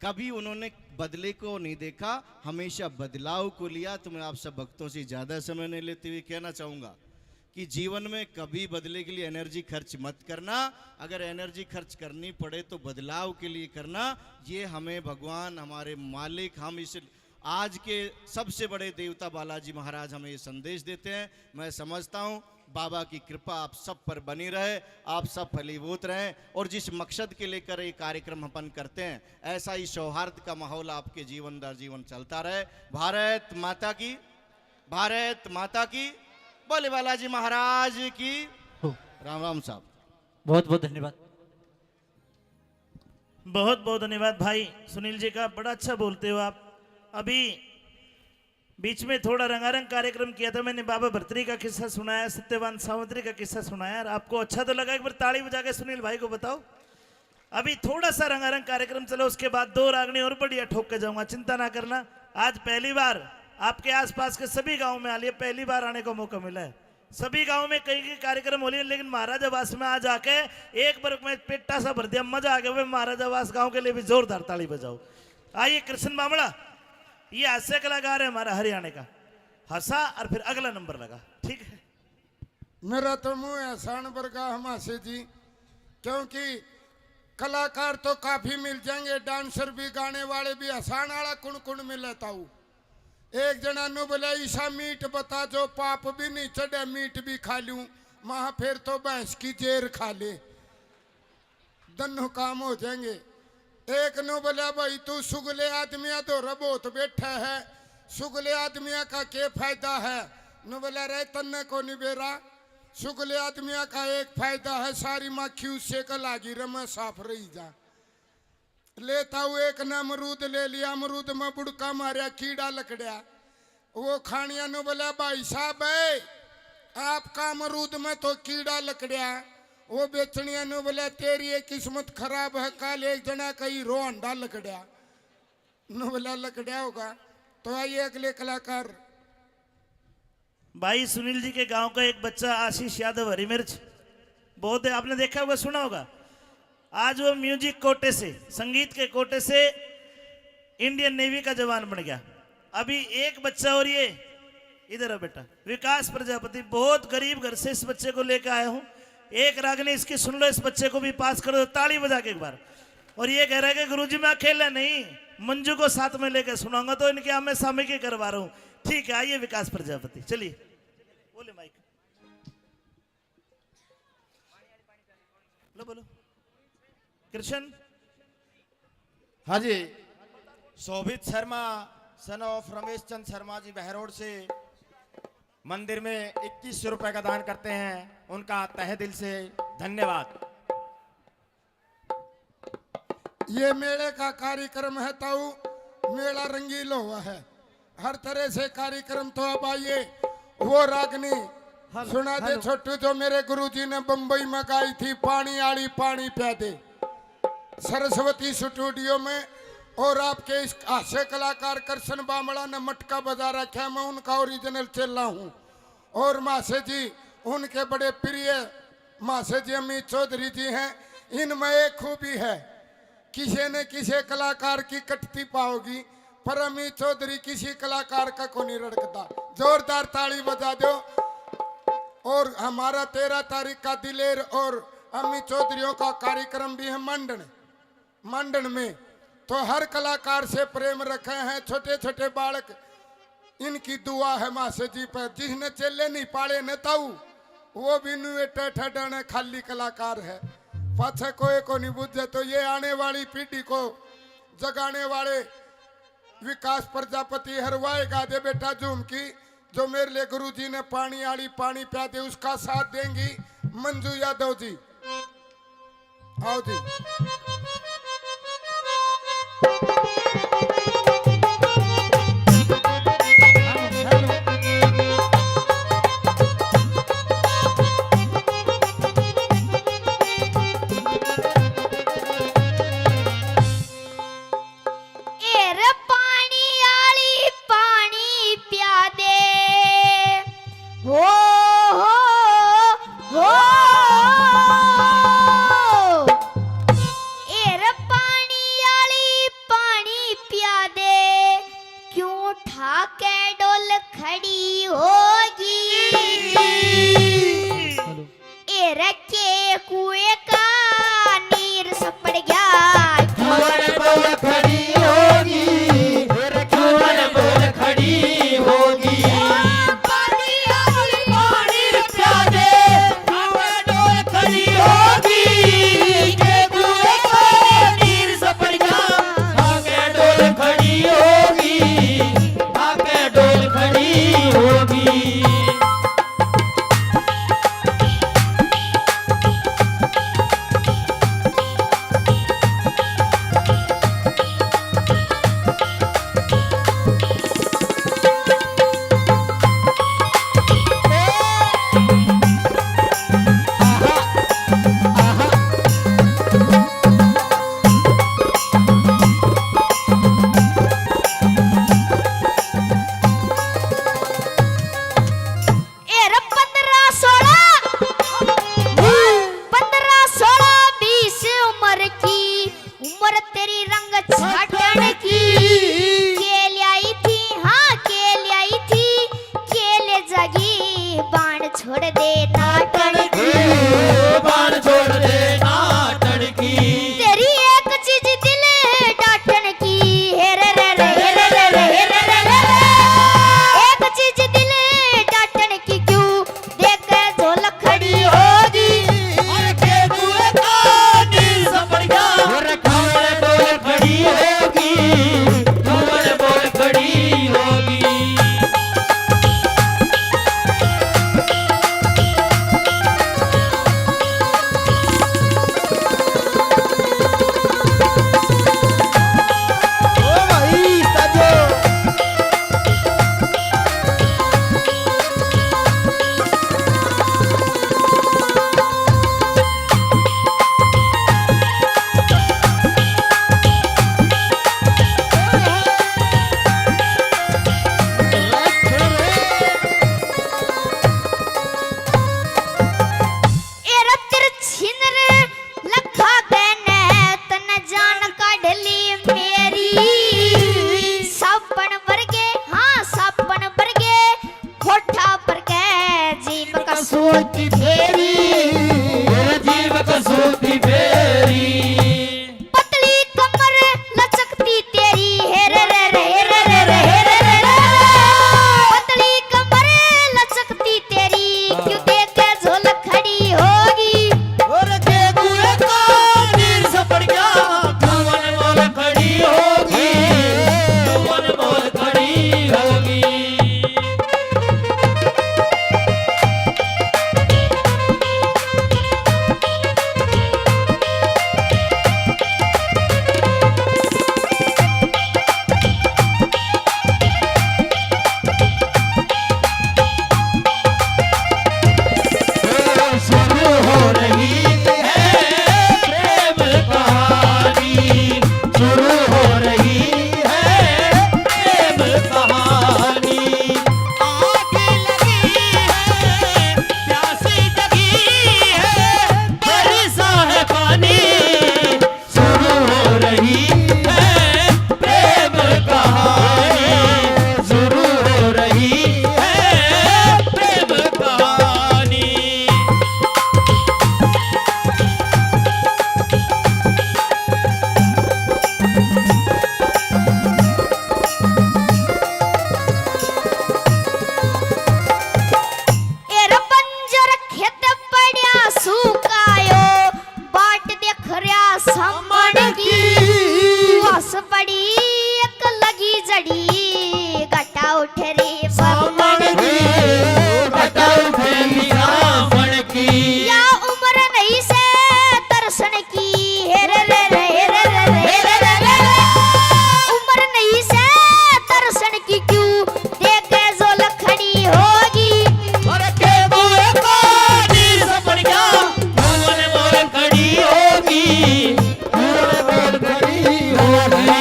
कभी उन्होंने बदले को नहीं देखा, हमेशा बदलाव को लिया। तो मैं आप सब भक्तों से ज्यादा समय नहीं लेते हुए कहना चाहूंगा कि जीवन में कभी बदले के लिए एनर्जी खर्च मत करना। अगर एनर्जी खर्च करनी पड़े तो बदलाव के लिए करना। ये हमें भगवान, हमारे मालिक, हम इस आज के सबसे बड़े देवता बालाजी महाराज हमें ये संदेश देते हैं। मैं समझता हूँ बाबा की कृपा आप सब पर बनी रहे, आप सब फलीभूत रहें, और जिस मकसद के लेकर ये कार्यक्रम अपन करते हैं, ऐसा ही सौहार्द का माहौल आपके जीवन दर जीवन चलता रहे। भारत माता की, भारत माता की, बोले बालाजी महाराज की। राम राम साहब। बहुत बहुत धन्यवाद। बहुत बहुत धन्यवाद भाई सुनील जी का, बड़ा अच्छा बोलते हो आप। अभी बीच में थोड़ा रंगारंग कार्यक्रम किया था मैंने, बाबा भरतरी का किस्सा सुनाया, सत्यवान सावंतरी का किस्सा सुनाया। और आपको अच्छा तो लगा? एक बार ताली बजा के सुनील भाई को बताओ। अभी थोड़ा सा रंगारंग कार्यक्रम चलो, उसके बाद दो रागनी और बढ़िया ठोक के जाऊंगा, चिंता ना करना। आज पहली बार आपके आसपास के सभी गांव में आ लिए, पहली बार आने का मौका मिला है। सभी गांव में कई कई कार्यक्रम हो लिए, लेकिन महाराजावास में आज आके एक बार में पेटा सा भर दिया, मजा आ गया। वे महाराजावास गांव के लिए भी जोरदार ताली बजाओ। आइए कृष्ण बामड़ा, ये हास्य कलाकार है हमारा हरियाणा का, हंसा और फिर अगला नंबर लगा, ठीक है। मेरा तो मुंह एहसान बरगा हमासे जी, क्योंकि कलाकार तो काफी मिल जाएंगे, डांसर भी, गाने वाले भी। हंसाण वाला कुण कुण मिले ताऊ? एक जना नु बोले, "ईसा मीट बता जो पाप भी नहीं चढ़े, मीट भी खा लूं।" महा फिर तो भैंस की जेर खा ले, दन्नू काम हो जाएंगे। एक नु बोले, "भाई तू सुगले आदमिया धोरे बहुत बैठा है, सुगले आदमिया का के फायदा है?" नु बोले, "रे तन्ने को नहीं बेरा, सुगले आदमिया का एक फायदा है, सारी माखी उससे का लागी रे, मैं साफ रही जा।" लेता हूँ एक ने अमरूद ले लिया, अमरूद में बुड़का मारया, कीड़ा लकड़या। वो खानिया नु बोला, "भाई साहब है, आपका अमरूद में तो कीड़ा लकड़या।" वो बेचनिया नु बोला, "तेरी ये किस्मत खराब है, कल एक जना का हीरो होंडा लकड़या।" नु बोला, "लकड़या होगा।" तो आइए अगले कलाकार। भाई सुनील जी के गांव का एक बच्चा आशीष यादव हरी मिर्च, बहुत है, आपने देखा होगा, सुना होगा। आज वो म्यूजिक कोटे से, संगीत के कोटे से इंडियन नेवी का जवान बन गया। अभी एक बच्चा और, ये इधर है बेटा, विकास प्रजापति, बहुत गरीब घर से इस बच्चे को लेके आया हूँ। एक रागनी इसकी सुन लो, इस बच्चे को भी पास कर दो, ताली बजा के एक बार। और ये कह रहा है कि गुरुजी मैं अकेला नहीं, मंजू को साथ में लेके सुनाऊंगा, तो इनके यहाँ मैं सामिकी करवा रहा हूँ। ठीक है, आइए विकास प्रजापति, चलिए बोले माइक। लो बोलो। कृष्ण। हाँ जी, शोभित शर्मा, सन ऑफ रमेश चंद शर्मा जी बहरोड से मंदिर में इक्कीस सौ रुपए का दान करते हैं, उनका तहे दिल से धन्यवाद। ये मेले का कार्यक्रम है ताऊ, मेला रंगीला हुआ है, हर तरह से कार्यक्रम। तो अब आइए वो रागनी हेलो, सुना दे हेलो। छोटू, जो मेरे गुरुजी ने बम्बई में गाई थी, पानी आली पानी प्या दे। सरस्वती स्टूडियो में। और आपके इस हास्य कलाकार कृष्ण बामला ने मटका बजा रखा है, मैं उनका ओरिजिनल चेला हूँ। और मासे जी उनके बड़े प्रिय मासे जी अमित चौधरी जी हैं। इनमें एक खूबी है, किसी ने किसी कलाकार की कटती पाओगी, पर अमित चौधरी किसी कलाकार का को नहीं रड़कता। जोरदार ताली बजा दो। और हमारा तेरह तारीख का दिलेर और अमित चौधरियों का कार्यक्रम भी है मंडन। मंडन में तो हर कलाकार से प्रेम रखे हैं, छोटे छोटे बालक। इनकी दुआ है मासे जी पर, जिसने चेले नहीं पाले न ताऊ, वो भी नुए टैठा डाने खाली कलाकार है। पाछे कोई को नहीं बुझे, तो ये आने वाली पीढ़ी को जगाने वाले विकास प्रजापति हरवाएगा दे बेटा झूम की, जो मेरे लिए गुरुजी ने पानी आली पानी प्या दे, उसका साथ देंगी मंजू यादव जी। आओ जी। ए रे पानी आली पानी प्या दे। हो, हो, हो। तेरी, तेरे जीव कसूती फेरी। पतली कमर लचकती तेरी, हे रे रे रे, हे रे रे रे, हे रे रे रे। पतली कमर लचकती तेरी, क्यों देख के झोलक खड़ी होगी? और के कुएं का नीर से पड़ गया, क्यों अनमोल खड़ी होगी, क्यों अनमोल खड़ी होगी। शुरू हो रही है प्रेम कहानी, शुरू हो रही है प्रेम कहानी। आग लगी है, प्यासी जगी है, बरसा है पानी। शुरू हो रही है प्रेम कहानी, शुरू हो रही है प्रेम कहानी। ए रे बंजर खेत पड़या सुकायो, बाट देख रया सामण की। घास पड़ी एक लगी जड़ी, घटा उठ री सामण की, घटा उठ री सामण की। या उम्र नहीं से तरसण की, हे रे रे रे, हे रे रे रे, हे रे रे रे। उम्र नहीं से तरसण की, क्यों देखे जो लखड़ी होगी। अरे के बुए को नीर से पड़ गया, भुवन मोर खड़ी होगी, भुवन मोर खड़ी होगी।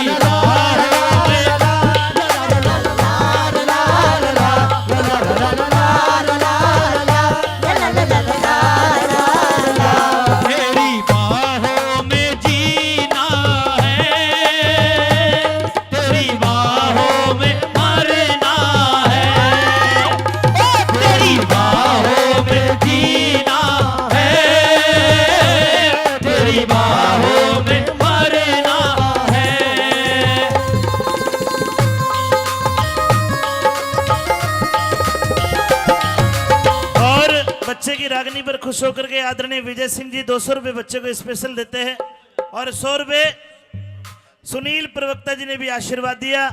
तेरी बाहों में जीना है, तेरी बाहों में मरना है। ओ, तेरी बाहों में जीना है, तेरी बाहों में मरना है। और बच्चे की रागनी पर खुश होकर के आदरणीय विजय सिंह जी दो सौ रुपए बच्चे को स्पेशल देते हैं और सौ रुपए सुनील प्रवक्ता जी ने भी आशीर्वाद दिया।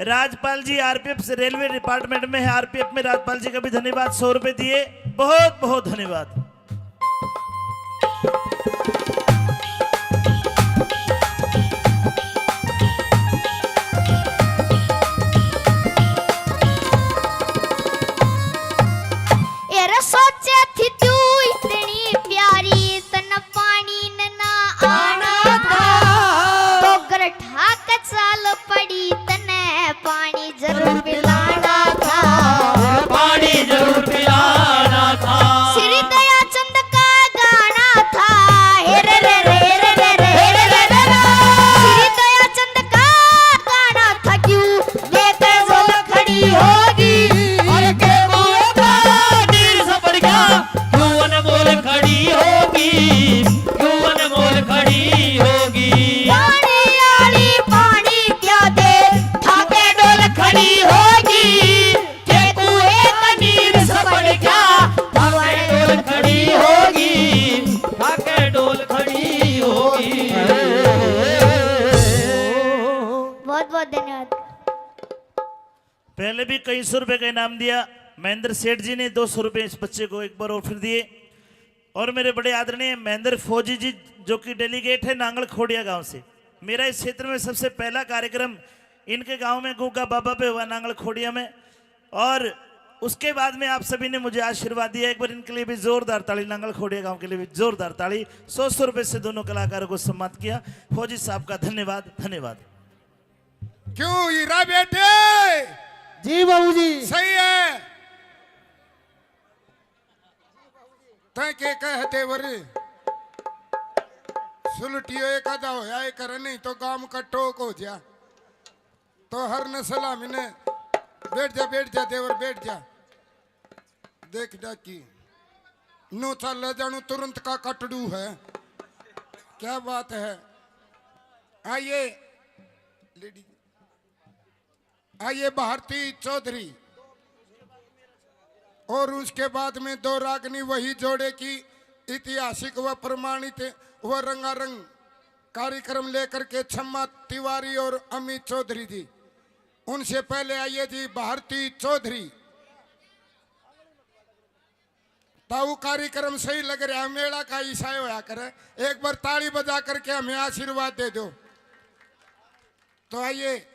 राजपाल जी आरपीएफ से, रेलवे डिपार्टमेंट में है, आरपीएफ में राजपाल जी का भी धन्यवाद, सौ रुपए दिए, बहुत बहुत धन्यवाद। ए रे सोचे थी तू इतनी प्यारी, तन पानी न ना आना था। तो घर ठाक चाल पड़ी, तने पानी जरूर पिलाना था। पानी जरूर पिलाना था। श्री दयाचंद का गाना था, हे रे रे रे रे रे रे रे रे रे। श्री दयाचंद का गाना था, क्यों देखे जो लखड़ी होगी। अरे के बुए का नीर से पड़ गया, क्यों अनमोल खड़ी होगी, क्यों अनमोल खड़ी होगी। पानी आली पानी प्या दे, थाके डोल खड़ी होगी। के कुएं का नीर से पड़ गया, थाके डोल खड़ी होगी, थाके डोल खड़ी होगी। बहुत बहुत धन्यवाद। पहले भी कई सौ रुपए का इनाम दिया। महेंद्र सेठ जी ने दो सौ रुपए इस बच्चे को एक बार और फिर दिए। और मेरे बड़े आदरणीय महेंद्र फौजी जी, जो कि डेलीगेट है नांगल खोड़िया गांव से, मेरा इस क्षेत्र में सबसे पहला कार्यक्रम इनके गांव में गूंगा बाबा पे हुआ, नांगल खोड़िया में। और उसके बाद में आप सभी ने मुझे आशीर्वाद दिया, एक बार इनके लिए भी जोरदार ताली, नांगल खोड़िया गांव के लिए भी जोरदार ताली। सौ सौ रुपए से दोनों कलाकारों को सम्मानित किया। फौजी साहब का धन्यवाद, धन्यवाद। क्यों हीरा बेटे? जी बाबूजी। सही है। तै के कह देवर, सुलटियो एक आधा होया ही करे, नहीं तो गांव का टोक हो जा। तो हर ने सलामी ने, बैठ जा, बैठ जा देवर, बैठ जा। देख डाकी, नो चाले जानू तुरंत का कटड़ू है। क्या बात है। आइए लेडी, आइए भारती चौधरी। और उसके बाद में दो रागनी वही जोड़े की ऐतिहासिक व प्रमाणित व रंगारंग कार्यक्रम लेकर के छम्मा तिवारी और अमित चौधरी जी। उनसे पहले आइए जी भारती चौधरी। ताऊ कार्यक्रम सही लग रहा है, मेला का ईसाई होया करे। एक बार ताली बजा करके हमें आशीर्वाद दे दो। तो आइए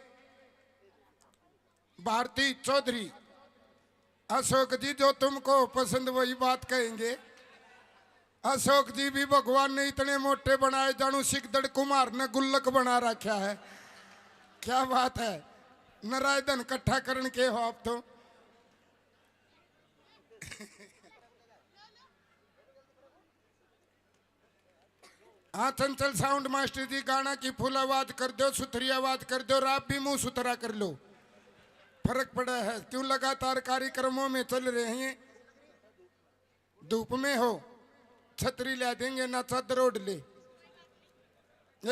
भारती चौधरी। अशोक जी, जो तुमको पसंद वही बात कहेंगे। अशोक जी भी भगवान ने इतने मोटे बनाए, जानू सिकदड़ कुमार ने गुल्लक बना रखा है। क्या बात है, नाराज धन इकट्ठा करण के हो आप तो। हाँ, चंचल साउंड मास्टर जी, गाना की फुल आवाज कर दो, सुथरी आवाज कर दो, और आप भी मुंह सुथरा कर लो, फर्क पड़ा है। क्यों लगातार कार्यक्रमों में चल रहे हैं, धूप में हो, छतरी ला देंगे ना, चादर ओढ़ ले।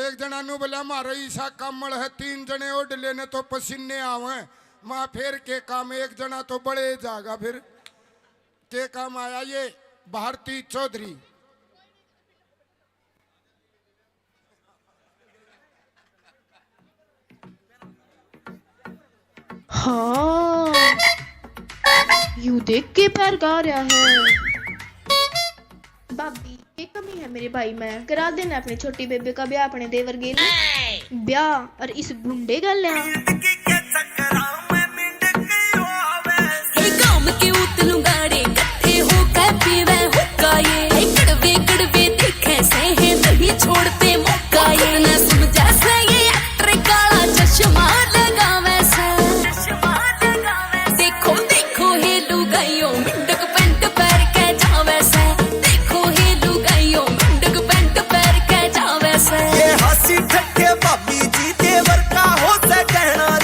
एक जना नु बोला, "म्हारा ईसा कामल है, तीन जने ओढ़ लेने तो पसीने आवे।" माँ, फेर के काम, एक जना तो बड़े जागा फिर। के काम आया ये भारती चौधरी। हाँ, यू देख के पैर गा रहा है। भाभी, ये कमी है मेरे भाई में, करा देना अपनी छोटी बेबे का ब्याह अपने देवर गेल। ब्याह और इस भुंडे गल। ये काम के उतलू गाड़े इकट्ठे होकर पीवे हुक्का ये। हाय कड़वे कड़वे देखे सहे नहीं छोड़ते मौका ये। ना समझा सहे एक्टर काला चश्मा लगावे से। देखो देखो हे लुगाइयों, मिंडक पैंट पहन के जावे से। देखो हे लुगाइयों, मिंडक पैंट पहन के जावे से। ये हंसी ठट्ठे भाभी जी, देवर का हो से कहना।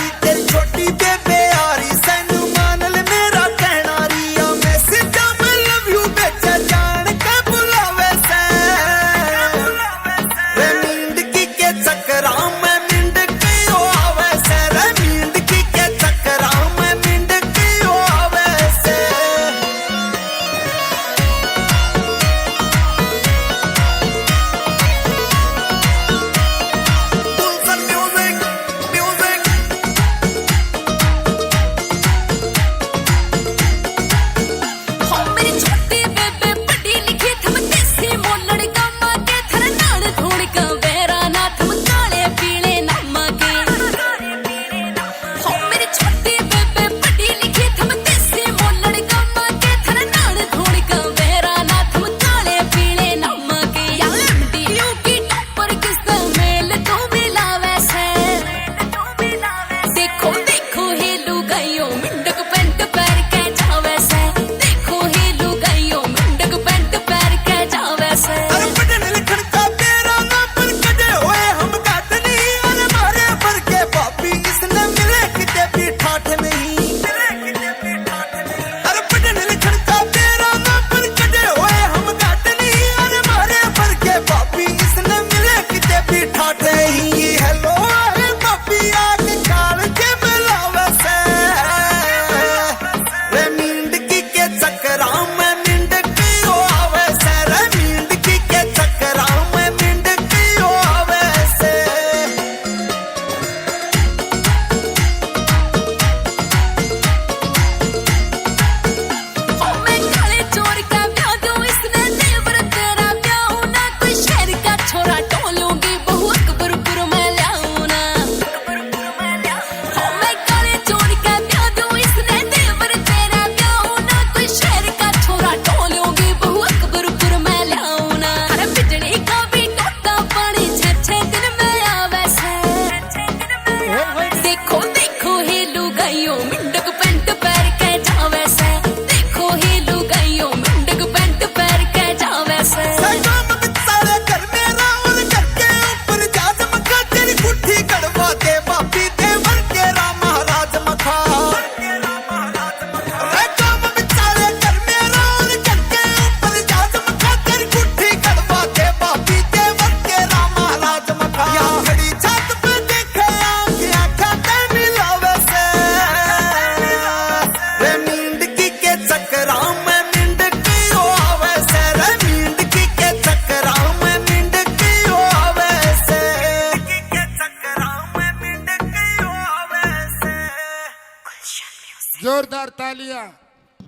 जोरदार तालियां।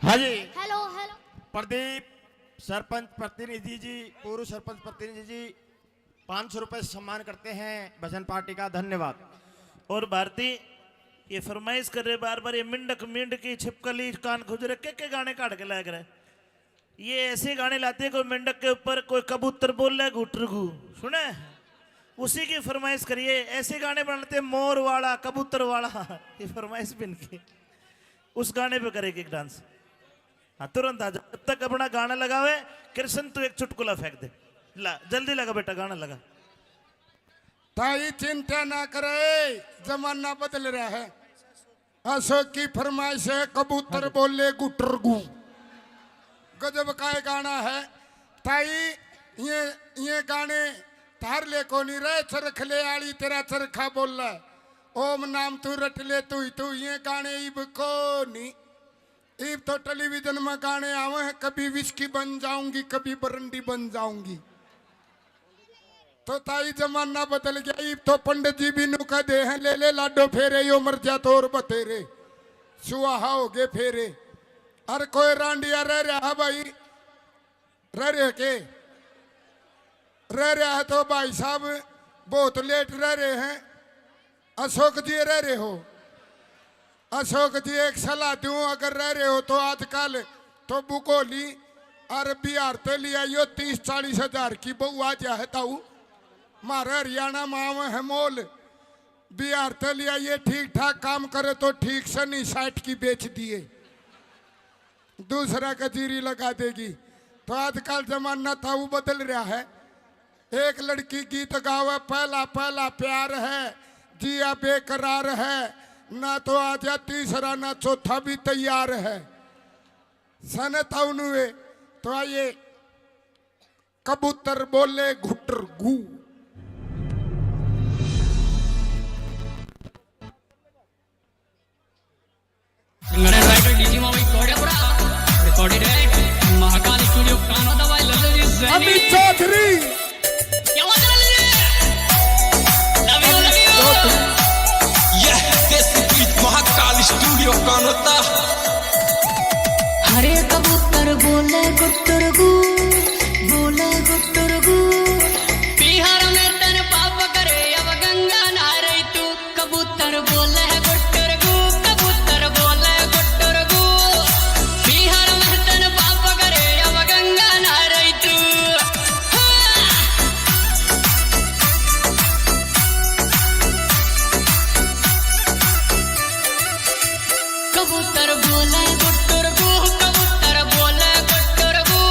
हाँ जी। Hello, hello. प्रदीप, सरपंच प्रतिनिधि जी, पूर्व सरपंच प्रतिनिधि जी, पाँच सौ रुपए सम्मान करते हैं भजन पार्टी का। धन्यवाद। और भारती, ये फरमाइश कर रहे बार बार, ये मिंडक मिंड की छिपकली कान खुजरे के के गाने काट के लाया करे। ये ऐसे गाने लाते, कोई मेंढक के ऊपर कोई कबूतर बोले घुटरगू, सुने, उसी की फरमाइश करिए। ऐसे गाने बनाते, मोर वाला, कबूतर वाला, ये फरमाइश भी इनकी। उस गाने पे करेगी एक डांस। हाँ, तुरंत आ जा। जब तक अपना गाना लगावे, कृष्ण तू एक चुटकुला फेंक दे। ला, जल्दी लगा बेटा, गाना लगा। ताई चिंता ना करे, जमाना बदल रहा है। अशोक की फरमाइश है, कबूतर बोले गुटरगू। गजब का ये गाना है। ताई, ये, ये गाने थार ले कोनी रहे, चरखले आली तेरा चरखा बोल। ओम नाम तू रट ले तू ही तू, ये गाने इब कोनी। इब तो टेलीविजन में गाने आवे हैं, कभी विस्की बन जाऊंगी, कभी बरंडी बन जाऊंगी। तो ताई, जमाना बदल गया। इब तो पंडित जी भी नु कह दे हैं, ले ले लाडो फेरे, यो मर जा तो और बतेरे, सुहाहा हो गए फेरे। अर कोई रांडिया रह रहा है भाई, रह रहे के? रह रहा है तो भाई साहब, बहुत लेट रह रहे हैं। अशोक जी रह रहे हो? अशोक जी, एक सलाह दूं, अगर रह रहे हो तो आजकल तो बुकोली और बिहार ते ले आइयो, तीस चालीस हजार की बहू आ जा है ताऊ। मारे हरियाणा में आवे है मोल, बिहार ते ले आइए, ठीक ठाक काम करे तो ठीक से, नहीं साठ की बेच दिए, दूसरा का जीरी लगा देगी। तो आजकल जमाना ताऊ बदल रहा है। एक लड़की गीत गावे, पहला पहला प्यार है, जिया बेकरार है, ना तो आजा तीसरा ना चौथा भी तैयार है। सने ताऊ नुए। तो आइए, कबूतर बोले घुटर गू। Singer and writer D J Mawai Koidapura, recorded at Mahakal Studio, Kanota by Lallu ji Saini. Amit चौधरी। क्या बात है रे? Love you, love you। यह देसी गीत महाकाल स्टूडियो कानोता। अरे कबूतर बोले गुटुर गू, बोले गुटुर गू। बिहार में तन पाप करे अब गंगा नहा रही तू। कबूतर बोले गुटुर गू, कबूतर बोले गुटुर गू। बिहार में तन पाप करे अब गंगा नहा रही तू। हाँ। कबूतर बोले गुटुर गू, कबूतर बोले गुटुर गू।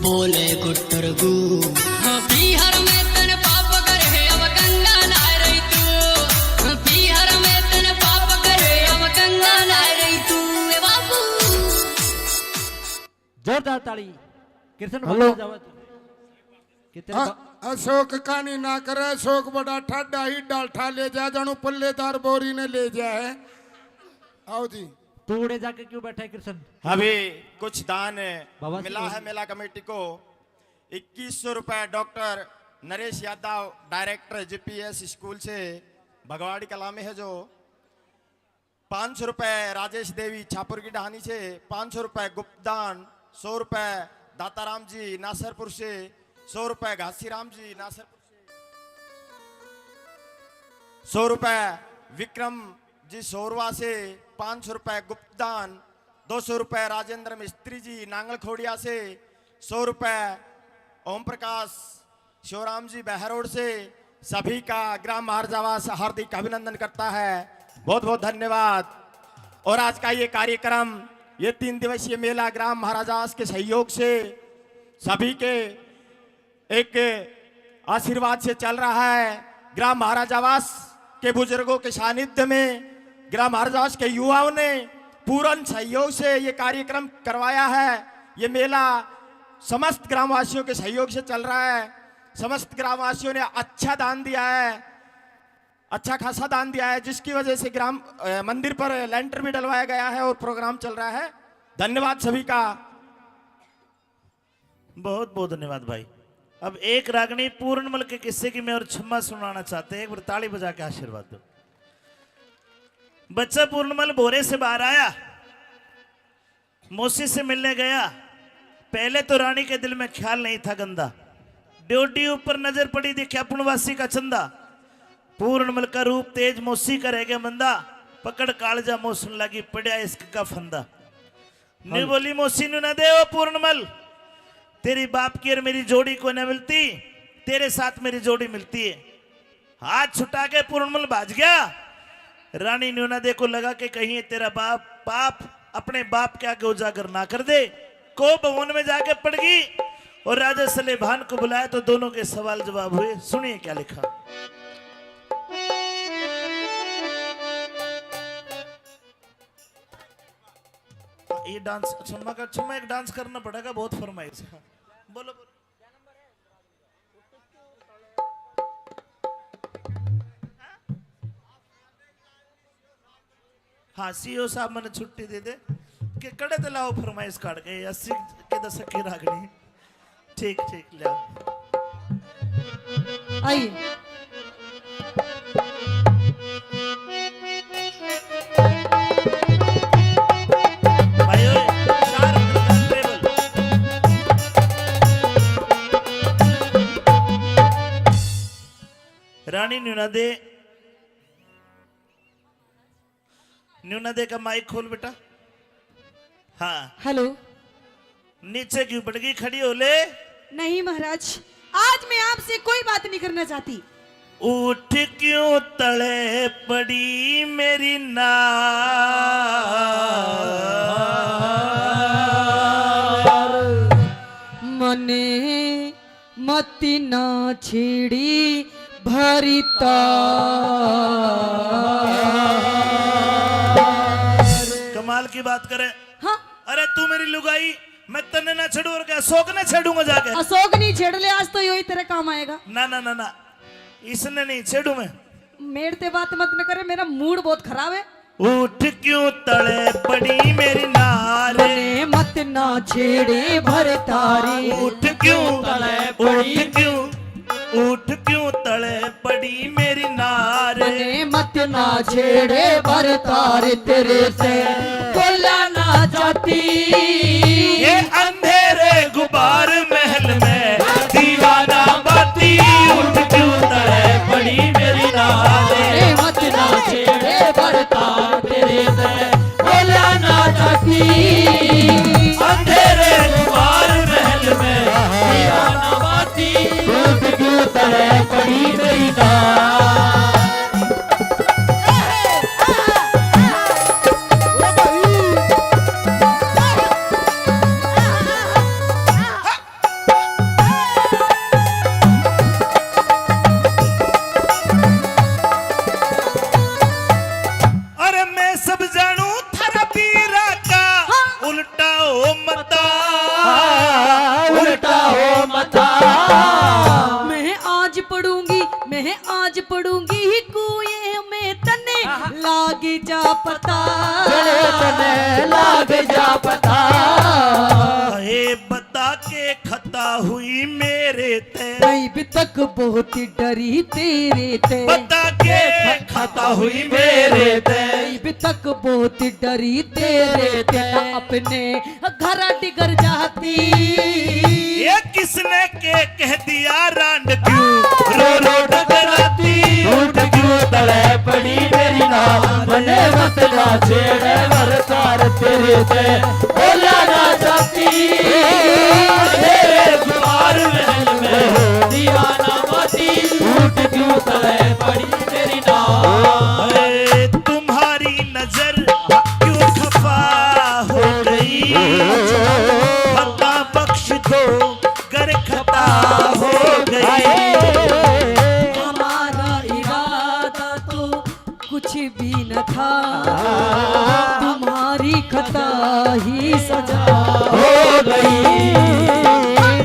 बोले गुट्टर गू। हाँ, पीहर में तन पाप करे, अब गंगा नहाय रही तू। हाँ, पीहर में तन पाप करे, अब गंगा नहाय रही तू। ए बाबू। जोरदार ताली। कृष्ण हेलो। भगवान जावत। कितने हाँ, बा- अशोक कानी ना करे, अशोक बड़ा ठाडा ही डाल ठा ले जा, जानू पल्लेदार बोरी ने ले जाए। आओ जी। तू उड़े जाके क्यों बैठा है कृष्ण? अभी कुछ दान बाबा से मिला बोल। है मेला कमेटी को। इक्कीस सौ रुपए doctor Naresh Yadav, director GPS school से भगवाड़ी कला में है जो। पाँच सौ रुपए राजेश देवी छापुर की डहानी से, पाँच सौ रुपए गुप्तदान, सौ रुपए दाताराम जी नासरपुर से, सौ रुपए घासीराम जी नासरपुर से, सौ रुपए विक्रम जी सोरवा से, पाँच सौ रुपए गुप्तदान, दो सौ रुपए राजेंद्र मिस्त्री जी नांगल खोड़िया से, सौ रुपए ओम प्रकाश शिवराम जी बहरोड से। सभी का ग्राम महाराजावास हार्दिक अभिनंदन करता है, बहुत बहुत धन्यवाद। और आज का ये कार्यक्रम, ये तीन दिवसीय मेला ग्राम महाराजावास के सहयोग से सभी के एक आशीर्वाद से चल रहा है। ग्राम महाराजावास के बुजुर्गों के सानिध्य में ग्राम महाराजावास के युवाओं ने पूर्ण सहयोग से ये कार्यक्रम करवाया है। ये मेला समस्त ग्रामवासियों के सहयोग से चल रहा है। समस्त ग्रामवासियों ने अच्छा दान दिया है, अच्छा खासा दान दिया है, जिसकी वजह से ग्राम, अ, मंदिर पर लेंटर भी डलवाया गया है और प्रोग्राम चल रहा है। धन्यवाद सभी का। बहुत बहुत धन्यवाद भाई। अब एक रागनी पूर्णमल के किस्से की मैं और छम्मा सुनाना चाहते हैं, एक बार ताली बजा के आशीर्वाद दो। बच्चा पूर्णमल भोरे से बाहर आया, मौसी से मिलने गया। पहले तो रानी के दिल में ख्याल नहीं था गंदा, ड्योढ़ी ऊपर नजर पड़ी, देख्या पुनवासी का चंदा। पूर्णमल का रूप तेज, मौसी का रह गया मंदा। पकड़ कालजा मौसम लागी, पड़या इश्क का फंदा। न्यू बोली मौसी न्यू ना दे, ओ पूर्णमल, तेरी बाप की और मेरी जोड़ी को ना मिलती, तेरे साथ मेरी जोड़ी मिलती है। हाथ छुटा के पूर्णमल भाज गया। रानी न्यू ना दे को लगा के कहीं तेरा बाप, पाप अपने बाप के आगे उजागर ना कर दे। को भवन में जाके पड़ गई और राजा सलेभान को बुलाया तो दोनों के सवाल जवाब हुए। सुनिए क्या लिखा। ये डांस, छम्मा का, छम्मा एक डांस करना पड़ेगा, बहुत फरमाइश है। बोलो, बोलो। हाँ, सीईओ साहब मैंने छुट्टी दे दे कि कड़े ते लाओ फरमाइश काट के अस्सी के दशक की रागनी। ठीक, ठीक, ले आओ। आइए। भाई ओए, चार टेबल। रानी न्यू ना दे। न्यू ना दे का माइक खोल बेटा। हाँ। हेलो। नीचे क्यों पड़ गई, खड़ी हो ले। नहीं महाराज, आज मैं आपसे कोई बात नहीं करना चाहती। उठ क्यों तले पड़ी मेरी नार। मने मती ना छेड़ी भरी तार। कमाल की बात करे। हाँ। अरे तू मेरी लुगाई, मैं तन्ने ना छेड़ू और क्या अशोक ने छेड़ूंगा जाके? अशोक नहीं छेड़ ले, आज तो यो ही तेरे काम आएगा। ना, ना, ना, ना, इसने नहीं छेड़ू मैं। मेरे ते बात मत न करे, मेरा मूड बहुत खराब है। उठ क्यों तले पड़ी मेरी नार। मने मत ना छेड़े भर तारी। उठ क्यों तले पड़ी। उठ क्यों, उठ क्यों तले पड़ी मेरी नार। मने मत ना छेड़े भर तार, तेरे से बोला ना जाती। ये अंधेरे गुबार महल में दीवाना बाती। उठ क्यों तले पड़ी मेरी नार। मत ना छेड़े भर तार, तेरे से बोला ना जाती। अंधेरे गुबार महल में दीवाना बाती। उठ क्यों तले पड़ी मेरी नार। पता। जड़े तने लाग जा पता। ए बता के खता हुई मेरे ते। नहीं भी तक बहुत डरी तेरे ते। बता के खता हुई मेरे ते। नहीं भी तक बहुत डरी तेरे ते। अपने घर डिगर जाती। ये किसने के कह दिया रांड क्यों रो रो डगराती। टूट क्यों तले पड़ी मेरी ना बने मत ना छेड़े वरतार तेरे ते बोला ना जाती। तेरे दीवार महल में दीवाना बाती। टूट क्यों तले पड़ी मेरी ना। अरे तुम्हारी नजर क्यों खफा हो गई। खता बख्श दो गर खता हो गई। हमारा इरादा तो कुछ भी न था, तुम्हारी खता ही सजा हो गई।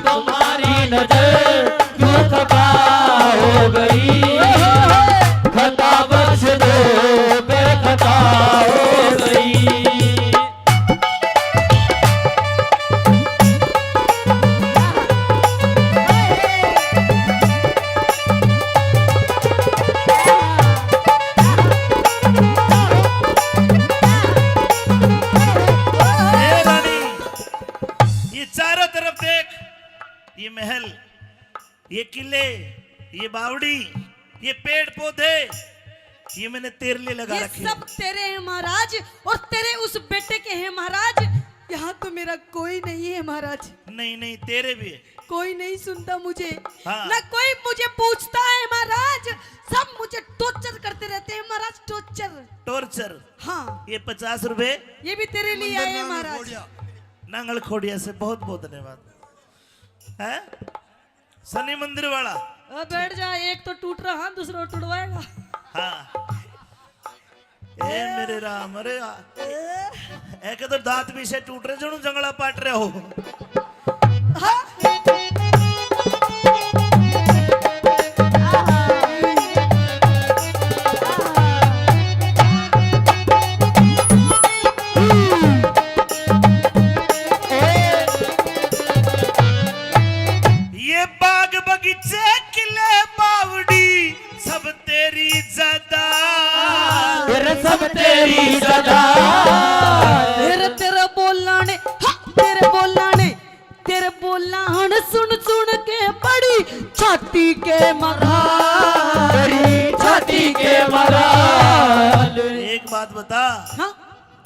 तुम्हारी नजर क्यों खता हो गई। खता बख्श दो बेखता हो गई। ए रानी, ये चारों तरफ देख, ये महल, ये किले, ये बावड़ी, ये पेड़ पौधे, ये मैंने तेरे लिए लगा ये रखे हैं। सब तेरे हैं महाराज, और तेरे उस बेटे के हैं महाराज। यहाँ तो मेरा कोई नहीं है महाराज। नहीं, नहीं, तेरे भी है। कोई नहीं सुनता मुझे, हाँ। ना कोई मुझे पूछता है महाराज। सब मुझे टॉर्चर करते रहते हैं महाराज, टॉर्चर। टॉर्चर? हाँ। ये पचास रुपए ये भी तेरे लिए आए हैं महाराज। नांगल खोड़िया से बहुत बहुत धन्यवाद। हैं? शनि मंदिर वाला। ओ, बैठ जा, एक तो टूट रहा, हाँ, दूसरा टूटवाएगा। हाँ। ए मेरे राम, अरे यार। एक तो दांत भी से टूट रहे, जणू जंगला पाट रहे हो। हाँ। ये बाग बगीचे किले बावड़ी सब तेरी ज्यादा। तेरे सब तेरी ज्यादा। तेरे, तेरे बोलाने, हा, तेरे बोलाने, तेरे बोलाहण सुन सुन के बड़ी छाती के मरा। बड़ी छाती के मरा। एक बात बता। हाँ।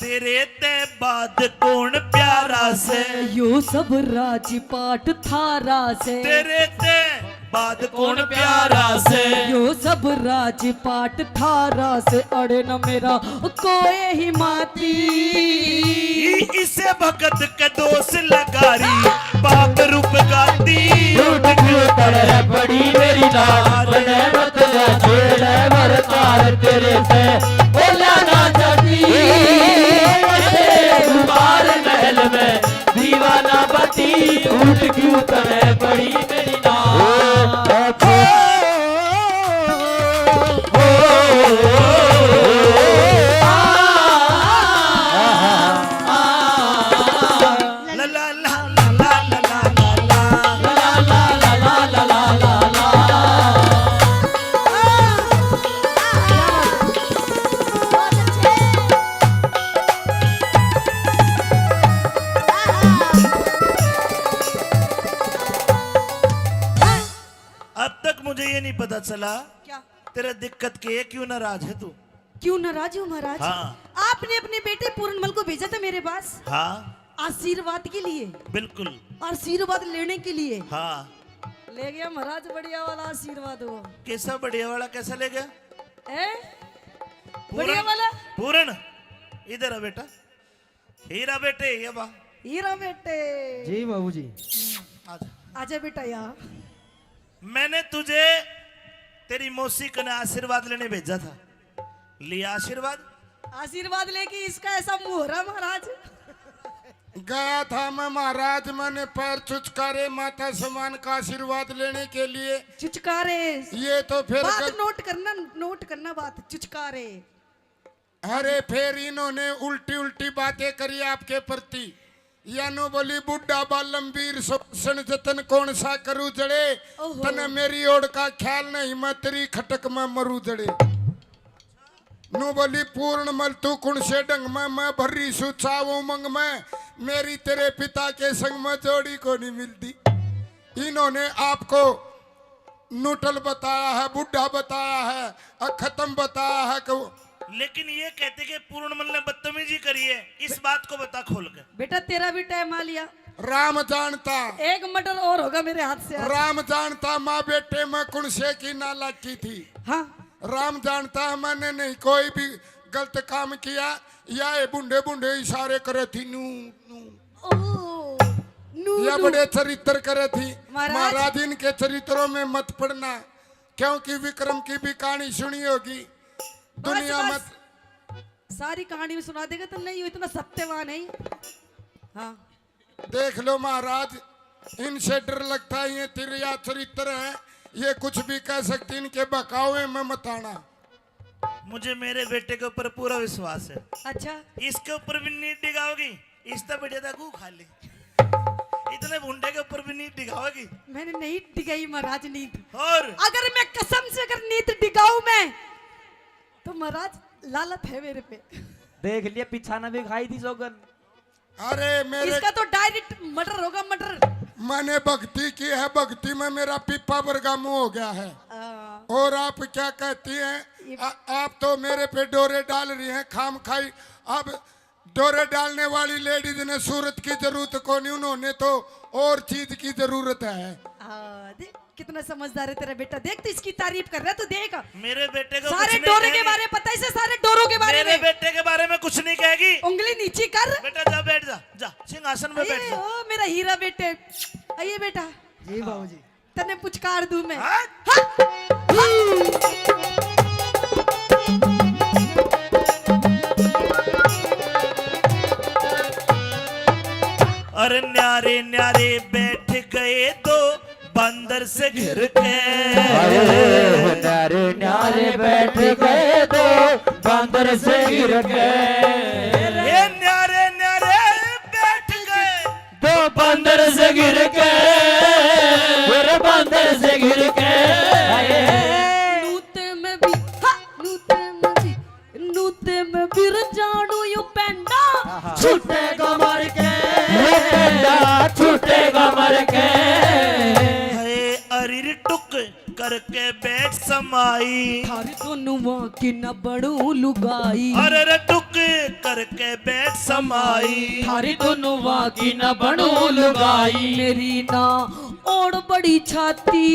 तेरे ते बाद कौन प्यारा से? यो सब राजपाट थारा से। तेरे ते बाद कौन प्यारा से? यो सब राजपाट थारा से। अड़े न मेरा कोए ही माती। इसे भगत के दोष लगारी। पाप रूप गाती। टूट क्यों तरह पड़ी मेरी नार, बने मत जा छेड़ वरतार तेरे से। बोला ना जाती, तेरे गुबार महल में दीवाना बती। टूट क्यों तरह पड़ी मेरी नार। अब तक मुझे ये नहीं पता चला, क्या? तेरा दिक्कत के है, क्यों नाराज है तू? क्यों नाराज हूँ महाराज? हाँ। आपने अपने बेटे पूरनमल को भेजा था मेरे पास। हाँ। आशीर्वाद के लिए। बिल्कुल। आशीर्वाद लेने के लिए। हाँ। ले गया महाराज बढ़िया वाला आशीर्वाद वो। कैसा बढ़िया वाला, कैसा ले गया? ए? पूरन, बढ़िया वाला। पूरन, इधर आ बेटा। हीरा बेटे, ये बा। हीरा बेटे। जी बाबूजी। आजा। आजा बेटा यहाँ। मैंने तुझे तेरी मौसी कने आशीर्वाद लेने भेजा था। लिया आशीर्वाद? आशीर्वाद लेके इसका ऐसा मुंह हो रहा महाराज। गया था मैं महाराज, मैंने पैर चुचकारे, माता समान का आशीर्वाद लेने के लिए। चुचकारे। ये तो फिर बात कर- नोट करना, नोट करना बात, चुचकारे। अरे, फिर इन्होंने उल्टी उल्टी बातें करी आपके प्रति। या न्यू बोली, "बूढ़ा बालम वीर सुदर्शन जतन, कौन सा करू जड़े, ओहो। तने मेरी ओड़ का ख्याल नहीं, मैं तेरी खटक में मरू जड़े।" न्यू बोली, "पूर्ण मल तू कौन से ढंग में, मैं भर्री सु चाव उमंग में, मेरी तेरे पिता के संग में जोड़ी को नहीं मिलती।" इन्होंने आपको नूटल बताया है, बूढ़ा बताया है, अ, खत्म बताया है कि वो लेकिन ये कहते कि पूर्णमल ने बदतमीजी करी है, इस बात को बता खोल के। बेटा, तेरा भी टाइम आ लिया। राम जानता। एक मर्डर और होगा मेरे हाथ से आज। राम जानता माँ बेटे में कौन से की नालायकी थी। हाँ। राम जानता है मैंने नहीं कोई भी गलत काम किया। या ये बूढ़े बूढ़े इशारे करे थी, नू, नू। ओ, नू, या नू। बड़े चरित्र करे थी। महाराज। महाराज, इनके चरित्रों में मत पड़ना, क्योंकि विक्रम की भी कहानी सुनी होगी। बस, दुनिया बस। मत सारी कहानी में सुना देगा तो नहीं, इतना सत्यवान है। हाँ। देख लो महाराज, इनसे डर लगता है, ये तिरिया चरित्र है, ये कुछ भी कह सकती, इनके बहकावे में मत आना। मुझे मेरे बेटे के ऊपर पूरा विश्वास है। अच्छा। इसके ऊपर भी नींद डिगाओगी, इस तो बढ़िया था गू खा ले। इतने भुंडे के ऊपर भी नींद डिगाओगी? मैंने नहीं डिगाई महाराज नींद। और? अगर मैं कसम से अगर नींद डिगाऊं मैं, तो महाराज लालत है मेरे पे। देख लिया, पिछाना भी खाई थी सौगन। अरे मेरे इसका तो डायरेक्ट मर्डर होगा, मर्डर। मैंने भक्ति की है, भक्ति में मेरा पीपा वर्गा मुंह हो गया है। हाँ। और आप क्या कहती हैं? ये आ, आप तो मेरे पे डोरे डाल रही हैं खाम खाई। अब डोरे डालने वाली लेडीज ने सूरत की जरूरत को नहीं, उन्होंने तो और चीज की जरूरत है। हाँ, देख, कितना समझदार है तेरा बेटा। देख, तो इसकी तारीफ कर रहा है, तू देख। मेरे बेटे को सारे कुछ नहीं डोरे के कहेगी। बारे पता है इसे, सारे डोरों के बारे मेरे में। बेटे के बारे में कुछ नहीं कहेगी। उंगली नीची कर। बेटा, जा, बैठ जा, जा, सिंहासन में बैठ अये, जा। ओ, मेरा हीरा बेटे, आइए बेटा। जी बाबूजी। तन्ने पुचकार दूं मैं। हाँ? हाँ। अरे न्यारे न्यारे बैठ गए दो बंदर से घिर के। अरे न्यारे न्यारे बैठ गए दो बंदर से घिर के। ये न्यारे न्यारे बैठ गए दो बंदर से घिर के, अरे बंदर से घिर के। नूते में भी, हा, नूते में भी, नूते में भी रजाणू यू पेंडा छूटेगा मर के। ये पेंडा छूटेगा मर के। हाय अरिर टुक करके बैठ समाई। थारी दोनों वां की ना बनू लुगाई। अरे रे टुक करके बैठ समाई। थारी दोनों वां की ना बनू लुगाई। मेरी ना ओड़ बड़ी छाती।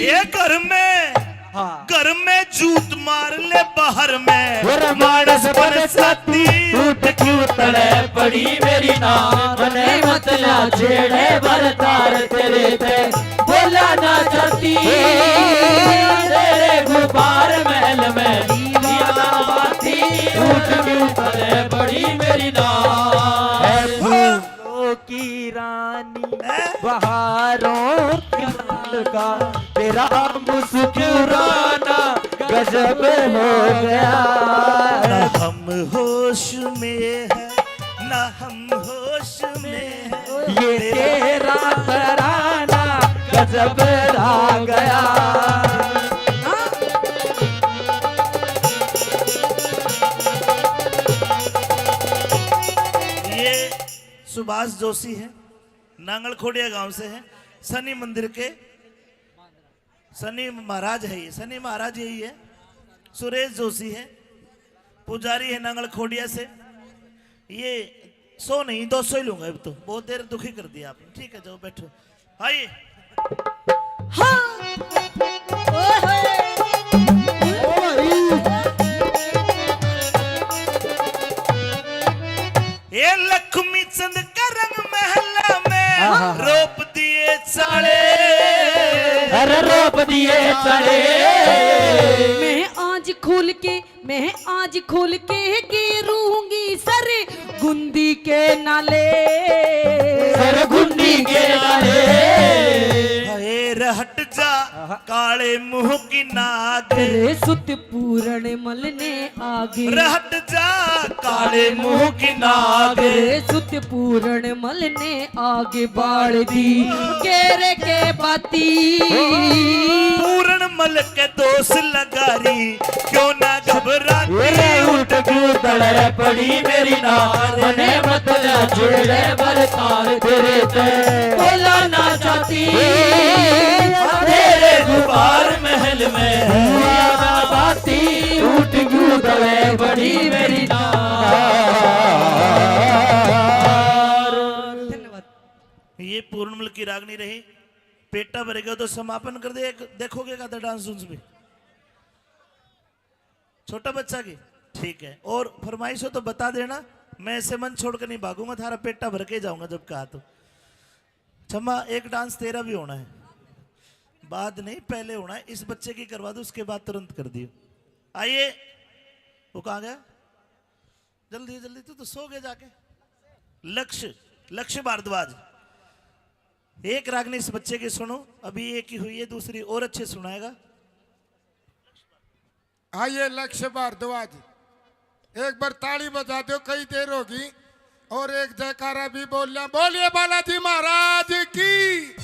ये घर में, हाँ। घर में जूत मार ले बाहर में। अरे मानस बन साथी। टूट क्यों तले पड़ी मेरी ना, मने मत ला छेड़े बरतार तेरे पे। बोला ना जाती तेरे गुब्बार महल में, दीवाना बाती। टूट क्यों तले पड़ी मेरी ना। फूलों की रानी, हैं? बहारों के लाल का तेरा मुस्कुराना गजब हो गया। ना हम होश में है, ना हम होश में है। ये तेरा तराना गजब आ गया। ये सुभाष जोशी है, नांगल खोड़िया गांव से है, शनि मंदिर के शनि महाराज है ये, शनि महाराज यही है। सुरेश जोशी है, पुजारी है नांगल खोड़िया से। ये सौ नहीं, दो सौ ही लूंगा अब तो, बहुत देर दुखी कर दिया आपने। ठीक है, जाओ बैठो, आइए। हाँ। ओए होए। ए लक्ष्मी चंद का रंग महला में आहा। रोप दिए चाले। अरे रोप दिए चाले। मैं आज खोल के, मैं आज खोल के गिरूंगी सर गुंदी के नाले। सर गुंदी के नाले। हाय रे हट जा। काले मुंह की नाग। रे सुत पूरण मल ने आगे। रहट जा काले मुंह की नाग। रे सुत पूरण मल ने आगे बाल दी केरे के बाती। पूरण मल के दोष लगारी, क्यों ना घबराती। रे उठ क्यों दलर पड़ी मेरी नार, मने मत छेड़े बरतार तेरे ते बोला ना चाहती। तेरे गुबार महल में है आना बाती, उठ क्यों दले बड़ी मेरी नार। धन्यवाद। ये पूर्णमल की रागनी रही। पेटा भरेगा तो समापन कर दे। एक देखोगे का डांस उस भी। छोटा बच्चा की? ठीक है। और फरमाइश हो तो बता देना, मैं ऐसे मंच छोड़कर नहीं भागूंगा, थारा पेटा भर के जाऊंगा जब कहा तो। छम्मा, एक डांस तेरा भी होना है। बाद नहीं, पहले होना है। इस बच्चे की करवा दो, उसके बाद तुरंत कर दियो। आइए, वो कहाँ गया? जल्दी, जल्दी, तू तो सो गए जाके। लक्ष्य, लक्ष्य भारद्वाज, एक रागनी इस बच्चे की सुनो। अभी एक ही हुई है, दूसरी और अच्छे सुनाएगा। हाँ, ये लक्ष्य भारद्वाज, एक बार ताली बजा दो, कई देर होगी। और एक जयकारा भी बोल लिया, बोलिए बालाजी महाराज की।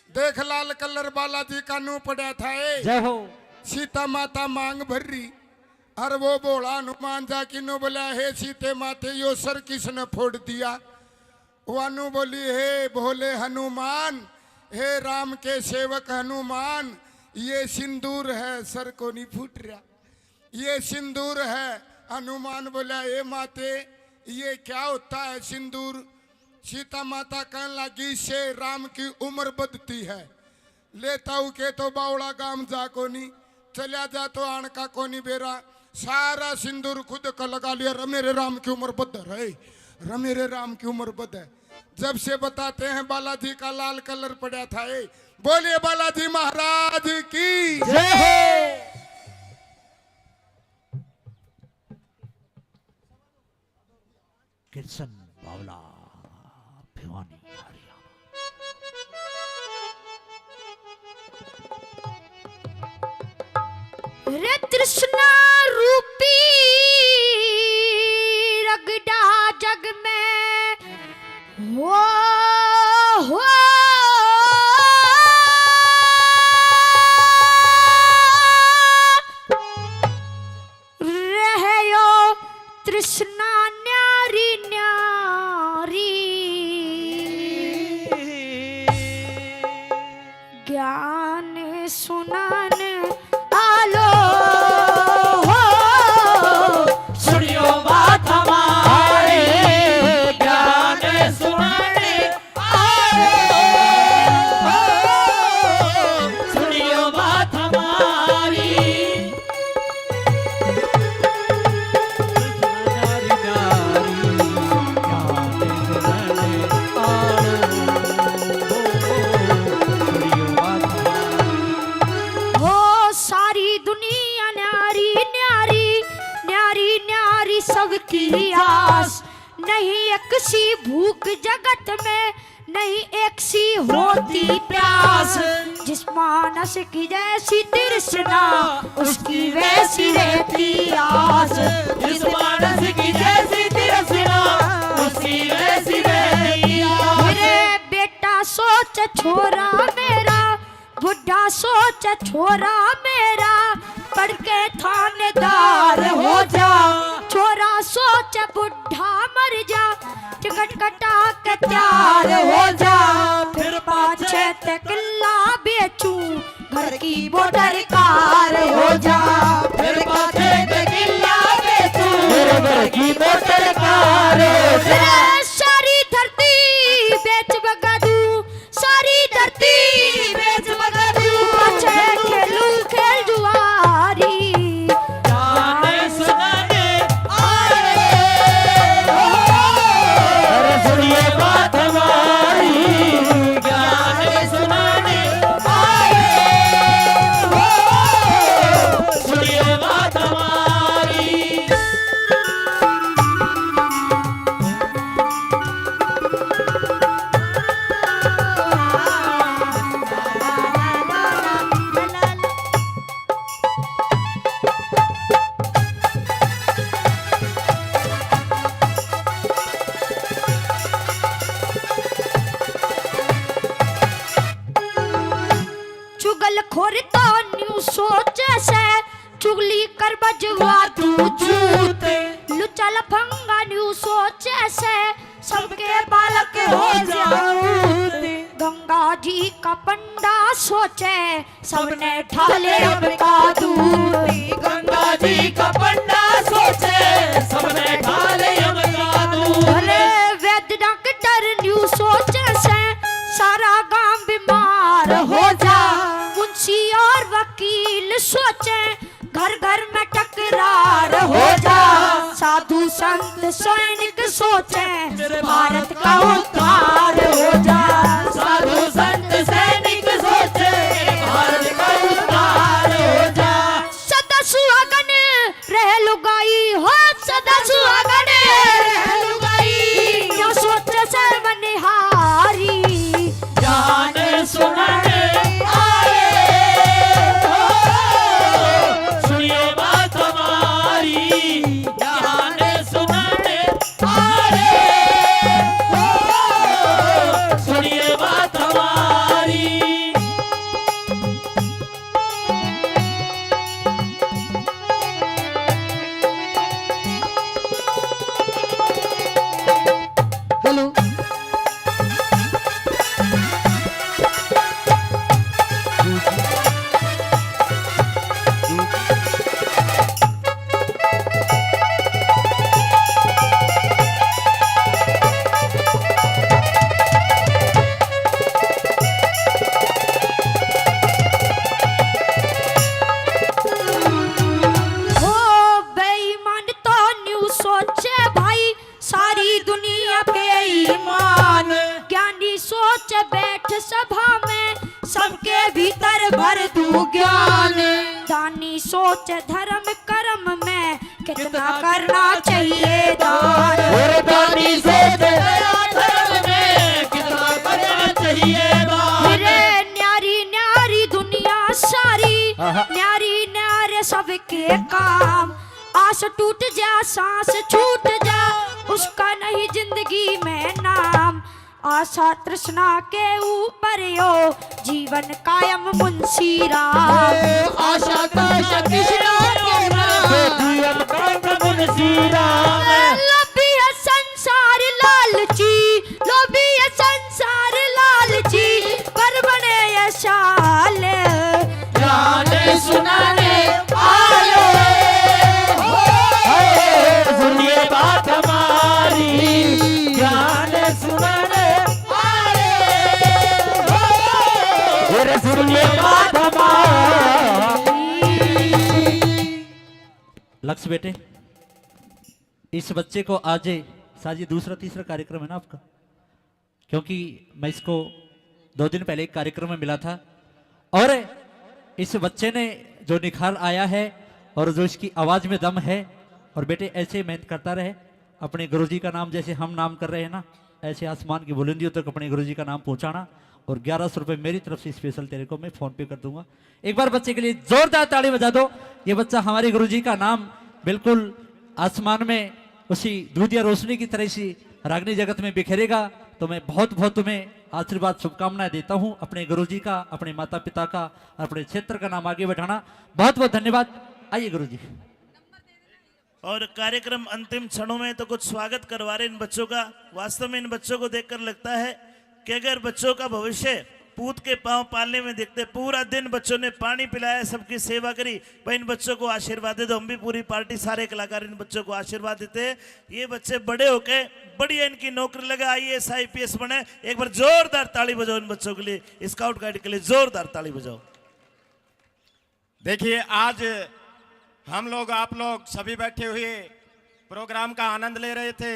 देख, लाल कलर बालाजी का नू पड़ा था, ए। जय हो। सीता माता मांग भर रही, अर वो भोला हनुमान जा की नू बोला, हे सीते माते, यो सर किसने फोड़ दिया? वानू बोली, हे भोले हनुमान, हे राम के सेवक हनुमान, ये सिंदूर है, सर को नहीं फूट रहा। ये सिंदूर है। हनुमान बोला, हे माते, ये क्या होता है सिंदूर? सीता माता कहने लगी, इससे राम की उम्र बढ़ती है। ले ताऊ के तो बावड़ा गाम जा कोनी, चल्या जा तो आण का कोनी बेरा। सारा सिंदूर खुद का लगा लिया, र मेरे राम की उम्र बद रहे, र मेरे राम की उम्र बद है। जब से बताते हैं बालाजी का लाल कलर पड़ा था, ए, बोलिए बालाजी महाराज की जय हो। कृष्ण बावला भिवानी हरियाणा। रे तृष्णा रूपी रगड़ा जग में हो, हो। रह्यो तृष्णा न्यारी न्यारी, ज्ञान सुनान आलो हो। सुनियो बात हमारी, ज्ञान सुनान आलो हो। सुनियो बात हमारी। हो सारी दुनिया न्यारी, न्यारी, न्यारी, न्यारी सबकी आस। नहीं एक सी भूख जगत में, नहीं एक सी होती प्यास। जिस मानस की जैसी तृष्णा, उसकी वैसी रहती आस। जिस मानस की जैसी तृष्णा, उसकी वैसी रहती आस। मेरे बेटा सोच छोरा मेरा, बुढ़ा सोच छोरा मेरा, पढ़ के थानेदार हो जा। छोरा सोच बुढ़ा मर जा, टिकट कटा के तैयार हो जा। फिर पाछे ते किला बेचूं, घर की मोटर कार हो जा। फिर पाछे ते किला बेचूं, मेरे घर की मोटर कार हो जा। रे सारी धरती बेच बगा दूं, सारी धरती बेच बगा दूं, पाछे खेलूं खेल जुआरी। ज्ञान सुनाने आए हो। अरे सुनिए बात हमारी, ज्ञान सुनाने आए हो। सुनिए बात हमारी। लखोर तो न्यू सोचे से, चुगली कर बजवा तू जूत। लुच्चा लफंगा न्यू सोचे से, सबके बालक हो जाऊं। गंगा जी का पंडा सोचे, सबने ढाले अब का दूत। गंगा जी का पंडा सोचे, सबने ढाले अब का दूत। अरे वैद डॉक्टर न्यू सोचे से, सारा गांव बीमार हो जा। मुंशी और वकील सोचे, घर घर में टकरार हो जा। साधु संत सैनिक सोचे, भारत का उद्धार हो जा। साधु संत सैनिक सोचे, भारत का उद्धार हो जा। सदा सुहागन रह लुगाई हो, सदा सुहागन रह लुगाई। क्यों सोचे सर्वनिहारी, जान सुनने आए हो, सुनिए बात हमारी, जान सुनने आए हो, सुनिए बात हमारी। हेलो। हो बेईमान तो न्यू सोचे भाई, सारी दुनिया बेईमान। ज्ञानी सोच बैठ सभा में, सबके भीतर भर दूं ज्ञान। दानी सोच धर्म कर्म में, कितना करना चाहिए दान। और दानी सोच दया धर्म में, कितना करना चाहिए दान। मेरे न्यारी न्यारी दुनिया सारी, आहा। न्यारी न्यारे सबके काम। आस टूट जा, सांस छूट जा, उसका नहीं जिंदगी में नाम। आशा तृष्णा के ऊपर यो जीवन कायम मुंशी राम। आशा तृष्णा के ऊपर जीवन कायम मुंशी राम। लोभी है संसार लालची, लोभी है संसार लालची, पर बने ये साल। ज्ञान सुनाने आए हो, सुनिए बात हमारी। ज्ञान सुनाने आए हो, सुनिए बात हमारी। लक्ष्य बेटे, इस बच्चे को आज, शायद ये दूसरा तीसरा कार्यक्रम है ना आपका, क्योंकि मैं इसको दो दिन पहले एक कार्यक्रम में मिला था और इस बच्चे ने जो निखार आया है और जो इसकी आवाज में दम है, और बेटे ऐसे मेहनत करता रहे, अपने गुरुजी का नाम जैसे हम नाम कर रहे हैं ना, ऐसे आसमान की बुलंदियों तक अपने गुरुजी का नाम पहुंचाना। और ग्यारह सौ रुपये मेरी तरफ से स्पेशल तेरे को मैं फोन पे कर दूंगा। एक बार बच्चे के लिए जोरदार ताली बजा दो। ये बच्चा हमारे गुरुजी का नाम बिल्कुल आसमान में उसी दूधिया रोशनी की तरह इसी रागनी जगत में बिखेरेगा। तो मैं बहुत बहुत तुम्हें आशीर्वाद, शुभकामनाएं देता हूं अपने गुरुजी का, अपने माता पिता का, और अपने क्षेत्र का नाम आगे बढ़ाना। बहुत बहुत धन्यवाद। आइए गुरुजी। और कार्यक्रम अंतिम क्षणों में तो कुछ स्वागत करवा रहे इन बच्चों का। वास्तव में इन बच्चों को देखकर लगता है कि अगर बच्चों का भविष्य पूत के पांव पालने में देखते, पूरा दिन बच्चों ने पानी पिलाया, सबकी सेवा करी, भाई इन बच्चों को आशीर्वाद दे दो। हम भी पूरी पार्टी, सारे कलाकार इन बच्चों को आशीर्वाद देते हैं। ये बच्चे बड़े होके बढ़िया इनकी नौकरी लगे, आईएएस आईपीएस बने। एक बार जोरदार ताली बजाओ इन बच्चों के लिए, स्काउट गाइड के लिए जोरदार ताली बजाओ। देखिए, आज हम लोग, आप लोग सभी बैठे हुए प्रोग्राम का आनंद ले रहे थे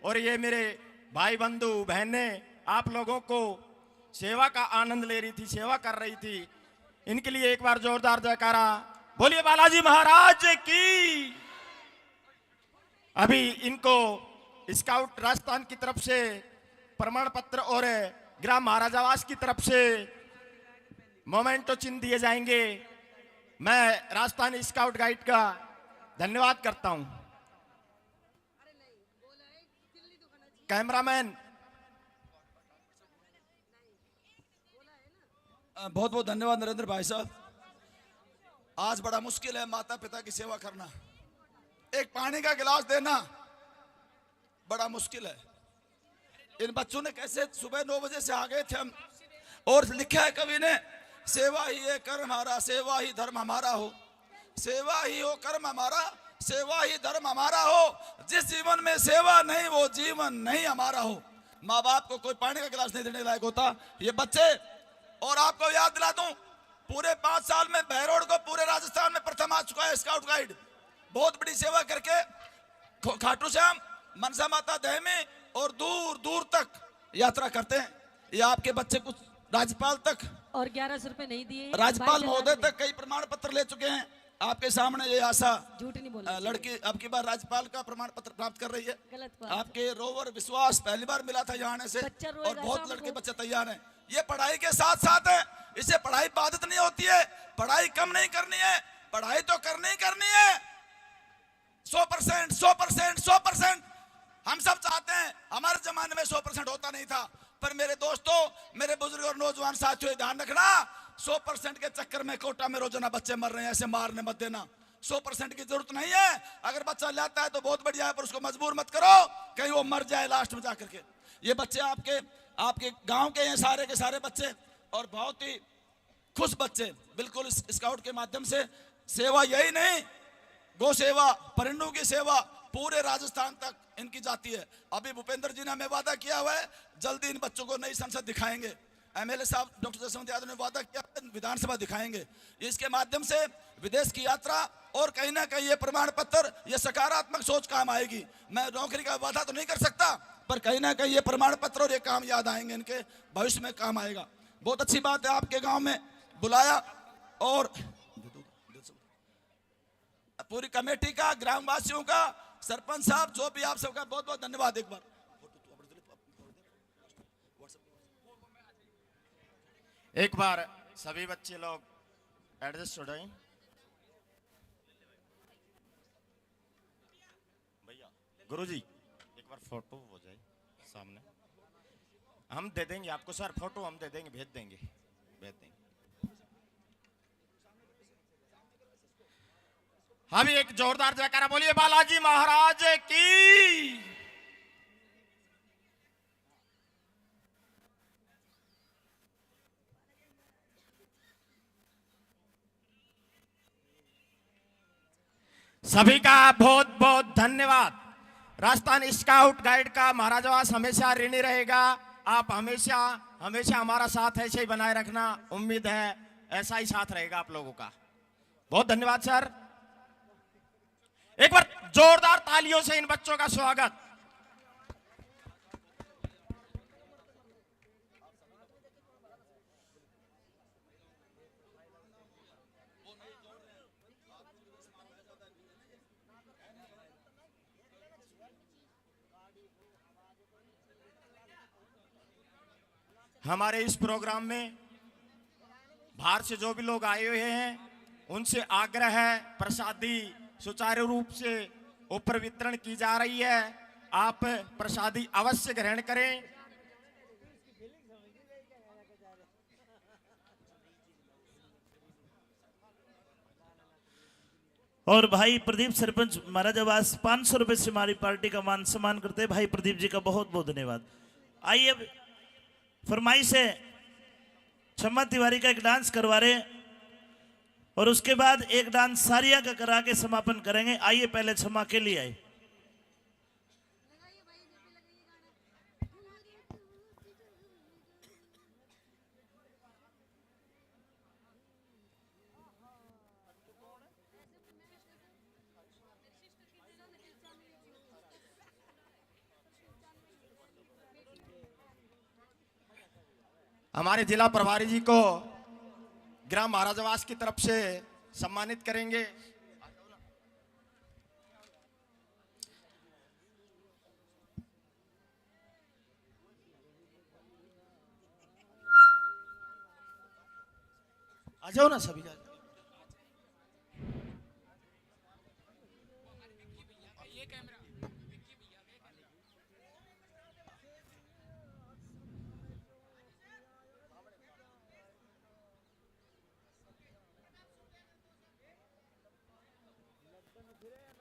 और ये मेरे भाई बंधु बहनें आप लोगों को सेवा का आनंद ले रही थी, सेवा कर रही थी। इनके लिए एक बार जोरदार जयकारा। बोलिए बालाजी महाराज की। अभी इनको स्काउट राजस्थान की तरफ से प्रमाण पत्र और ग्राम महाराज आवास की तरफ से मोमेंटो चिन्ह दिए जाएंगे। मैं राजस्थानी स्काउट गाइड का धन्यवाद करता हूं। कैमरामैन, अ, बहुत बहुत धन्यवाद नरेंद्र भाई साहब। आज बड़ा मुश्किल है माता पिता की सेवा करना, एक पानी का गिलास देना बड़ा मुश्किल है। इन बच्चों ने कैसे सुबह नौ बजे से आ गए थे हम, और लिखा है कवि ने, "सेवा ही है कर्म हमारा, सेवा ही धर्म हमारा हो, सेवा ही हो कर्म हमारा, सेवा ही धर्म हमारा हो, जिस जीवन में सेवा नहीं वो जीवन नहीं हमारा हो।" माँ बाप को कोई पानी का गिलास नहीं देने लायक होता ये बच्चे। और आपको याद दिला दूं, पूरे पांच साल में बहरोड को पूरे राजस्थान में प्रथम आ चुका है स्काउट गाइड। बहुत बड़ी सेवा करके खो- खाटू श्याम, मनसा माता, दहमी और दूर दूर तक यात्रा करते हैं। ये आपके बच्चे कुछ राज्यपाल तक, और ग्यारह सौ रुपए नहीं दिए राज्यपाल महोदय तक कई प्रमाण पत्र ले चुके हैं। आपके सामने ये आशा, झूठ नहीं बोलना अ, चाहिए। लड़की अब की बार राज्यपाल का प्रमाण पत्र प्राप्त कर रही है। गलत बात। आपके रोवर विश्वास पहली बार मिला था यहाँ आने से, बच्चा रोएगा और बहुत शाम लड़के को। बच्चे तैयार हैं। ये पढ़ाई के साथ साथ है, इसे पढ़ाई बाधित नहीं होती है, पढ़ाई कम नहीं करनी है, पढ़ाई तो करनी ही करनी है। सौ परसेंट, सौ परसेंट, सौ परसेंट हम सब चाहते हैं। हमारे जमाने में सौ परसेंट होता नहीं था, पर मेरे दोस्तों, मेरे बुजुर्ग और नौजवान साथियों, ये ध्यान रखना, सौ परसेंट के चक्कर में कोटा में रोजाना बच्चे मर रहे हैं, ऐसे मारने मत देना। सौ परसेंट की जरूरत नहीं है। अगर बच्चा लाता है तो बहुत बढ़िया है, पर उसको मजबूर मत करो, कहीं वो मर जाए लास्ट में जा करके। ये बच्चे आपके, आपके गांव के हैं सारे के सारे बच्चे, और बहुत ही खुश बच्चे। बिल्कुल इस स्काउट के माध्यम से सेवा यही नहीं, गौ सेवा, परिंदों की सेवा पूरे राजस्थान तक इनकी जाती है। अभी भूपेंद्र जी ने हमें वादा किया हुआ है, जल्दी इन बच्चों को नई संसद दिखाएंगे। एमएलए साहब डॉक्टर जसवंत यादव ने वादा किया है, विधानसभा दिखाएंगे। इसके माध्यम से विदेश की यात्रा, और कहीं ना कहीं ये प्रमाण पत्र, ये सकारात्मक सोच काम आएगी। मैं नौकरी का वादा तो नहीं कर सकता, पर कहीं ना कहीं ये प्रमाण पत्र और ये काम याद आएंगे, इनके भविष्य में काम आएगा। बहुत अच्छी बात है, आपके गांव में बुलाया, और पूरी कमेटी का, ग्रामवासियों का, सरपंच साहब, जो भी आप सबका बहुत बहुत धन्यवाद। एक बार एक बार सभी बच्चे लोग एडजस्ट हो जाएं। भैया, गुरुजी, एक बार फोटो हो जाए सामने। हम दे देंगे आपको सर, फोटो हम दे देंगे, भेज देंगे, भेज देंगे। हम एक जोरदार जयकारा बोलिए बालाजी महाराज की। सभी का बहुत बहुत धन्यवाद। राजस्थान स्काउट गाइड का महाराजवास हमेशा ऋणी रहेगा। आप हमेशा, हमेशा हमारा साथ ऐसे ही बनाए रखना, उम्मीद है ऐसा ही साथ रहेगा आप लोगों का। बहुत धन्यवाद सर। एक बार जोरदार तालियों से इन बच्चों का स्वागत। हमारे इस प्रोग्राम में बाहर से जो भी लोग आए हुए हैं, उनसे आग्रह है, प्रसादी सुचारू रूप से ऊपर वितरण की जा रही है, आप प्रसादी अवश्य ग्रहण करें। और भाई प्रदीप सरपंच महाराज आवास पाँच सौ रुपए से हमारी पार्टी का मान सम्मान करते हैं। भाई प्रदीप जी का बहुत बहुत धन्यवाद। आइए, फरमाइश है छम्मा तिवारी का एक डांस करवा रहे हैं और उसके बाद एक डांस सारिया का करा के समापन करेंगे। आइए, पहले छम्मा के लिए आए। हमारे जिला प्रभारी जी को ग्राम महाराजावास की तरफ से सम्मानित करेंगे। आ जाओ ना सभी, आ जाओ।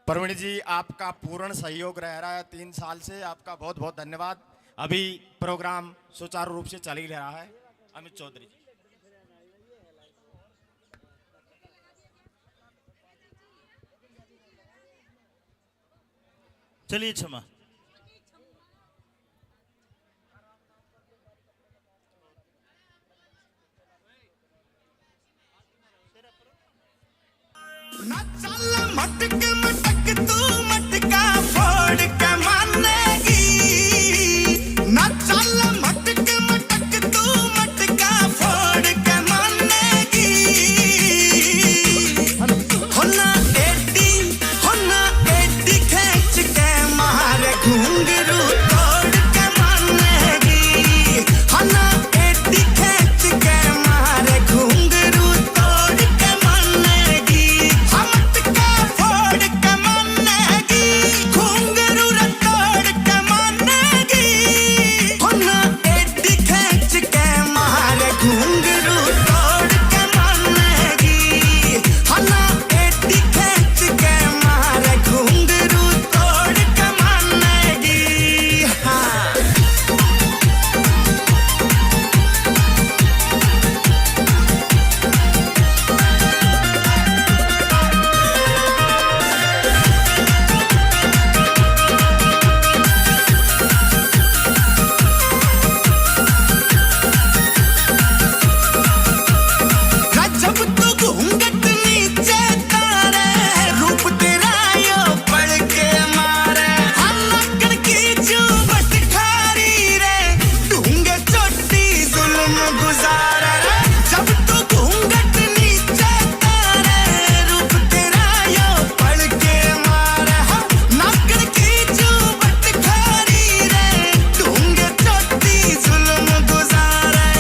प्रवीण जी, आपका पूर्ण सहयोग रह रहा है तीन साल से, आपका बहुत बहुत धन्यवाद। अभी प्रोग्राम सुचारू रूप से चल ही रहा है। अमित चौधरी जी। चलिए क्षमा। ना चल मटक मटक तू मटका फोड़ के मानेगी। ना चल मटक मटक तू मटका फोड़ के मानेगी। हो ना एडी, हो ना एडी खींच के मार घुंघरू तोड़ के मानेगी। हो ना एडी खींच के मार घुंघरू तोड़ के मानेगी। हम मटका फोड़ के मानेगी। घुंघरू रे तोड़ के मानेगी। हो ना एडी खींच के मार घुंघरू तोड़ के मानेगी। हो ना एडी खींच के मार घुंघरू तोड़ के मानेगी। हाँ। गजब तो घूंघट नीचे तारे, रूप तेरा यो पलके मारे। हम नागण की चूबट खारी रे, ढूंगे चोटी जुल्म गुजारे रे। जब तू घूंघट नीचे तारे, रूप तेरा यो पलके मारे। हम नागण की चूबट खारी रे, ढूंगे चोटी जुल्म गुजारे।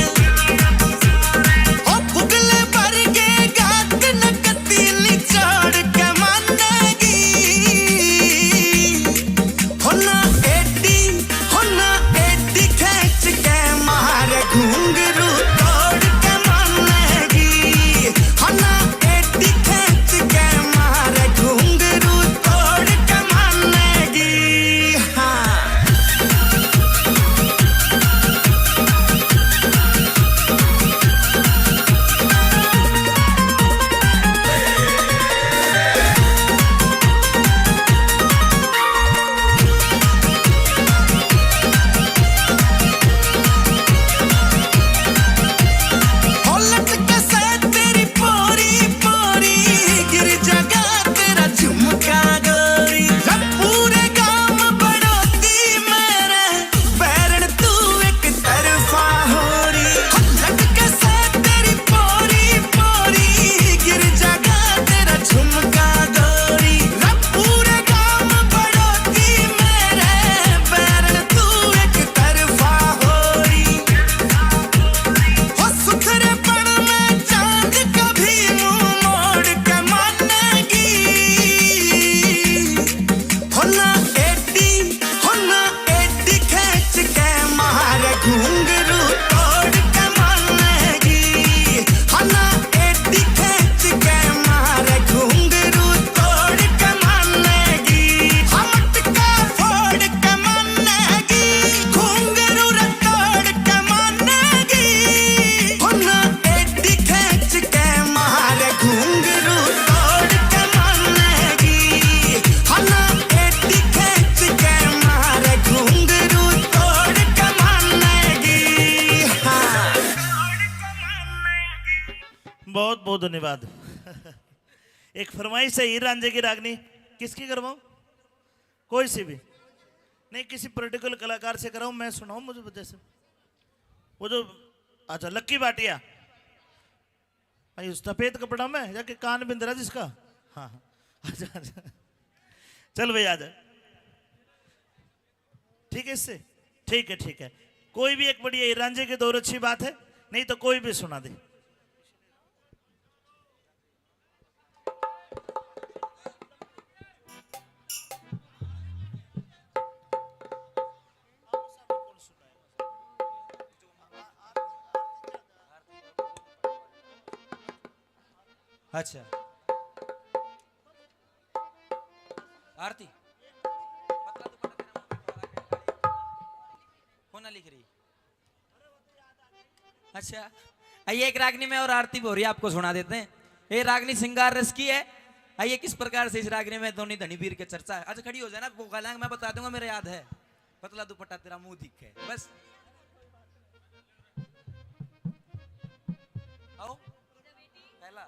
ओ पुतले भर के गात न कती निचोड़ के मानेगी। हो ना एडी, हो ना एडी खींच के मार घुंघरू तोड़ के मानेगी। हो ना एडी खींच के मार घुंघरू तोड़ के मानेगी। हाँ। हो लटके से तेरी पोरी पोरी, गिर जागा तेरा झुमका गोरी। जब पूरे गांव बड़ोती मेरे, बैरण तू एक तरफा हो रही। हो लटके से तेरी पोरी पोरी, गिर जागा तेरा झुमका गोरी। रे पूरे गांव बड़ोती मेरे, बैरण तू एक तरफा हो रही। हो सुथरेपन में चांद कभी मुंह मोड़ के मानेगी। हो ना एडी, हो ना एडी खींच के मार घुंघरू तोड़ के मानेगी। हो ना एडी खींच के मार घुंघरू तोड़ के मानेगी। हम मटका फोड़ के मानेगी। घुंघरू रे तोड़ के मानेगी। हो ना एडी खींच के मार घुंघरू तोड़ के मानेगी। हो ना एडी खींच के मार घुंघरू तोड़ के मानेगी। हाँ। बहुत बहुत धन्यवाद। एक फरमाइश है हीर रांझे की रागनी, किसकी करवाऊं? कोई सी भी नहीं, किसी पर्टिकुलर कलाकार से कराऊं, मैं सुनाऊं, मुझे जैसे वो जो, अच्छा, लक्की भाटिया। भाई, उस सफेद कपड़ा में जाके कान बिंद रहा जिसका। हाँ, हाँ। अच्छा, अच्छा। चल भाई, आ जा। ठीक है, इससे? ठीक है, ठीक है। कोई भी एक बढ़िया हीर रांझे की दो अच्छी बात है, नहीं तो कोई भी सुना दे। अच्छा। आरती। पतला दुपट्टा तेरा मुंह दिखा रहा है। कौन लिख रही? अच्छा, आइए, एक रागनी में और आरती भी हो रही है, आपको सुना देते हैं। ये रागनी श्रृंगार रस की है। आइए, किस प्रकार से इस रागनी में दोनों धनी वीर के चर्चा है। अच्छा, खड़ी हो जाना, वो गालांग मैं बता दूंगा, मेरे याद है। पतला दुपट्टा तेरा मुंह दिखे, बस। आओ, पहला।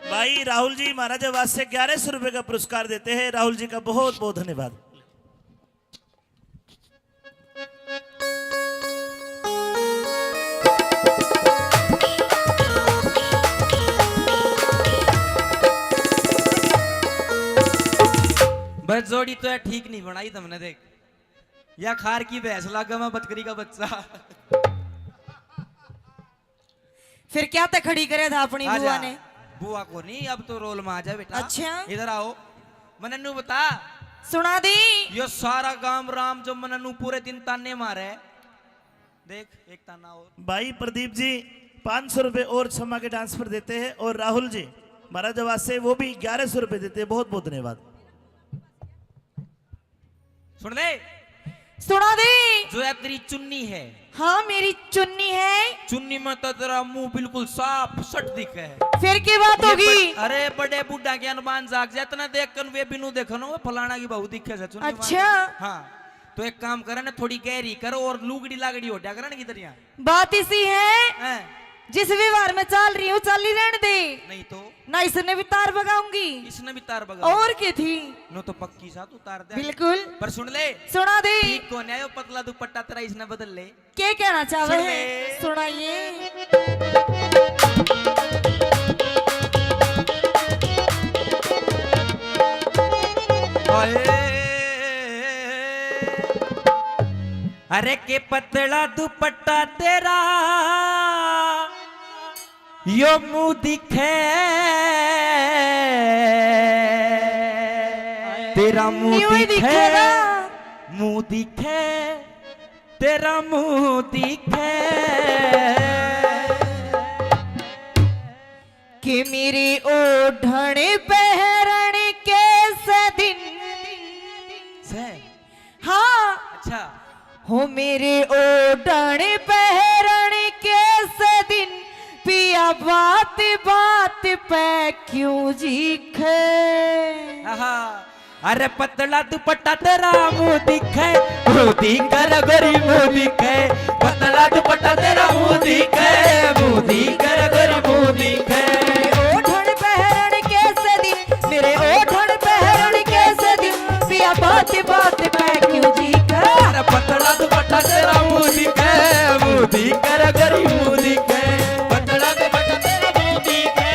भाई राहुल जी, महाराज आवास से ग्यारह सौ रुपए का पुरस्कार देते हैं। राहुल जी का बहुत बहुत धन्यवाद। बस जोड़ी तो है, ठीक नहीं बनाई तुमने, देख। या खार की भैंस लागे मैं बतकरी का बच्चा। फिर क्या ते खड़ी करे था अपनी आजा। बुआ ने? बुआ को नहीं, अब तो रोल में आ जा बेटा। अच्छा। इधर आओ, मन्ने नू बता। सुना दी। यो सारा गांव राम जो मन्ने नू पूरे दिन ताने मारे। देख, एक ताना और। भाई प्रदीप जी पाँच सौ रुपए और छम्मा के डांस पर देते हैं, और राहुल जी महाराज आवास से वो भी ग्यारह सौ रुपए देते हैं। बहुत बहुत धन्यवाद। सुन ले। सुना दे। जो है तेरी चुन्नी है। हाँ, मेरी चुन्नी है। चुन्नी में तो तेरा मुंह बिल्कुल साफ सट दिखे है। फिर की बात ये होगी? बड़-, अरे बड़े बूढ़ा के अनुमान जाग जाए, इतना देख कर वे बिनु देखो ना, वो फलाना की बहू दिखे से चुन्नी में। अच्छा। हाँ, तो एक काम करे ना, थोड़ी गहरी करो और लुगड़ी लागड़ी हो जा करे ना की तरह। बात इसी है, हैं? जिस व्यवहार में चाल रही हूँ, चाली रहने दे। नहीं तो? ना इसने भी तार बगाऊंगी। इसने भी तार बगाऊंगी। और के थी? नो तो पक्की सा तू तार दे। बिल्कुल। पर सुन ले। सुना दे। ठीक को न्यायो पतला दुपट्टा तेरा इसने बदल ले। के कहना चाहे सुन है? ले। सुनाइए। हाय। अरे के पतला दुपट्टा तेरा यो मुंह दिखे, तेरा मुंह न्यू ही दिखे, दिखेगा। मुंह दिखे, तेरा मुंह दिखे। कि मेरी ओढ़ण पहरण के सदिन से। हाँ। अच्छा। हो मेरे ओढ़ण पहरण के सदिन पिया बात बात पे क्यों चीखे। आहा। अरे पतला दुपट्टा तेरा मुंह दिखे, मुंह दिखे रे गोरी मुंह दिखे। पतला दुपट्टा तेरा मुंह दिखे, मुंह दिखे रे गोरी मुंह दिखे। ओढ़ण पहरण के सदिन, मेरे ओढ़ण पहरण के सदिन, पिया बात बात पे क्यों चीखे। अरे पतला दुपट्टा तेरा मुंह दिखे, मुंह दिखे रे गोरी मुंह दिखे। पतला दुपट्टा तेरा मुंह दिखे,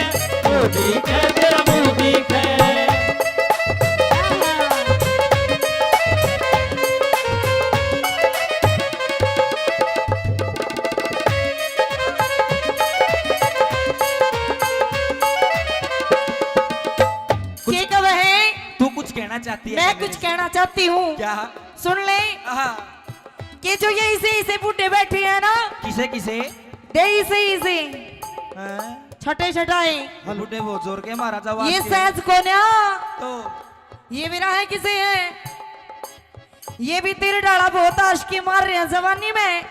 मुंह दिखे तेरा मुंह दिखे। कुछ के कहे? तू कुछ कहना चाहती है मैं मेरे कुछ से? कहना चाहती हूँ। क्या? सुन ले। आहा। कि जो ये इसे, इसे बूढ़े बैठे हैं ना। किसे, किसे? दे इसे, इसे। हैं? छठे छठाए। बूढ़े बहुत जोर के महाराजा ये वास्ते। सहज कोन्या। तो? ये भी रहा है किसे है? ये भी तीर डाला बहुत आशिकी मार रहे हैं जवानी में।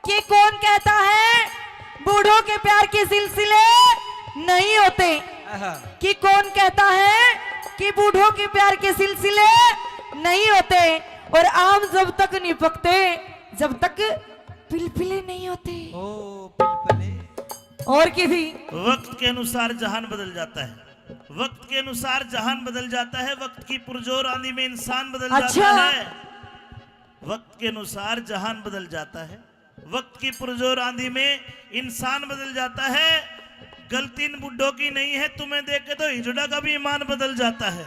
कि कौन कहता है बूढ़ों के प्यार के सिलसिले नहीं होते? आहा। कि कौन कहता है कि बूढ़ों के प्यार के सिलसिले नहीं होते? और आम जब तक नहीं पकते, जब तक पिलपिले नहीं होते। ओ, पिलपिले। और की थी? वक्त के अनुसार जहान बदल जाता है। वक्त के अनुसार जहान बदल जाता है, वक्त की पुरजोर आंधी में इंसान बदल अच्छा। जाता है। वक्त के अनुसार जहान बदल जाता है, वक्त की पुरजोर आंधी में इंसान बदल जाता है। गलती इन बुड्ढों की नहीं है, तुम्हें देख के तो हिजड़ा का भी ईमान बदल जाता है।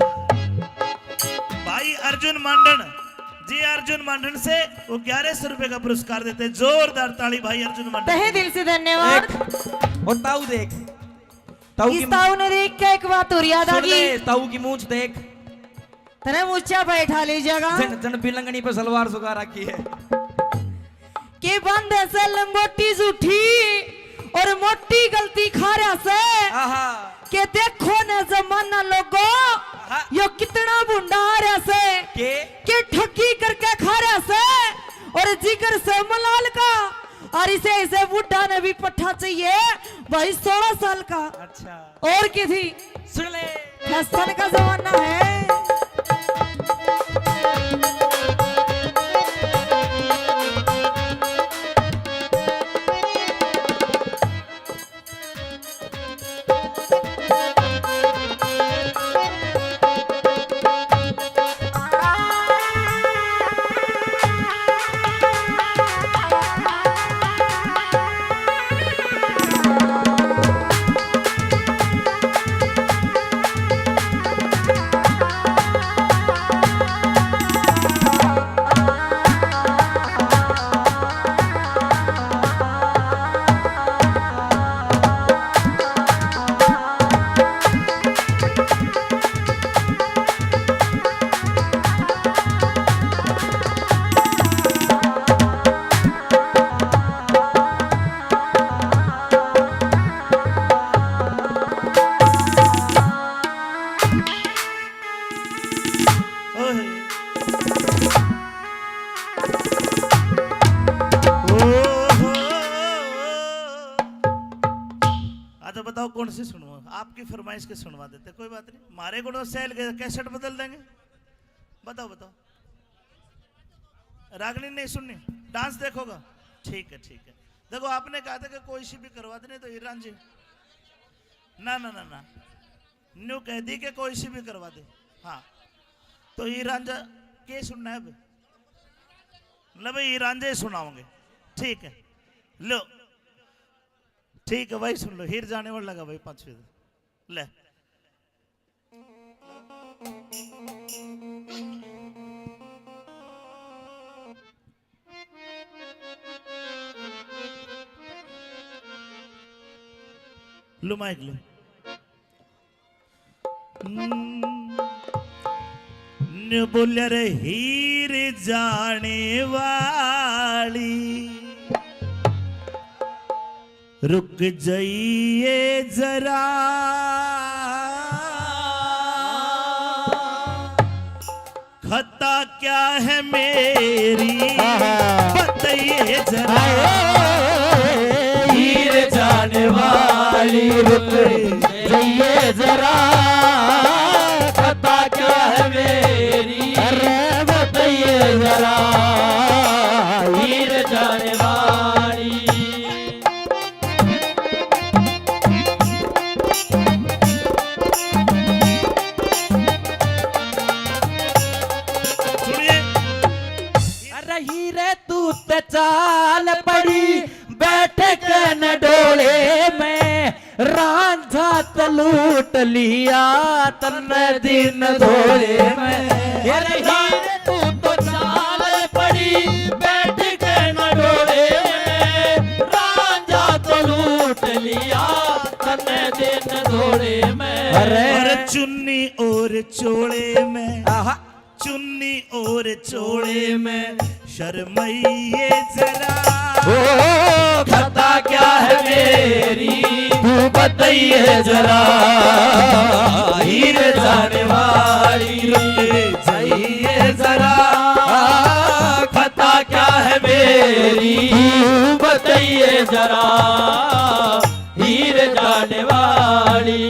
भाई अर्जुन मांडन जी, अर्जुन मांडन से वो ग्यारह सौ रुपए का पुरस्कार देते हैं। जोरदार ताली भाई अर्जुन मांडन तहे के लिए। दिल से धन्यवाद। देख, और ताऊ देख, ताऊ की इस ताऊ ने देख के एक बात और याद आ सुन गई। ले, ताऊ की मूंछ देख। तने ऊंचा बैठा ले जाएगा। जन, जन बिलंगनी पे सलवार सुखा रखी है। के बांधे से लंगोटी जूठी, और मोटी गलती खा रहा से। आहा। के देखो न जमाना लोगो, आहा। यो कितना भुंडा आ रहा से। के? के ठगी करके खा रहा से। और जिगर से मलाल का, और इसे, इसे बुढ़ा ने भी पट्ठा चाहिए भाई, सोलह साल का। अच्छा। और की थी? सुन ले। फैशन का जमाना है। ओए। ओहो। अच्छा, बताओ कौन सी सुनवा? आपकी फरमाइश के सुनवा देते, कोई बात नहीं। मारे को तो सैल के कैसेट बदल देंगे। बताओ, बताओ। रागनी नहीं सुननी, डांस देखोगा? ठीक है, ठीक है। देखो, आपने कहा था कि कोई सी भी करवा देने तो हीर रांझे। ना, ना, ना, ना। न्यू कह दी कि कोई सी भी करवा दे। हाँ, तो हीर रांझा के सुनना है अब? ले भाई, हीर रांझे ही सुनाओगे। ठीक है, लो, ठीक है भाई, सुन लो, हीर जाने वाला लगा भाई, पाँच बजे। ले। लो माइक लो। हम्म। ने बोलिया रे हीर जाने वाली, रुक जाइए जरा। खता क्या है मेरी, आहा। बताइए जरा। आए। हीर जाने वाली, रुक जाइए जरा। खता क्या है मेरी, अरे बताइए जरा। हीर जाने वाली। सुनिए। अरे हीरे तू ते चाल पड़ी बैठ के न डोले में, रांझा त लूट लिया तन्ने दिन धोले में। अरे हीरे तू तो चाल पड़ी बैठ के न डोले में, रांझा तो लूट लिया तन्ने दिन धोले में। अरे, अरे चुन्नी और चोले में, आहा। चुन्नी और चोले में शर्माइए जरा। ओ, खता क्या है मेरी, तू बताइए जरा। हीर जाने वाली, रुक जाइए जरा। खता क्या है मेरी, तू बताइए जरा। हीर जाने वाली।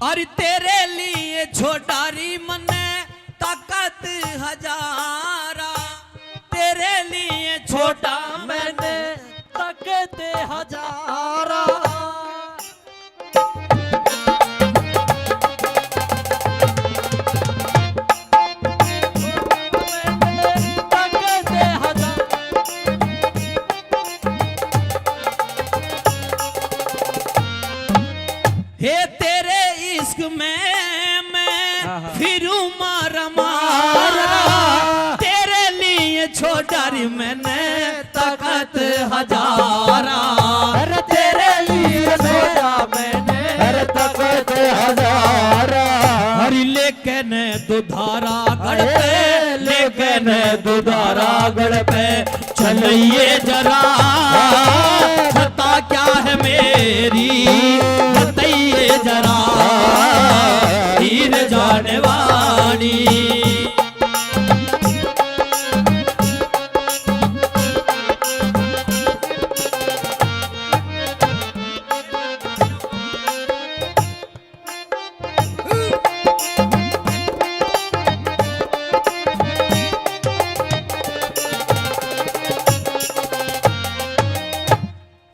अरे तेरे लिए छोटा री मन्ने ताकत हजारा, तेरे लिए छोटा मैंने ताकत हजारा। हे तेरे इश्क में मैं, आहा। फिरूं मारा मारा। तो डारी मैंने तखत हजारा, अरे तेरे लिए सोचा मैंने, अरे तखत हजारा। अरे लेकिन दुधारा गढ़ पे, अरे लेकिन दुधारा गढ़ पे, चलिए जरा, खता क्या है मेरी, बताइए जरा, हीर जाने वाली।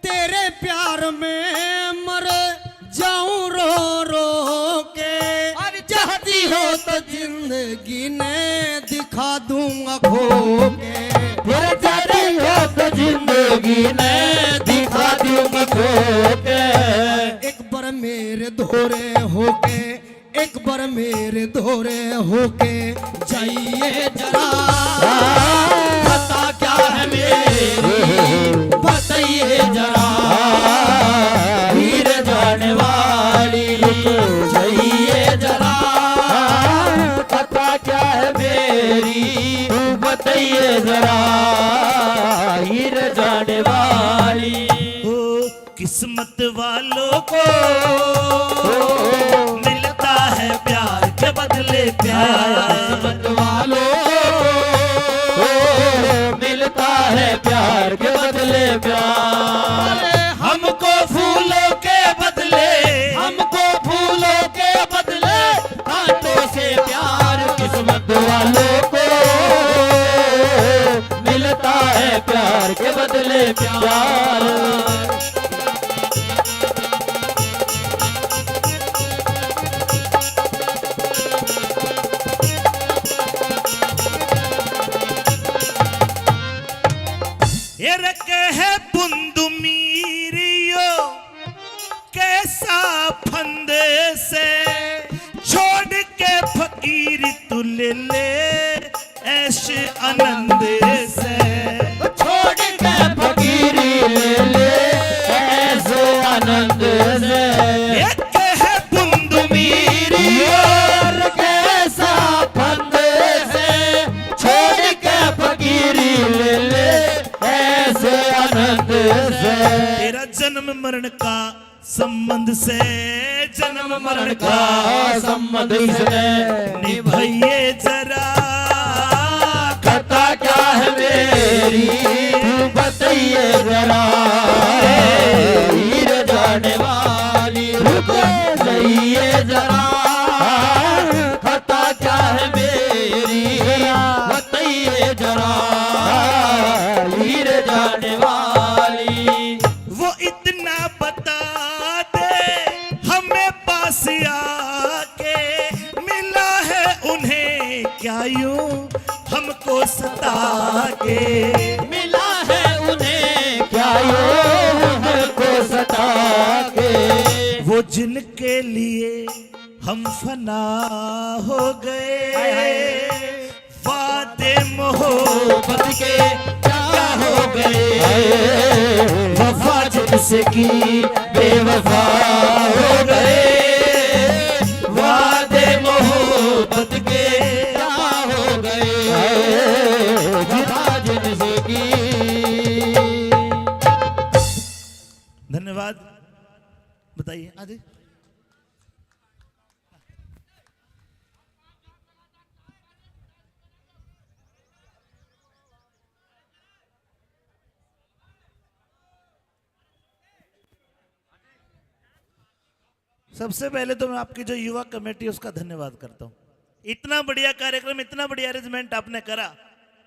तेरे प्यार में मर जाऊं रो रो के। अरे चाहती हो तो जिंदगी ने दिखा दूंगा खो के। अरे चाहती हो तो जिंदगी ने दिखा दूंगा खो के। एक बार मेरे धोरे होके, एक बार मेरे धोरे होके जाइए जरा, खता क्या है मेरी, बताइए जरा, हीर जाने वाली, जाइए जरा, खता क्या है मेरी, बताइए जरा, हीर जाने वाली। ओ, किस्मत वालों को मिलता है प्यार के बदले प्यार। किस्मत वालों को मिलता है प्यार के बदले प्यार। हमको फूलों के बदले, हमको फूलों के बदले कांटों से प्यार। किस्मत वालों को मिलता है प्यार के बदले प्यार। ये रखे है बुंद मीरियो कैसा फंद से, छोड़ के फकीरी तू ले ले ऐश आनंद से। छोड़ के फकीरी ले ले ऐश आनंद से। एक है बुंद मीरी और कैसा फंद से, छोड़ के फकीरी ले ले ऐश आनंद से। तेरा जन्म मरण का संबंध से, जन्म मरण का संबंध से निभाइए जरा। खता क्या है मेरी, तू बताइए जरा। हीर जाने वाली, रुक जाइए जरा। खता क्या है मेरी, बताइए जरा। हीर जाने वाली। वो इतना बता दे हमें पास आके, मिला है उन्हें क्या यूं हमको सता के। मिला है उन्हें क्या यूं हमको सता के। वो जिनके लिए हम फना हो गए। हाय, हाय। वादे मोहब्बत के क्या हो गए? हाय। वफा जिनसे की बेवफा हो गए। वादे मोहब्बत के क्या हो गए? हाय। वफा जिनसे की। धन्यवाद। बताइए। हाँ जी। सबसे पहले तो मैं आपकी जो युवा कमेटी, उसका धन्यवाद करता हूँ। इतना बढ़िया कार्यक्रम, इतना बढ़िया अरेंजमेंट आपने करा।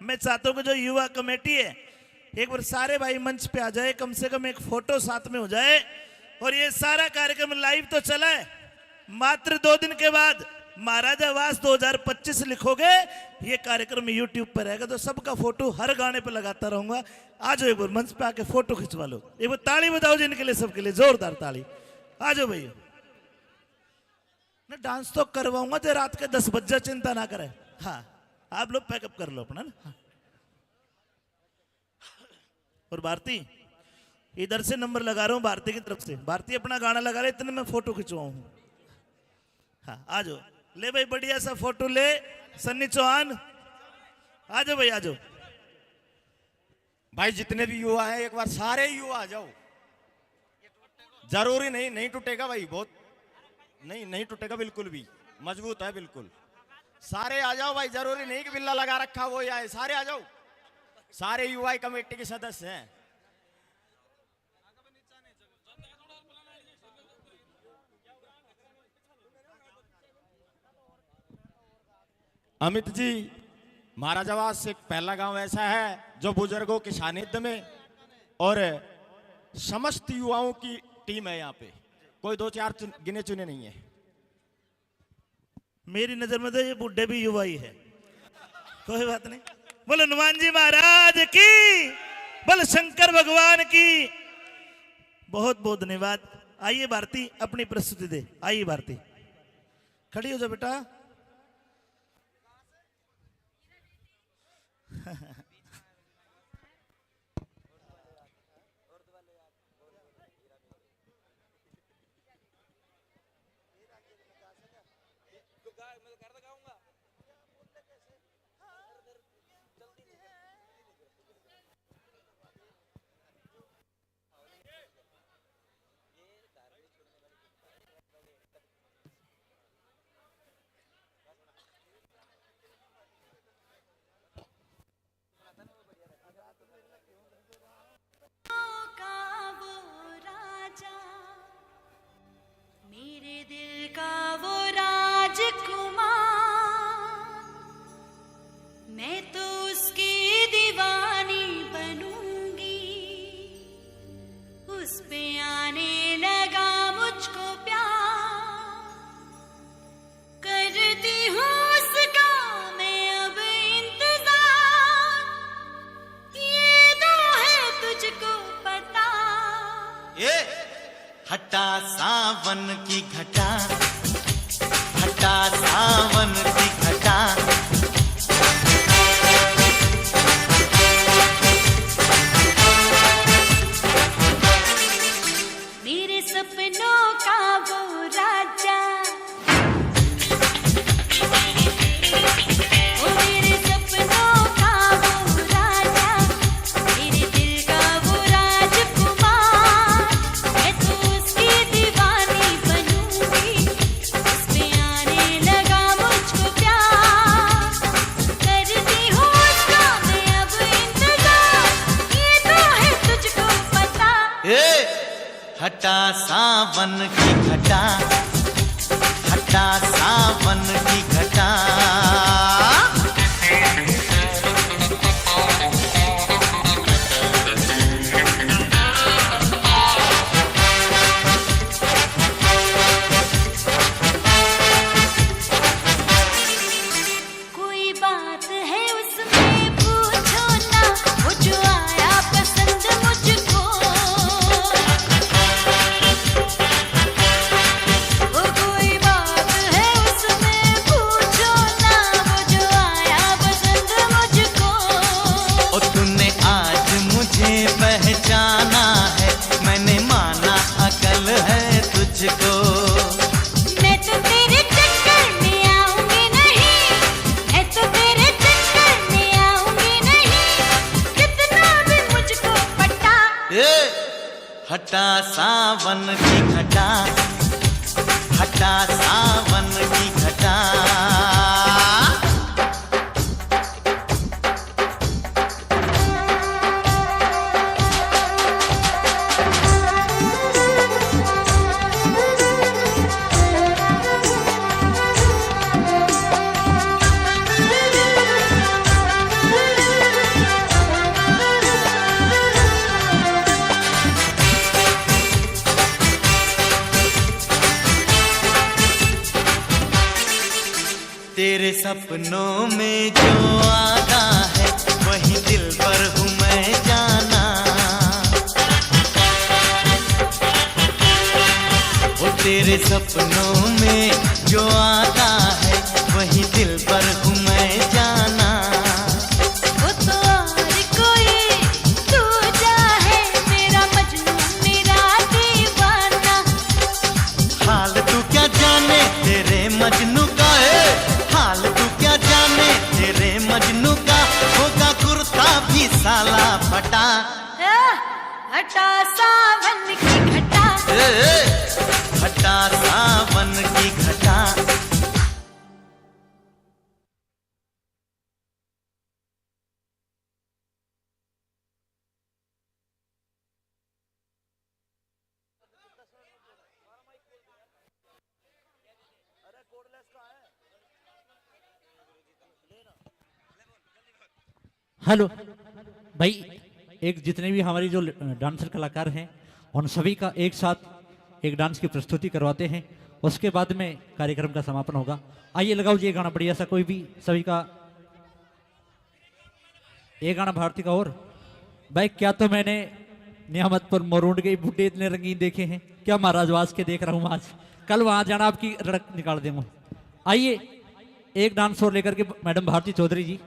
मैं चाहता हूँ कि जो युवा कमेटी है, एक बार सारे भाई मंच पे आ जाए, कम से कम एक फोटो साथ में हो जाए। और ये सारा कार्यक्रम लाइव तो चला है, मात्र दो दिन के बाद महाराजा वास दो हज़ार पच्चीस लिखोगे, ये कार्यक्रम YouTube पर रहेगा, तो सबका फोटो हर गाने पे लगाता रहूंगा। आ जाओ, एक बार मंच पे आके फोटो खिंचवा लो, एक बार ताली बजाओ जी इनके लिए, सबके लिए जोरदार ताली। आ जाओ भाई, ना डांस तो करवाऊंगा जे रात के दस बजे, चिंता ना करे। हाँ, आप लोग पैकअप कर लो अपना ना। हाँ। और भारती, इधर से नंबर लगा रहा हूँ भारती की तरफ से। भारती अपना गाना लगा रहे, इतने में फोटो खिंचवाऊँ। हाँ, आ जाओ। ले भाई, बढ़िया सा फोटो ले, सन्नी चौहान। आ जाओ भाई, आ जाओ। भाई, जितने भी युवा हैं, एक बार सारे युवा आ जाओ। जरूरी नहीं, नहीं टूटेगा भाई, बहुत नहीं, नहीं टूटेगा बिल्कुल भी, मजबूत है बिल्कुल। सारे आ जाओ भाई, जरूरी नहीं कि बिल्ला लगा रखा वो ही आए, सारे आ जाओ। सारे युवा कमेटी के सदस्य हैं। अमित जी, महाराजावास से पहला गांव ऐसा है जो बुजुर्गों के सानिध्य में और समस्त युवाओं की टीम है यहाँ पे। कोई दो चार चुन-, गिने चुने नहीं है। मेरी नजर में तो ये बूढ़े भी युवा ही है। कोई बात नहीं। बोलो हनुमान जी महाराज की, बोलो शंकर भगवान की। बहुत बहुत धन्यवाद। आइए भारती, अपनी प्रस्तुति दे। आइए भारती, खड़ी हो जा बेटा। का वो राजा, मेरे दिल का वो राजकुमार, मैं तो उसकी दीवानी बनूंगी। उस पे आने लगा मुझको प्यार, करती हूँ उसका मैं अब इंतजार। ये तो है तुझको पता। ये हटा सावन की घटा, हटा सावन की घटा। मेरे सपनों का वो राजा, ओ मेरे सपनों का वो राजा, मेरे दिल का वो राजकुमार, मैं तो उसकी दीवानी बनूंगी। उस पे आने लगा मुझको प्यार, करती हूँ उसका मैं अब इंतजार। ये तो है तुझको पता। ए! हटा सावन की घटा, हटा सावन की घटा। कोई बात है उसमें पूछो ना, वो जो आया पसंद मुझको। वो कोई बात है उसमें पूछो ना, वो जो आया पसंद मुझको। ओ तूने आज मुझे पहचाना है, मैंने माना अकल है तुझको। मैं तो तेरे चक्कर में आऊंगी नहीं, मैं तो तेरे चक्कर में आऊंगी नहीं, कितना भी मुझको पटा। ए, हटा सावन की घटा, हटा सावन की घटा। तेरे सपनों में जो आता है, वही दिल पर हूँ मैं जाना। ओ तेरे सपनों में जो आता है, वही दिल पर हूँ मैं जाना। वो तो और कोई तू जा मजनू का है हाल तू क्या जाने, तेरे मजनू का होगा कुर्ता भी साला फटा। ए, फटा सावन की घटा। ए, ए, फटा सावन की घटा। हेलो भाई, एक जितने भी हमारी जो डांसर कलाकार हैं, उन सभी का एक साथ एक डांस की प्रस्तुति करवाते हैं, उसके बाद में कार्यक्रम का समापन होगा। आइए, लगाओ जी ये गाना बढ़िया सा कोई भी, सभी का एक गाना भारती का और। भाई, क्या तो मैंने नियामतपुर मोरूंड के बुड्ढे इतने रंगीन देखे हैं क्या महाराज, आज के देख रहा हूँ, आज कल वहां जाना, आपकी रड़क निकाल देंगे। आइए, एक डांस और लेकर के मैडम भारती चौधरी जी।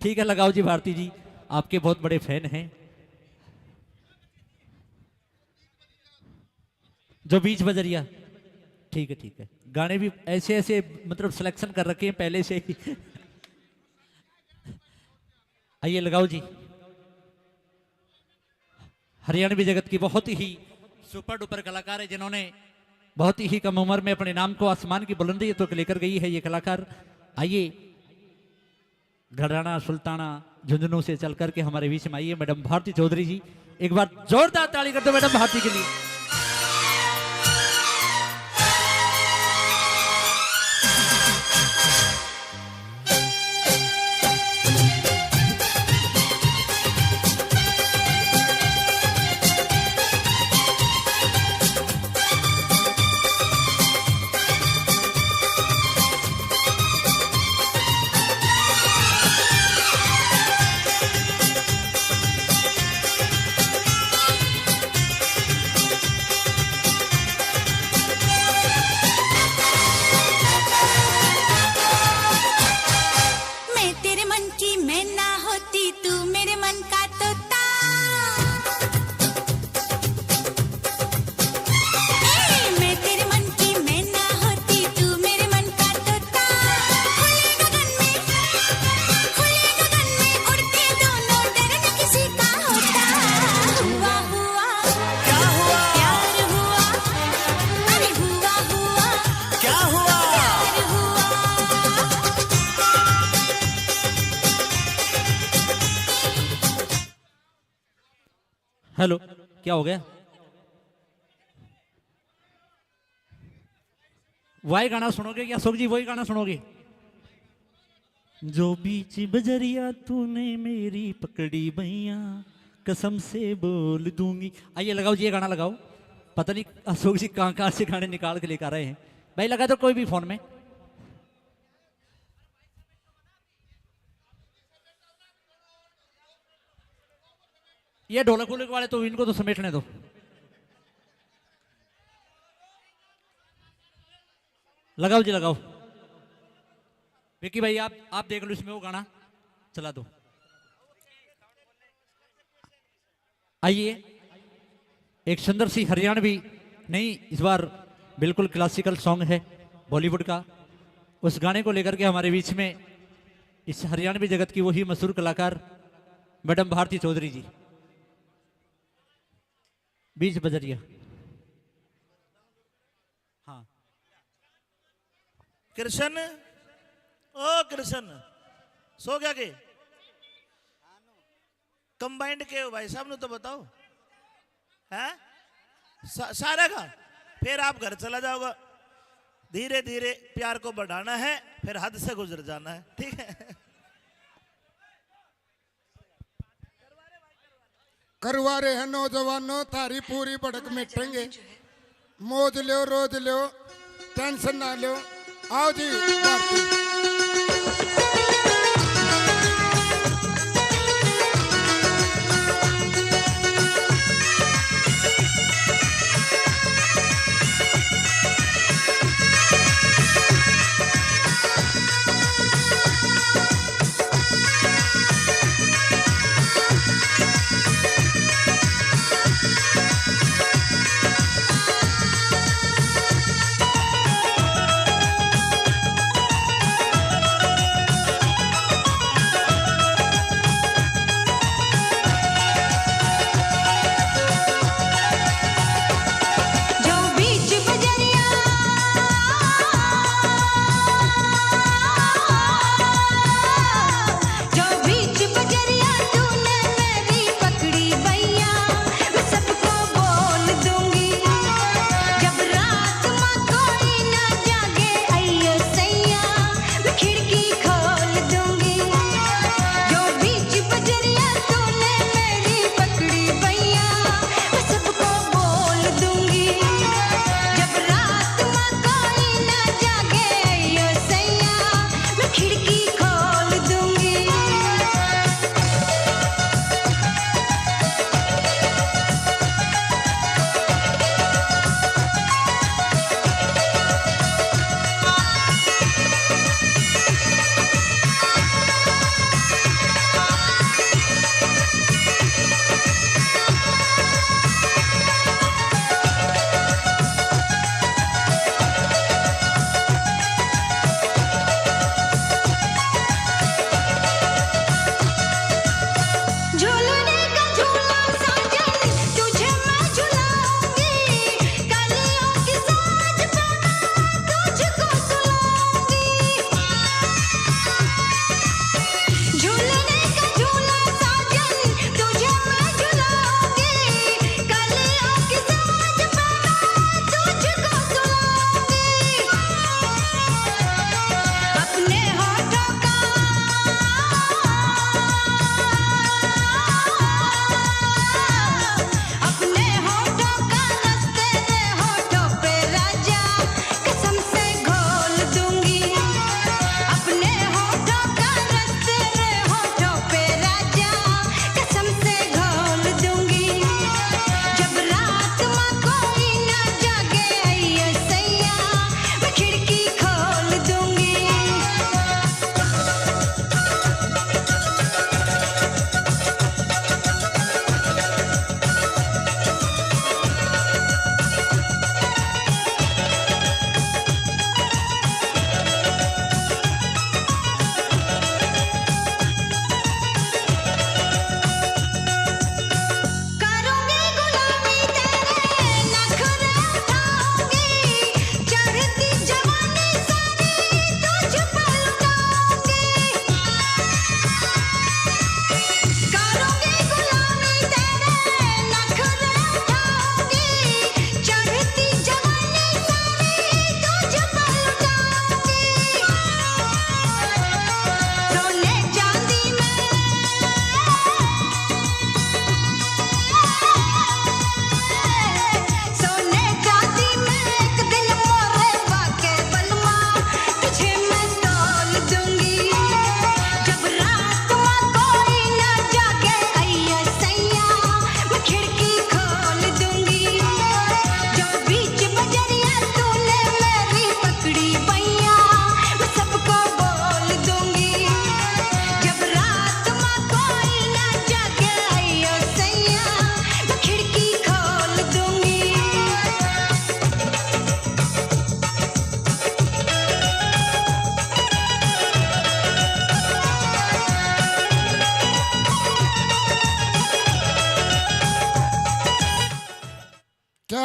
ठीक है, लगाओ जी भारती जी, आपके बहुत बड़े फैन हैं। जो बीच बजरिया, ठीक है, ठीक है। गाने भी ऐसे ऐसे, मतलब, सिलेक्शन कर रखे हैं पहले से ही। आइए, लगाओ जी। हरियाणवी जगत की बहुत ही सुपर डुपर कलाकार है, जिन्होंने बहुत ही कम उम्र में अपने नाम को आसमान की बुलंदी तक लेकर गई है ये कलाकार। आइए, घराना सुल्ताना झुंझुनू से चल करके हमारे बीच में आई है मैडम भारती चौधरी जी। एक बार जोरदार ताली कर दो मैडम भारती के लिए। मैं तेरे मन की मैना होती, तू मेरे मन का तोता। ए, मैं तेरे मन की मैना होती, तू मेरे मन का तोता। खुले गगन में, खुले गगन में उड़ते दोनों, डर न किसी का होता। हुआ, हुआ, क्या हुआ? प्यार हुआ, अरे हुआ, हुआ, क्या हुआ? प्यार हुआ। हेलो, क्या हो गया? वही गाना सुनोगे क्या अशोक जी, वही गाना सुनोगे? जो बीच बजरिया तूने मेरी पकड़ी बैया, कसम से बोल दूंगी। आइए, लगाओ जी, ये गाना लगाओ। पता नहीं अशोक जी कहाँ कहाँ से गाने निकाल के लेकर आ रहे हैं। भाई, लगा दो कोई भी फोन में। ये ढोलक वोलक वाले तो, इनको तो समेटने दो। लगाओ जी, लगाओ। विक्की भाई, आप, आप देख लो, इसमें वो गाना चला दो। आइए, एक सुंदर सी हरियाणवी, नहीं, इस बार बिल्कुल क्लासिकल सॉन्ग है बॉलीवुड का। उस गाने को लेकर के हमारे बीच में इस हरियाणवी जगत की वही मशहूर कलाकार मैडम भारती चौधरी जी, बीच बजरिया। हाँ। कृष्ण, ओ कृष्ण, सो गया के? कंबाइंड के हो भाई साहब, ने तो बताओ, हैं? सा-, सारे का। फिर आप घर चला जाओगा। धीरे धीरे प्यार को बढ़ाना है, फिर हद से गुजर जाना है, ठीक है? करवा रहे हैं नौजवानों, थारी पूरी भड़क मिटेंगे। मौज लो, रोज लो, टेंशन ना लो। आओ जी, भारती।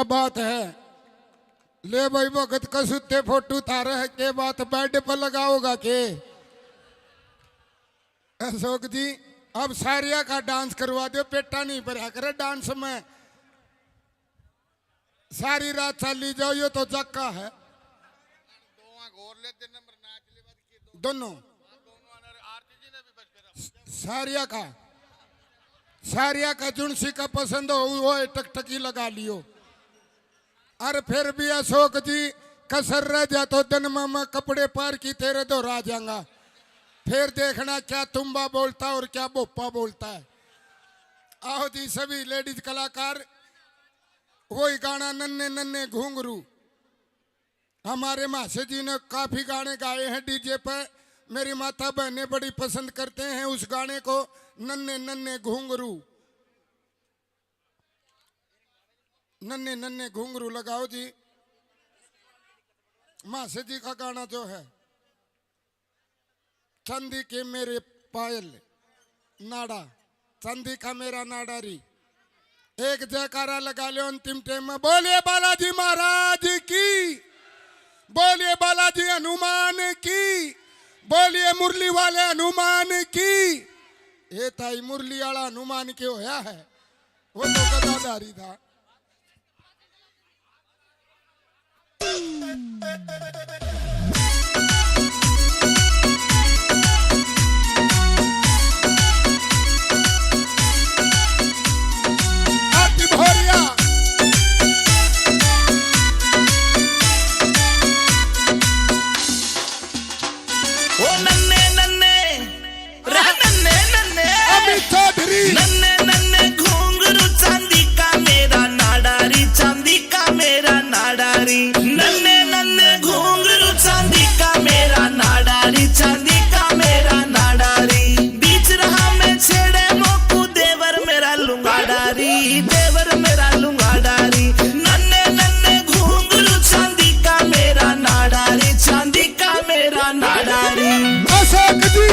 बात है। ले भाई, वक्त का सुत्ते फोटो तारे है, के बात बेड पर लगाओगा के? अशोक जी, अब सारिया का डांस करवा दो, पेटा नहीं भरा करे डांस में। सारी रात चाली जाओ, यो तो जक्का है। दोनों। सारिया का, सारिया का जुनसी का पसंद हो, वो टकटकी लगा लियो। अरे फिर भी अशोक जी, कसर रह जा तो दिन में मैं कपड़े पार की तेरे धोरै आ जाऊंगा। फिर देखना क्या तुम्बा बोलता है और क्या बोपा बोलता है। आओ जी सभी लेडीज कलाकार, वही गाना नन्हे नन्हे घुंघरू। हमारे महाशय जी ने काफी गाने गाए हैं डीजे पे। मेरी माता बहनें बड़ी पसंद करते हैं उस गाने को, नन्हे नन्हे घुंघरू। नन्हे नन्हे घुंघरू लगाओ जी। महाशय जी का गाना जो है, चांदी के मेरे पायल नाड़ा, चांदी का मेरा नाड़ा री। एक जयकारा लगा लो अंतिम टाइम में, बोलिए बालाजी महाराज की, बोलिए बालाजी हनुमान की, बोलिए मुरली वाले हनुमान की। ये ताई, मुरली वाला हनुमान के होया है, वो तो गदाधारी था। आरती भोरिया। ओ नन्हे नन्हे, रा नन्हे नन्हे। अमित चौधरी। नन्हे नन्हे घुंघरू चांदी का मेरा नाड़ा री, चांदी का मेरा नाड़ा री। नन्हे नन्हे घुंघरू चांदी का मेरा नाड़ा री, चांदी का मेरा नाड़ा री। बीच राह में छेड़े मोकू देवर मेरा लुंगाड़ा री, देवर मेरा लुंगाड़ा री। नन्हे नन्हे घुंघरू चांदी का मेरा नाड़ा री, चांदी का मेरा नाड़ा री। अशोक जी,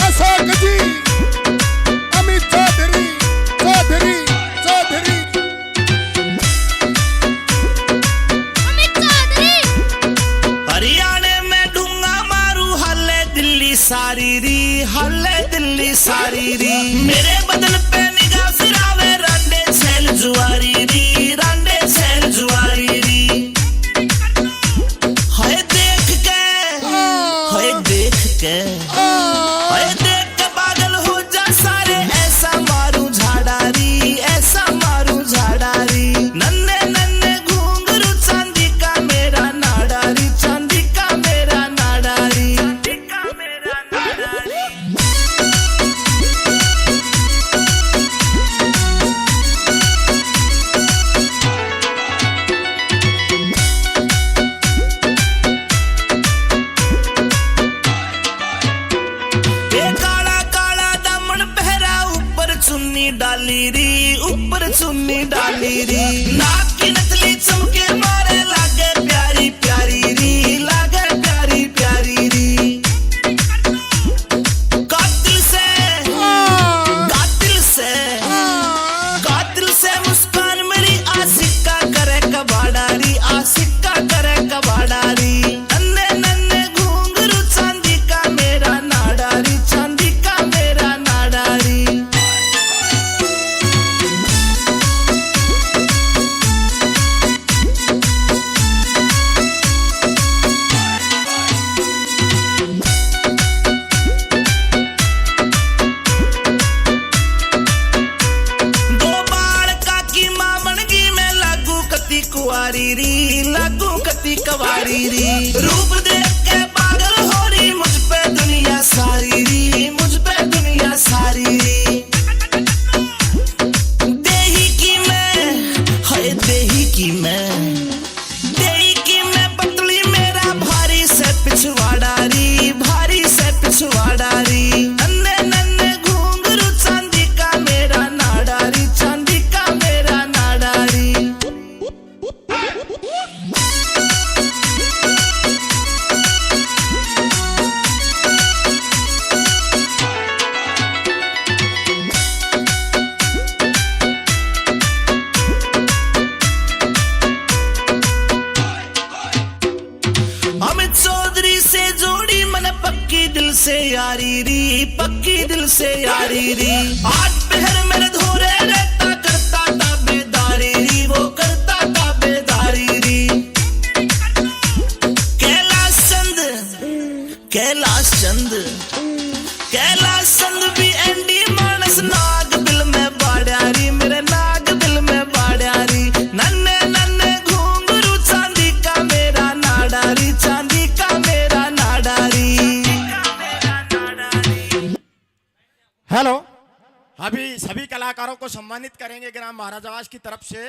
अशोक जी, अमित चौधरी, चौधरी, चौधरी। अमित चौधरी। हरियाणे में ढूंगा मारू, हल्ले दिल्ली सारी री, हल्ले दिल्ली सारी री। मेरे बदन पे निगाह फिरावे, रांडे छैल जुआरी री, रांडे छैल जुआरी री। हाय देख के, हाय देख के, हाय देख के पागल हो जा सारे, ऐसा मारू झाड़ा री, ऐसा मारू झाड़ा री। नन्हे नन्हे घुंघरू चांदी का मेरा नाड़ा री, चांदी का मेरा नाड़ा री। ए काला काला दामन पहरा, ऊपर चुन्नी डाली री, ऊपर चुन्नी डाली री। नाक की नथली चमके मारे, लागे प्यारी प्यारी री, लागे प्यारी प्यारी री। कातिल से, कातिल से, कातिल से मुस्कान मेरी, आशिक का करे कबाड़ा री, आशिक का करे कबाड़ा री। नन्हे नन्हे घुंघरू चांदी का मेरा नाड़ा री, चांदी का मेरा नाड़ा री। दो बालका की माँ बन गई मैं, लागू कती कुआरी री, लागू कती कवारी री। रूप देख के पागल हो रही मुझ पे दुनिया सारी री, मुझ पे दुनिया सारी री। देही की मैं, हाय देही की मैं, देही की मैं पतली मेरा भारी से पिछवाड़ा री, भारी से पिछवाड़ा री। नन्हे नन्हे घुंघरू चांदी का मेरा नाड़ा री, चांदी का मेरा नाड़ा री। पक्की दिल से यारी री। आठ पहर मेरे धोरे रहता, करता ताबेदारी री, वो करता ताबेदारी री। कैलाश चंद, कैलाश चंद, कैलाश चंद भी एंडी मानस। नाग बिल में बाड़ा री, मेरे नाग बिल में बाड़ा री। नन्ने नन्ने घुंघरू चांदी का मेरा नाड़ा री, चांदी का मेरा नाड़ा री। हेलो, अभी सभी कलाकारों को सम्मानित करेंगे ग्राम महाराजावास की तरफ से।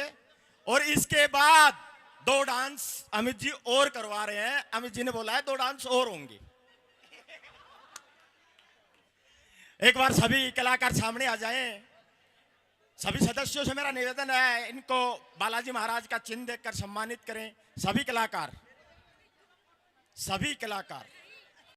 और इसके बाद दो डांस अमित जी और करवा रहे हैं। अमित जी ने बोला है दो डांस और होंगे। एक बार सभी कलाकार सामने आ जाएं। सभी सदस्यों से मेरा निवेदन है, इनको बालाजी महाराज का चिन्ह देकर सम्मानित करें। सभी कलाकार, सभी कलाकार।